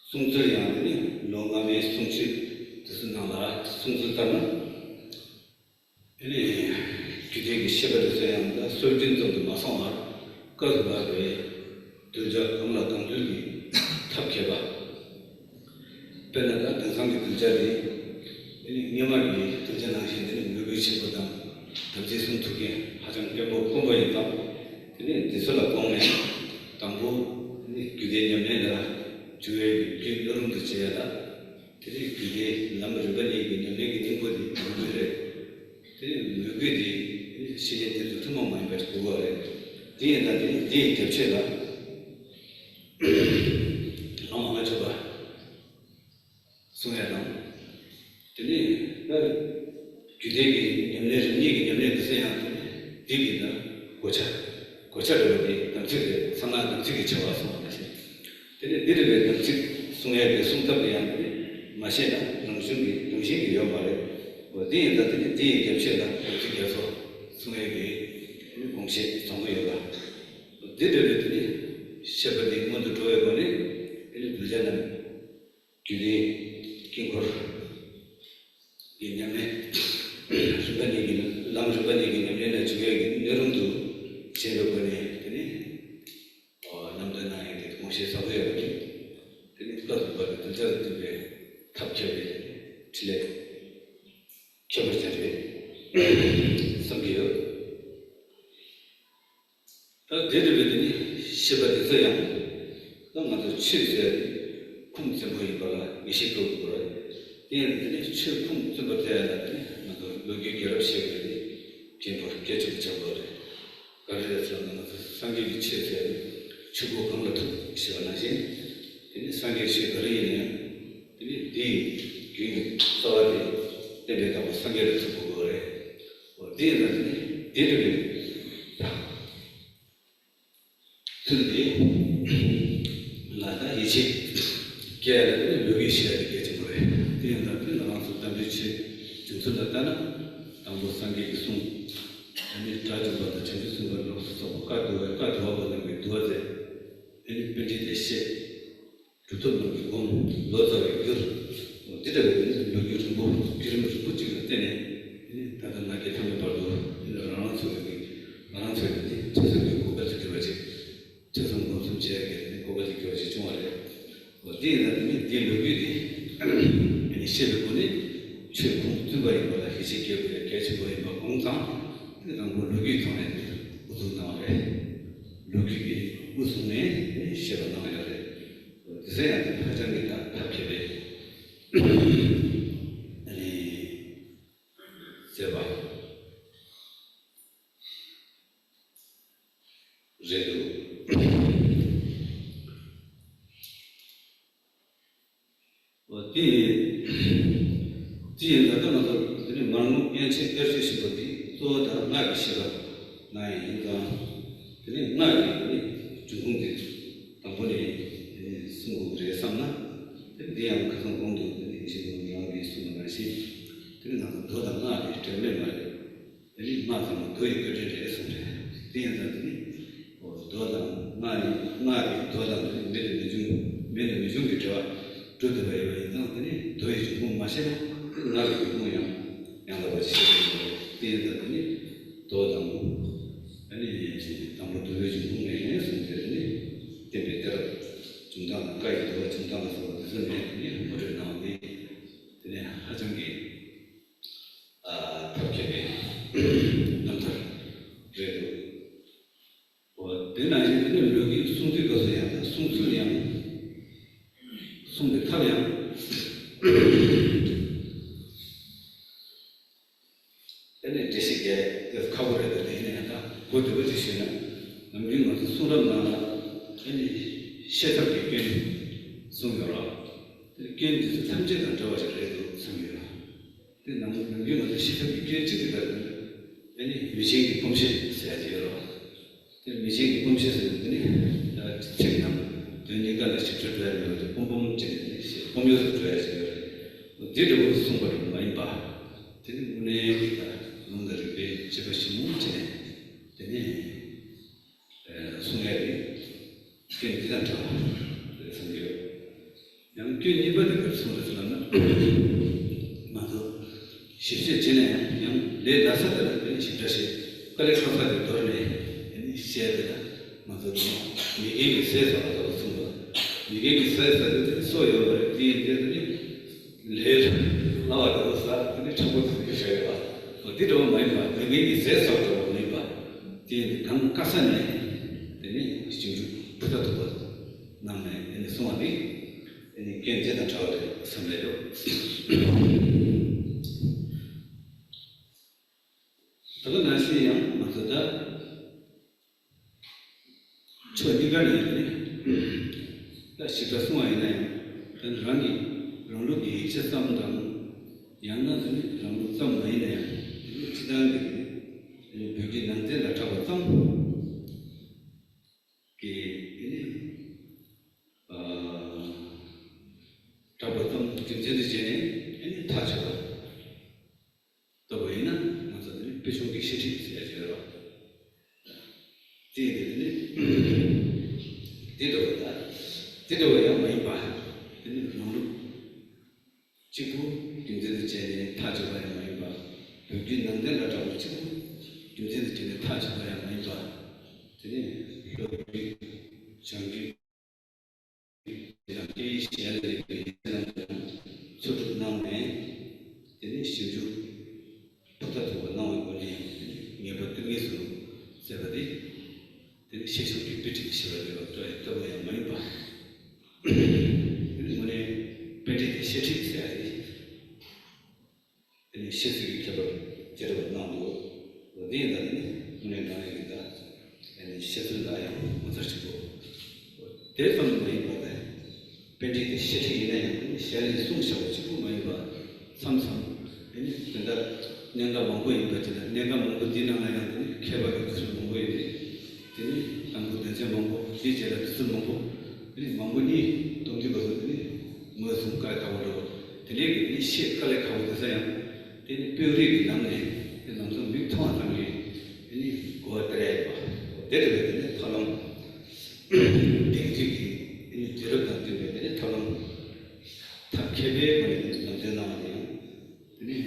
གསུང་ཚུལ་ཡང་དེ་ནི་ལོ་སྔ་མའི་གསུང་ཆོས་དེ་ཚོ་ནང་ལ་གསུང་ཚུལ་ལྟར་ན། དེ་ནས་རྒྱུད་སྡེ་གི་བཤད་པ་དེ་ཚོ་ཡང་ད་སྲོལ་རྒྱུན་ཙམ་དུ་མ་སོང་བར་བཀའ་བརྒྱུད་པ་རེད། གདུལ་བྱ་གང་ལ་གང་འདུལ་གྱི་ཐབས་མཁས་པ། དཔེར་ན་ད་དེང་སང་གི་གདུལ་བྱ་དེ་དེ་ནས་སྔོན་མ་གི་གདུལ་བྱ་ནང་བཞིན་དེ་ནས་མོས་གུས་ཆེན་པོ་དང་དམ་ཚིག་སྲུང་ཐུབ་མཁན་ཧ་ཅང་དཔོན་པོ་དཔོན་པོ་ཡིན་ཙང་། དེ་ནས་འདི་ཚོ་ལ་དགོངས་ནས་དང་པོ་དེ་ནས་རྒྱུད་སྡེ་ཉམས་ལེན་ལ་འཇུག་ཡས་ཀྱི་རྒྱུ་སྣོད་རུང་དུ་བྱེད་ཡ་ལ། དེ་ནས་རྒྱུད་སྡེའི་ལམ་རིམ་པ་གཉིས་ཀྱི་ཉམས་ལེན་གྱི་སྙིང་པོ་དེ་མོས་གུས་རེད། དེ་ནས་མོས་གུས་དེ་དེ་ནས་ཤེས་བྱའི་གཏེར་དུ་ཐུན་མོང་མ་ཡིན་པ་ཞིག་དགོས་པ་རེད། དེ་ཡིན་ན་དེ་ནས་དེའི་རྒྱབ་ཆོས་ལ་ལམ་ལྔ་མཆོད་པ་གསུང་ཡ་དང་། དེ་ནས་ད་རྒྱུད་སྡེ་གི་ཉམས་ལེན་རིམ་གཉིས་ཀྱི་ཉམས་ལེན་དེ་ཚོ་ཡང་དེ་ནས་དེ་གི་ད་གོ་ཆ་གོ་ཆ་འདྲ་བ་དེ་དམ་ཚིག་རེད། ཚང་མ་དམ་ཚིག་གི་བྱ་བ་གསུང་བ་ནང་བཞིན། དེ་ནས་འདི་རིགས་པའི་དམ་ཚིག་གསུང་ཡས་ཀྱི་གསུང་ཐབས་དེ་ཡང་དེ་ནི་མ་ཤེས་ན་རང་གཞུང་གི་རང་བཞིན་གྱིས་ཡོད་མ་རེད། འོ་དེ་ཡིན་ཙང་དེ་ནི་དེ་ཡི་རྒྱབ་ཆོས་ལ་དམ་ཚིག་རྒྱ་མཚོ་གསུང་ཡས་ཀྱི་དེ་ནི་དགོངས་བཞེད་བཟང་པོ་ཡོད་ལ། འདི་འདྲ་བའི་དེ་ནི་བཤད་པ་དེ་སྔོན་དུ་འགྲོ་བའི་སྒོ་ནས་དེ་ནི་གདུལ་བྱ་རྣམས་རྒྱུད་སྡེའི་དཀྱིལ་འཁོར་གྱི་ཉམས་ལེན་རིམ་པ་གཉིས་ཀྱི་ལམ་རིམ་པ་གཉིས་ཀྱི་ཉམས་ལེན་ལ་འཇུག་ཡས་ཀྱི་སྣོད་རུང་དུ་བྱེད་པའི་སྒོ་ནས་དེ་ནི། ལམ་སྟོན་གནང་ཡས་དེ་དགོངས་བཞེད་ཟབ་པོ་ཡོད་པ་རེད། དེ་ནི་བཀའ་བརྒྱུད་པ་དང་གདུལ་བྱ་ལ་བསྟུན་པའི་ཐབས་མཁས་པའི་འཕྲིན་ལས་ཁྱད་པར་ཅན་རེད་བསམ་གྱི་ཡོད། ད་དེ་འདྲ་བའི་དེ་ནི་བཤད་པ་དེ་ཚོ་ཡང་ད་ང་ཚོ་ཆོས་ཟེར་ཁུངས་བཙུན་པོ་ཡིན་པ་ལ་ངེས་ཤེས་སྐྱེ་དགོས་པ་རེད། དེ་ཡང་དེ་ནི་ཆོས་ཁུངས་བཙུན་པ་དེ་ཡང་ལ་དེ་ནི་ང་ཚོ་ལོ་རྒྱུས་རྒྱལ་རབས་བཤད་པའི་དེ་རྒྱན་པོ་སྐད་ཆ་ཆགས་པ་རེད། ག་རེ་རེད་ཟེར་ན་ང་ཚོ་སངས་རྒྱས་ཀྱི་ཆོས་ཟེར་ཆོས་སྒོ་གང་ལ་ཐུག་ཞེས་པ་ནང་བཞིན། དེ་ནི་སངས་རྒྱས་ཆོས་ག་རེ་ཡིན་ནའང་དེ་ནི་དེའི་རྒྱུན་གྱི་རྩ་བ་དེ་བསྟན་པའི་བདག་པོ་སངས་རྒྱས་ལ་ཐུག་དགོས་པ་རེད། འོ་དེ་ཡིན་ན་དེ་ནི་དེ་འདྲ་བའི་ཚུལ་དེ་ལ་ད་ཡིད་ཆེས་སྐྱེ་ཡ་ལ་དེ་ནི་ལོ་རྒྱུས་ཤེས་ཡ་དེ་གལ་ཆེན་པོ་རེད། དེ་ཡིན་ན་དེ་ནི་ང་རང་ཚོ་དམ་པའི་ཆོས་བྱུང་ཚུལ་ལ་ལྟ་ན་དང་པོ་སངས་རྒྱས་ཀྱི་གསུང་། དེ་ནས་སྒྲ་འཇུག་པ་དང་བྱང་ཆུབ་སེམས་དཔའ་ལ་སོགས་པ་བཀའ་བསྡུ་བའི་བཀའ་བསྡུ་བ་པོ་རྣམས་ཀྱིས་བསྡུ་བ་མཛད། དེ་ནས་པཎྜི་ཏས་བཤད། གྲུབ་ཐོབ་རྣམས་ཀྱིས་སྒོམ། ལོ་ཙཱ་བས་བསྒྱུར། འོ་འདི་འདྲ་བའི་ལོ་རྒྱུས་རིང་པོ་བརྒྱུད་རིམ་རིང་པོ་གཅིག་ལ་བརྟེན་ནས་ད་ལྟ་ང་རྒྱལ་ཐ་མའི་བར་དུ་རང་རང་ཚོ་ཡི་རང་རང་ཚོ་ཡི་ཐོས་བསམ་གྱི་གོ་སྐབས་ཅིག་བསྒྲུབས་པ་ཅིག་ཐོས་བསམ་སྒོམ་གསུམ་བྱེད་ཡག་གི་གོ་སྐབས་ཅིག་བསྒྲུབས་པ་ཅིག་བྱུང་བ་རེད། འོ་འདི་ཡིན་ན་དེ་ནི་འདིའི་ལོ་རྒྱུས་འདི་ནི་ཤེས་པའི་སྒོ་ནས་ཆོས་ཁུངས་བཙུན་པ་ཡིན་པ་ལ་ཡིད་ཆེས་སྐྱེ་དགོས་གལ་ཆེན་པོ་ཡིན་པ་དགོངས་ཙང་དེ་རང་གི་ལོ་རྒྱུས་ཐོག་ནས་དེ་འགོ་འཛུགས་གནང་བ་རེད། ལོ་རྒྱུས་ཀྱི་དབུ་བཟུང་ནས་བཤད་པ་གནང་ཡོད་རེད། དེ་ཚོ་ཡང་དེ་ཧ་ཅང་གི་ད་ཐབས་མཁས་པའི་ཨ་ནི་མཛད་པ་རེད་འདུག་འོ་དེ་དེ་ཡིན་ད་ལྟ་ང་ཚོ་དེ་ནི་མར་ངོ་པཎ་ཆེན་དཔལ་སྤྲུལ་ཞིག་པོ་དེ་གཙོ་བོ་དང་སྔགས་ཀྱི་བཤད་པ་གནང་ཡས་ཡིན་ཙང་། དེ་ནས་སྔགས་ཀྱི་དེ་ནི་འབྱུང་ཁུངས་དེ་དང་པོ་ནས་དེ་ནི་གསུང་དགོས་ཀྱི་རེད་བསམ་ན། དེ་འདི་ཡང་ཁ་སང་གོང་དུ་དེ་ནི་ཡིན་གཅིག་མིན་གཉིས་རང་གིས་གསུངས་པ་ནང་བཞིན། དེ་ནི་ང་ཚོ་མདོ་དང་སྔགས་ཀྱི་འབྲེལ་མེད་མ་རེད། དེ་ནི་སྔགས་ཚང་མ་མདོ་ཡི་བཀའ་དྲིན་རེད་གསུངས་རེད། དེ་ཡིན་ཙང་དེ་ནི་མདོ་དང་སྔགས་ཡི་སྔགས་ཀྱི་མདོ་དང་དེ་ནི་མེད་དུ་མི་འབྱུང་མེད་དུ་མི་འབྱུང་གི་འབྲེལ་བ་གྲུབ་བསྡད་པ་ཡོད་པ་ཡིན་ཙང་དེ་ནི་མདོ་ཡི་འབྱུང་ཁུངས་མ་ཤེས་ན་དེ་སྔགས་ཀྱི་འབྱུང་ཁུངས་ཡང་ཡང་དག་པ་ཅིག་ཤེས་དགོས་རེད། དེ་ཡིན་ཙང་དེ་ནི་མདོ་དང་དེ་ནི་དང་པོ་མདོ་ཡི་འབྱུང་ཁུངས་ངེས་གསུངས་ཏེ་དེ་ནི་བསྟན་པའི་གཏད་རབས་བྱུང་སྟངས་དང་བཀའ་ཡི་འདུལ་བ་བྱུང་སྟངས་ལ་སོགས་པ་དེ་ཚོ་ནས་དེ་ནི་ངོ་སྤྲོད་གནང་བ་ནི་དེ་ནི་ཧ་ཅང་གི་ཐབས་མཁས་པའི་རྣམ་ཐར་རེད་འདུག་འོ་དེ་ནང་བཞིན་དེ་ནས་ལོ་རྒྱུས་གསུང་དུས་སྐབས་སུ་ཡང་དང་གསུང་ཚུལ་ཡང་གསུང་པའི་ཐབས་ཡང་དེ་ནས་འགྲེལ་བཤད་རྒྱག་ཡ་ཁག་པོ་རེད་འདུག་དེ་ནས་ཡང་དང་གོ་བདེ་པོ་ཅིག་ཞུས་ན་ནམ་རྒྱུན་ང་ཚོ་གསུང་རབ་ནང་ལ་དེ་ནས་ཤེས་ཐབས་ཀྱི་སྐྱོན་གསུངས་ཡོད་རེད། དེ་སྐྱོན་འདི་ཚོ་ཐམས་ཅད་དང་འདྲ་བ་ཞིག་རེད་འདུག་བསམ་གྱི་ཡོད། དེ་ནང་ནམ་རྒྱུན་ང་ཚོ་ཤེས་ཐབས་ཀྱི་སྐྱོན་གཅིག་གི་བར་དུ་ཨ་ནི་མི་ཆེན་གྱི་སྤོམ་ཤེས་ཟེར་ཡ་ཅིག་ཡོད་རེད། དེ་མི་ཆེན་གྱི་སྤོམ་ཤེས་ཟེར་ཡ་དེ་ནི་ཚིག་དང་དོན་གཉིས་ཀ་ལ་ཞིབ་ཕྲ་འགྲོ་ཡ་མེད་པ་དེ་སྤོམ་སྤོམ་བྱས་ནས་ཤེས་སྤོམ་གཡོག་ཏུ་འགྲོ་ཡ་ཅིག་ཡོད། འདི་འདྲ་བོ་གསུངས་པ་རེད་མ་ཡིན་པ། དེ་ནི་དངོས་གནས་ཀྱི་ད་ལུང་དང་རིགས་པའི་དཔྱད་པ་ཞིབ་མོ་བྱས་ནས་དེ་ནས་གསུང་ཡ་རེད། སྐྱོན་འདི་དང་བྲལ་བ་རེད་བསམ་གྱི་ཡོད། ཡང་སྐྱོན་གཉིས་པ་དེ་ག་རེ་གསུངས་རེད་ཟེར་ན། ང་ཚོ་ཞིབ་བཤེར་བྱས་ནས་ཡང་ལས་སླ་ས་དེ་ལ་ཞིབ་ཕྲ་བྱས། དཀའ་ལས་ཁག་ས་དེ་དོར་ནས་ཡང་བཤད་དེ་ལ་ང་ཚོ་དེ་མི་རྒན་གྱི་ཟས་ཟ་བ་ལྟ་བུ་གསུངས་པ། མི་རྒན་གྱི་ཟས་ཟ་དུས་དེ་སོ་ཡོད་པ་རེད། དེ་ཡིན་དུས་དེ་ནི་ལས་སླ་བ་ལྟ་བུ་ཟ་དེ་ནི་ཁྲག་པོ་དེ་ཚོ་བཤད་ཡོད་པ། འོ་དེ་འདྲ་བ་མ་ཡིན་པ། མི་རྒན་གྱི་ཟས་ཟ་བ་ལྟ་བུ་མིན་པ། དེ་ཡིན་དུས་གང་དཀའ་ས་ནས་དེ་ནི་ཞིབ་འཇུག་ཕུ་ཐག་ཐུག་པ་གནང་ནས་དེ་ནི་གསུང་བ་ནི། ཨ་ནི་རྐྱེན་དེ་དང་བྲལ་བ་རེད་བསམ་པས་ཡོད། ད་ག་ནང་བཞིན་ཡང་ང་ཚོ་ད་ཕྱོགས་གཉིས་ཀ་ནས་ནི་ད་ཞིབ་ཕྲ་གསུང་བ་ཡིན་ན་ཡང་། ད་ནི་རང་གི་རང་ལུགས་ཀྱི་ཡིག་ཆ་ཙམ་དང་། ཡང་ན་ད་ནི་རང་ལུགས་ཙམ་མ་ཡིན་ན་ཡང་དེ་ནི་སྤྱི་བཏང་གི་ནི་བོད་བརྒྱུད་ནང་བསྟན་ལ་གྲགས་པ་ཙམ་གྱི་དེ་ནི་གྲགས་པ་ཙམ་རྒྱུ་མཚན་དུ་བྱས་ནས་ཨ་ནི་ཐག་ཆོད་པ་ལྟ་བུ་ཡིན་ན། ང་ཚོ་དེ་ནི་དཔེ་ཆུང་གི་བཤད་ཁྲིད་ཟེར་ཡ་ཅིག་ཡོད་རེད། དེ་ཡིན་དུས་དེ་ནི་དེ་འདྲ་བ་དང་དེ་འདྲ་བ་ཡང་མ་ཡིན་པ། དེ་ནི་རང་ལུགས་གཅིག་པུ་རྒྱུ་མཚན་དུ་བྱས་ནས་ཐག་ཆོད་པ་ཡང་མ་ཡིན་པ། བོད་བརྒྱུད་ནང་བསྟན་ལ་གྲགས་པ་གཅིག་པུ་རྒྱུ་མཚན་དུ་བྱས་ནས་ཐག་ཆོད་པ་ཡང་མ་ཡིན་པ། དེ་ནི་ལྷོ་བརྒྱུད་བྱང་བརྒྱུད། དེ་ཡང་སྐད་ཡིག་གཞན་ལ་ཡོད་པའི་ཡིག་ཆ་རྣམས་ཀྱང་འཚོལ་སྒྲུབ་གནང་ནས། དེ་ནས་ཞིབ་འཇུག་ཕུ་ཐག་ཐུག་པ་གནང་བའི་སྒོ་ནས་ངེས་པར་དུ་ངེས་སུ་མཛད་པ་དེ། དེ་ནི་བཤད་ཆུང་གི་དཔེ་ཁྲིད་ཞེས་པ་ལས་ལྟ་བུ་ཡང་མ་ཡིན་པ། དེ་ནི་དངོས་གནས་དཔེ་ཁྲིད་དེ་བཤད་ཁྲིད་ཟེར་ཡ་རེད། དེ་ནས་བཤད་ཚུལ་གྱི་ཁྱད་པར་ཅི་འདྲ་བ་གནང་འདུག་འོ་དེ་ཡིན་ད། དེ་ནས་དངོས་གནས་ནང་ཡོད་ཀྱི་ད་དེ་ནས་བཤད་ཚུལ་ལ་ཡང་ངོ་མཚར་ཆེན་པོ། དེ་ཙམ་མ་ཡིན་པར་དེ་དཔེ་ཁྲིད་དེ་བཤད་ཁྲིད་ཡིན་ན་ཡང་དེ་ནས་ཞལ་ནས་གསུངས་བཞག་པ་གཅིག་པུ་མ་ཡིན་པར་མཚམས་མཚམས་དེ་ནས་དེ་འདྲ་གནད་འགག་མང་པོ་ཡིན་པ་ཅིག་ལ། གནད་འགག་མང་པོ་འདི་ནང་ལ་ཡང་དེ་ནས་མཁས་པ་གི་དུས་ཚོད་མང་པོ་ཡོད་དེ། དེ་ནི་དང་པོ་དོན་ཚན་མང་པོ། དེའི་རྗེས་ལ་དུས་ཚོད་མང་པོ། དེ་ནི་མང་པོ་གཉིས་སྟོང་རྒྱུ་བ་དེ་ནི་ངོས་བཟུང་དཀའ་ཁག་པོ་འགྲོ། དེ་ནས་དེ་ནི་ཤེས་དཀའ་ལས་ཁག་པོ་དེ་ཚོ་ཡང་དེ་ནི་དཔོན་རིགས་ཀྱི་ནང་ནས་དེ་ནམ་སོང་མིག་མཐོང་བ་ཙམ་གྱིས་དེ་ནི་གོ་བ་སྟེར་ཡ་ཡོད་པ། དེ་འདྲ་བའི་དེ་ནི་ཐབས་ལམ་དེང་དུས་ཀྱི་དེ་ནི་དུས་རབས་དང་བསྟུན་པའི་དེ་ནི་ཐབས་ལམ་ཐབས་མཁས་པའི་སྒོ་ནས་དེ་ནི་ནང་དོན་གནང་བ་དེ་ཡང་དེ་ནི་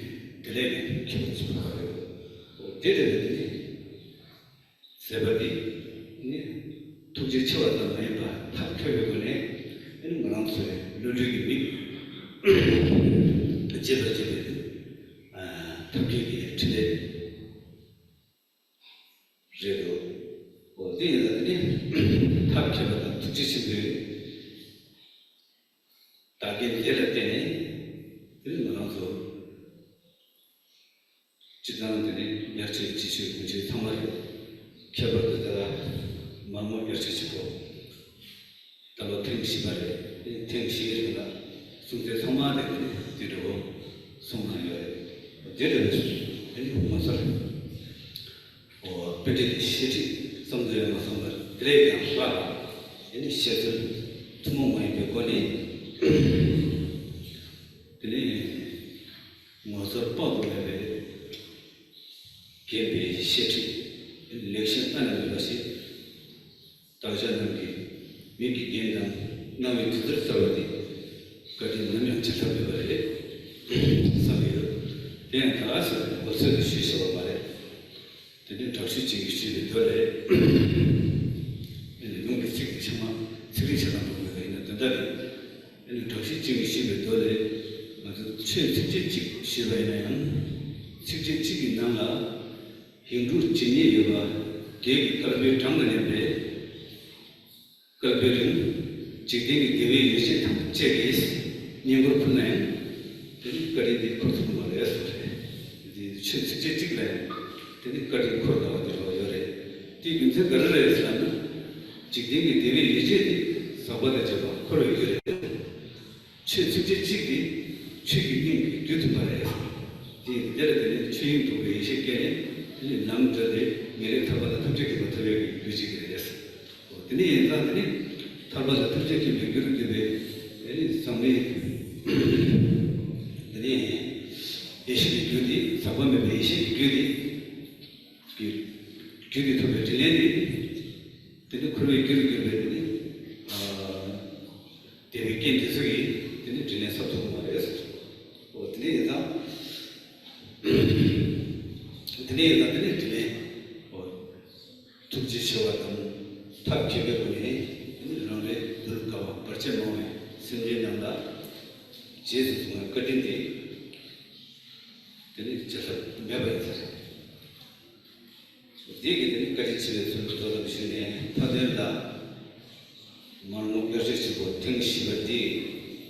དེ་ལས་ཀྱང་ཁྱད་པར་ཆེན་པོ་ཡོད། དེ་འདྲ་བའི་དེ་ནི། ཟེར་བ་འདི་ནི་ཐུགས་རྗེ་ཆེ་བ་ཙམ་མ་ཡིན་པར་ཐབས་མཁས་པའི་སྒོ་ནས། ཨ་ནི་ང་རང་ཚོའི་བློ་གྲོས་ཀྱི་མིག་འབྱེད་པར་བྱེད་པའི་ཐབས་མཁས་ཀྱི་འཕྲིན་ལས་རེད་འདུག་འོ་དེ་ཡིན་ཙང་ནི་ཐབས་མཁས་པ་དང་ཐུགས་རྗེ་ཆེན་པོའི་བདག་རྐྱེན་དེ་ལ་བརྟེན་ནས། དེ་ནི་ང་རང་ཚོ་སྤྱི་བཏང་དེ་ནི་ཡར་རྒྱས་ཆེ་ཤོས་ཀུན་སྤྱོད་ཚང་མ་རེད། ཁྱད་པར་དུ་ད་ལྟ་མ་མོ་ཡར་རྒྱས་ཆེ་པོ་ད་ལོ་ཐེངས་བཞི་པ་རེད། དེ་ཐེངས་བཞི་པའི་རིང་ལ་སྲུང་བརྩི་ཚང་མ་དེ་ནི་དེ་འདྲ་བོ་གསུངས་གནང་ཡོད་རེད། དེ་འདྲ་བོ་དེ་ནི་ངོ་མཚར། འོ་དཔེ་ཁྲིད་དེ་བཤད་ཁྲིད་ཙམ་དུ་ཡང་མ་སོང་བར་དེ་ལས་ཀྱང་ལྷག་པ་དེ་ནི་བཤད་ཚུལ་ཐུན་མོང་མ་ཡིན་པའི་སྒོ་ནས། དེ་ནས་ངོ་མཚར་དཔག་ཏུ་མེད་པའི་རྒན་པའི་བཤད་ཁྲིད་ལེགས་བཤད་སྔ་ན་མེད་པ་ཞིག་བདག་ཅག་རྣམས་ཀྱི་མིག་གི་རྒྱན་དང་རྣ་བའི་དོན་ལྟར་གསལ་བ་འདི་བཀའ་དྲིན་ནམ་ཡང་བརྗེད་ཐབས་མེད་པ་རེད་བསམ་ཡོད། དེ་ཡང་ད་ག་ཟེར་ནས་ངོ་མཚར་དུ་ཞུས་བཞག་པ་མ་རེད། དེ་ནས་དྲག་ཤུལ་ཅན་གྱིས་ཞུས་པའི་མདོ་ལས། ཨེ་ནི་ལུང་གི་ཚིག་དེ་ཚང་མ་ཚིག་རིས་ཆ་ཚང་པོ་མེད་པ་ཡིན་ན་དོན་དག་རེད། ཨེ་ནི་དྲག་ཤུལ་ཅན་གྱིས་ཞུས་པའི་མདོ་ལས། ང་ཚོས་ཆོས་ཚིགས་བཅད་གཅིག་ཞུས་པ་ཡིན་ན་ཡང་། ཚིགས་བཅད་གཅིག་གི་ནང་ལ་ཧིང་གྲུབ་ཇི་སྙེད་ཡོད་པ་བརྒྱད་ཀྱི་བསྐལ་པའི་གྲངས་ལ་མཉམ་པའི་བསྐལ་པའི་རིང་། འཇིག་རྟེན་གྱི་བདེ་བའི་ཡོ་བྱད་ཐམས་ཅད་ཀྱིས་བསྙེན་བཀུར་ཕུལ་ན་ཡང་། དེ་ནི་བཀའ་དྲིན་དེ་འཁོར་ཐུབ་ཀྱི་མ་རེད་ཟེར་རེད། དེ་ཆོས་ཚིགས་བཅད་གཅིག་ལ་ཡང་དེ་ནི་བཀའ་དྲིན་འཁོར་དཀའ་བ་དེ་འདྲ་བ་ཡོད་རེད། དེའི་རྒྱུ་མཚན་ག་རེ་རེད་ཟེར་ན། འཇིག་རྟེན་གྱི་བདེ་བའི་ཡོ་བྱད་དེ་ཟག་པ་དང་བཅས་པ་འཁོར་བའི་རྒྱུ་རེད། ཆོས་ཚིགས་བཅད་གཅིག་དེ་ཆོས་ཀྱི་དབྱིངས་ཀྱི་རྒྱུ་ཐུབ་པ་རེད། དེ་འདིར་དེ་ནི་ཆོས་དབྱིངས་རྟོགས་པའི་ཡེ་ཤེས་སྐྱེས་ནས་དེ་ནི་ལམ་འགྲོ་སྟེ་ངེས་ལེགས་ཐར་པ་དང་ཐམས་ཅད་མཁྱེན་པ་ཐོབ་ཡག་གི་རྒྱུ་གཅིག་རེད། དེ་ནི་ཡིན་ཙང་དེ་ནི་ཐར་པ་དང་ཐམས་ཅད་མཁྱེན་པའི་རྒྱུར་གྱུར་པའི་དེ་ནི་ཟག་མེད། གྲགས་པ་མེད་པའི་ཡེ་ཤེས་ཀྱི་རྒྱུད་དེ། རྒྱུད་རྒྱུད་དེ་ཐོབ་པའི་དྲིན་ལན་དེ། དེ་ནི་འཁོར་བའི་རྒྱུར་གྱུར་པའི་དེ་ནི། ཨ། བདེ་བའི་རྐྱེན་དེ་ཚོ་ཡིས་དེ་ནི་དྲིན་ལན་གསབ་ཐུབ་མ་རེད། འོ་དེ་ནི་ཡིན་ཙང་། དེ་ནི་ཡིན་ཙང་དེ་ནི་དྲིན་ལན། འོ། ཐུགས་རྗེ་ཆེ་བ་དང་ཐབས་མཁས་པའི་སྒོ་ནས་དེ་ནི་རང་རེ་གདུལ་དཀའ་བ་བར་ཆད་མང་བའི་སེམས་ཅན་རྣམས་ལ་རྗེས་སུ་བཟུང་བའི་བཀའ་དྲིན་དེ། དེ་ནི་བརྗེད་ཐབས་མེད་པ་ཡིན་ས་རེད། འདི་གི་དེ་ནི་བཀའ་དྲིན་ཆེ་བའི་ཚུལ་དུ་མདོ་ཙམ་ཞུས་ནས། མཐའ་དོན་ལ། མར་ངོ་དཔལ་རི་ཆེན་པོ་ཐེངས་བཞི་པ་འདི་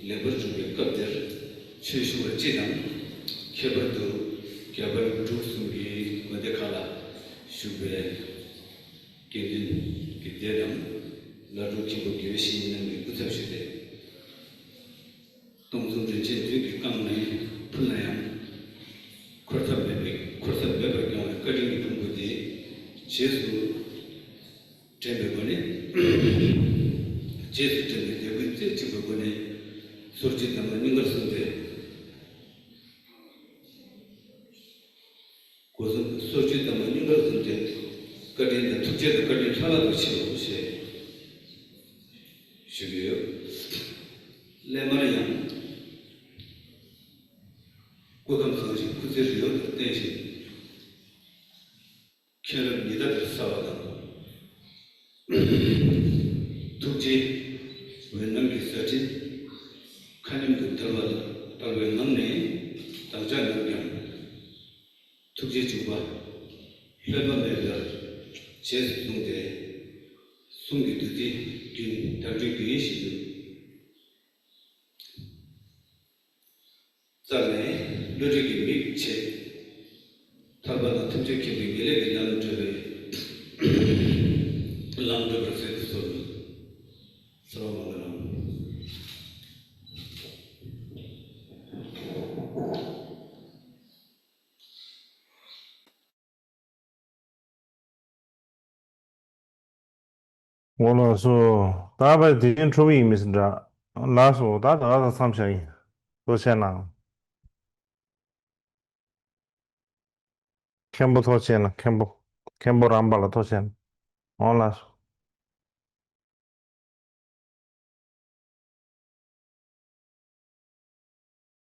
ལེགས་པར་གྲུབ་པའི་སྐབས་འདིར་ཆོས་ཞུ་བ་སྤྱི་དང་། ཁྱད་པར་དུ་རྒྱ་བལ་འབྲུག་གསུམ་གྱི་དགོན་སྡེ་ཁག་ལ་བཞུགས་པའི་དགེ་འདུན་གྱི་སྡེ་རྣམས་བླ་སྤྲུལ་མཁན་པོ་དགེ་བའི་བཤེས་གཉེན་རྣམས་ཀྱི་སྐུ་ཚབ་ཞུས་ཏེ། སྟོང་གསུམ་རིན་ཆེན་མདུན་གྱིས་བཀང་ནས་ཕུལ་ན་ཡང་། འཁོར་ཐབས་མེད་པའི་འཁོར་ཐབས་མེད་པར་སྐྱོང་བའི་བཀའ་དྲིན་གྱི་ཕུང་པོ་དེ་རྗེས་སུ་དྲན་པའི་སྒོ་ནས། རྗེས་སུ་དྲན་པའི་དད་གུས་རྩེ་གཅིག་པའི་སྒོ་ནས། སོར་ཆུད་ཟླ་བ་སྙིང་གར་བཟུང་སྟེ། སྒོ་གསུམ་སོར་ཆུད་ཟླ་བ་སྙིང་གར་བཟུང་སྟེ། བཀའ་དྲིན་དང་ཐུགས་རྗེ་དང་བཀའ་དྲིན་ལྷག་ལྷག་ཏུ་ཆེའོ་ཞེས་ཞུ་གི་ཡོད། སླད་མར་ཡང་། སྐུ་ཁམས་བཟང་ཞིང་སྐུ་ཚེ་རིང་བ་དང་བརྟན་ཞིང་། མཁྱེན་རབ་ཉི་ཟླ་ལྟར་གསལ་བ་དང་། ཐུགས་རྗེའི་འོད་སྣང་གི་ཟེར་ཕྲེང་མཁའ་མཉམ་དུ་དར་བ་ལ་དར་བའི་ངང་ནས། བདག་ཅག་རྣམས་ཀྱང་ཐུགས་རྗེ་འཇུག་པ་ལྷོད་པ་མེད་པར་རྗེས་སུ་བཟུང་སྟེ། གསུང་གི་བདུད་རྩིའི་རྒྱུན་དལ་འགྲོའི་རྒྱུན་བཞིན་དུ། བཙལ་ནས་བློ་གྲོས་ཀྱི་མིག་ཕྱེ། ཐར་པ་དང་ཐམས་ཅད་མཁྱེན་པའི་ངེས་ལེགས་ཀྱི་ལམ་བགྲོད་པའི་ལམ་བགྲོད་པར་མཛད་དུ་གསོལ། སརྦ་མངྒ་ལཾ། འོ་ལགས་སོ། ད་བས་དེ་འཕྲོ་བོ་ཡིན་མི་སྲིད་འདྲ། ལགས་སོ། ད་ད་ག་ཚང་མཚམས་བཞག་ཡིན། ཐུགས་རྗེ་གནང་། མཁན་པོ་ཐུགས་རྗེ་གནང་། མཁན་པོ། མཁན་པོ་རམས་པ་ལགས་ཐུགས་རྗེ་གནང་། འོ་ལགས་སོ།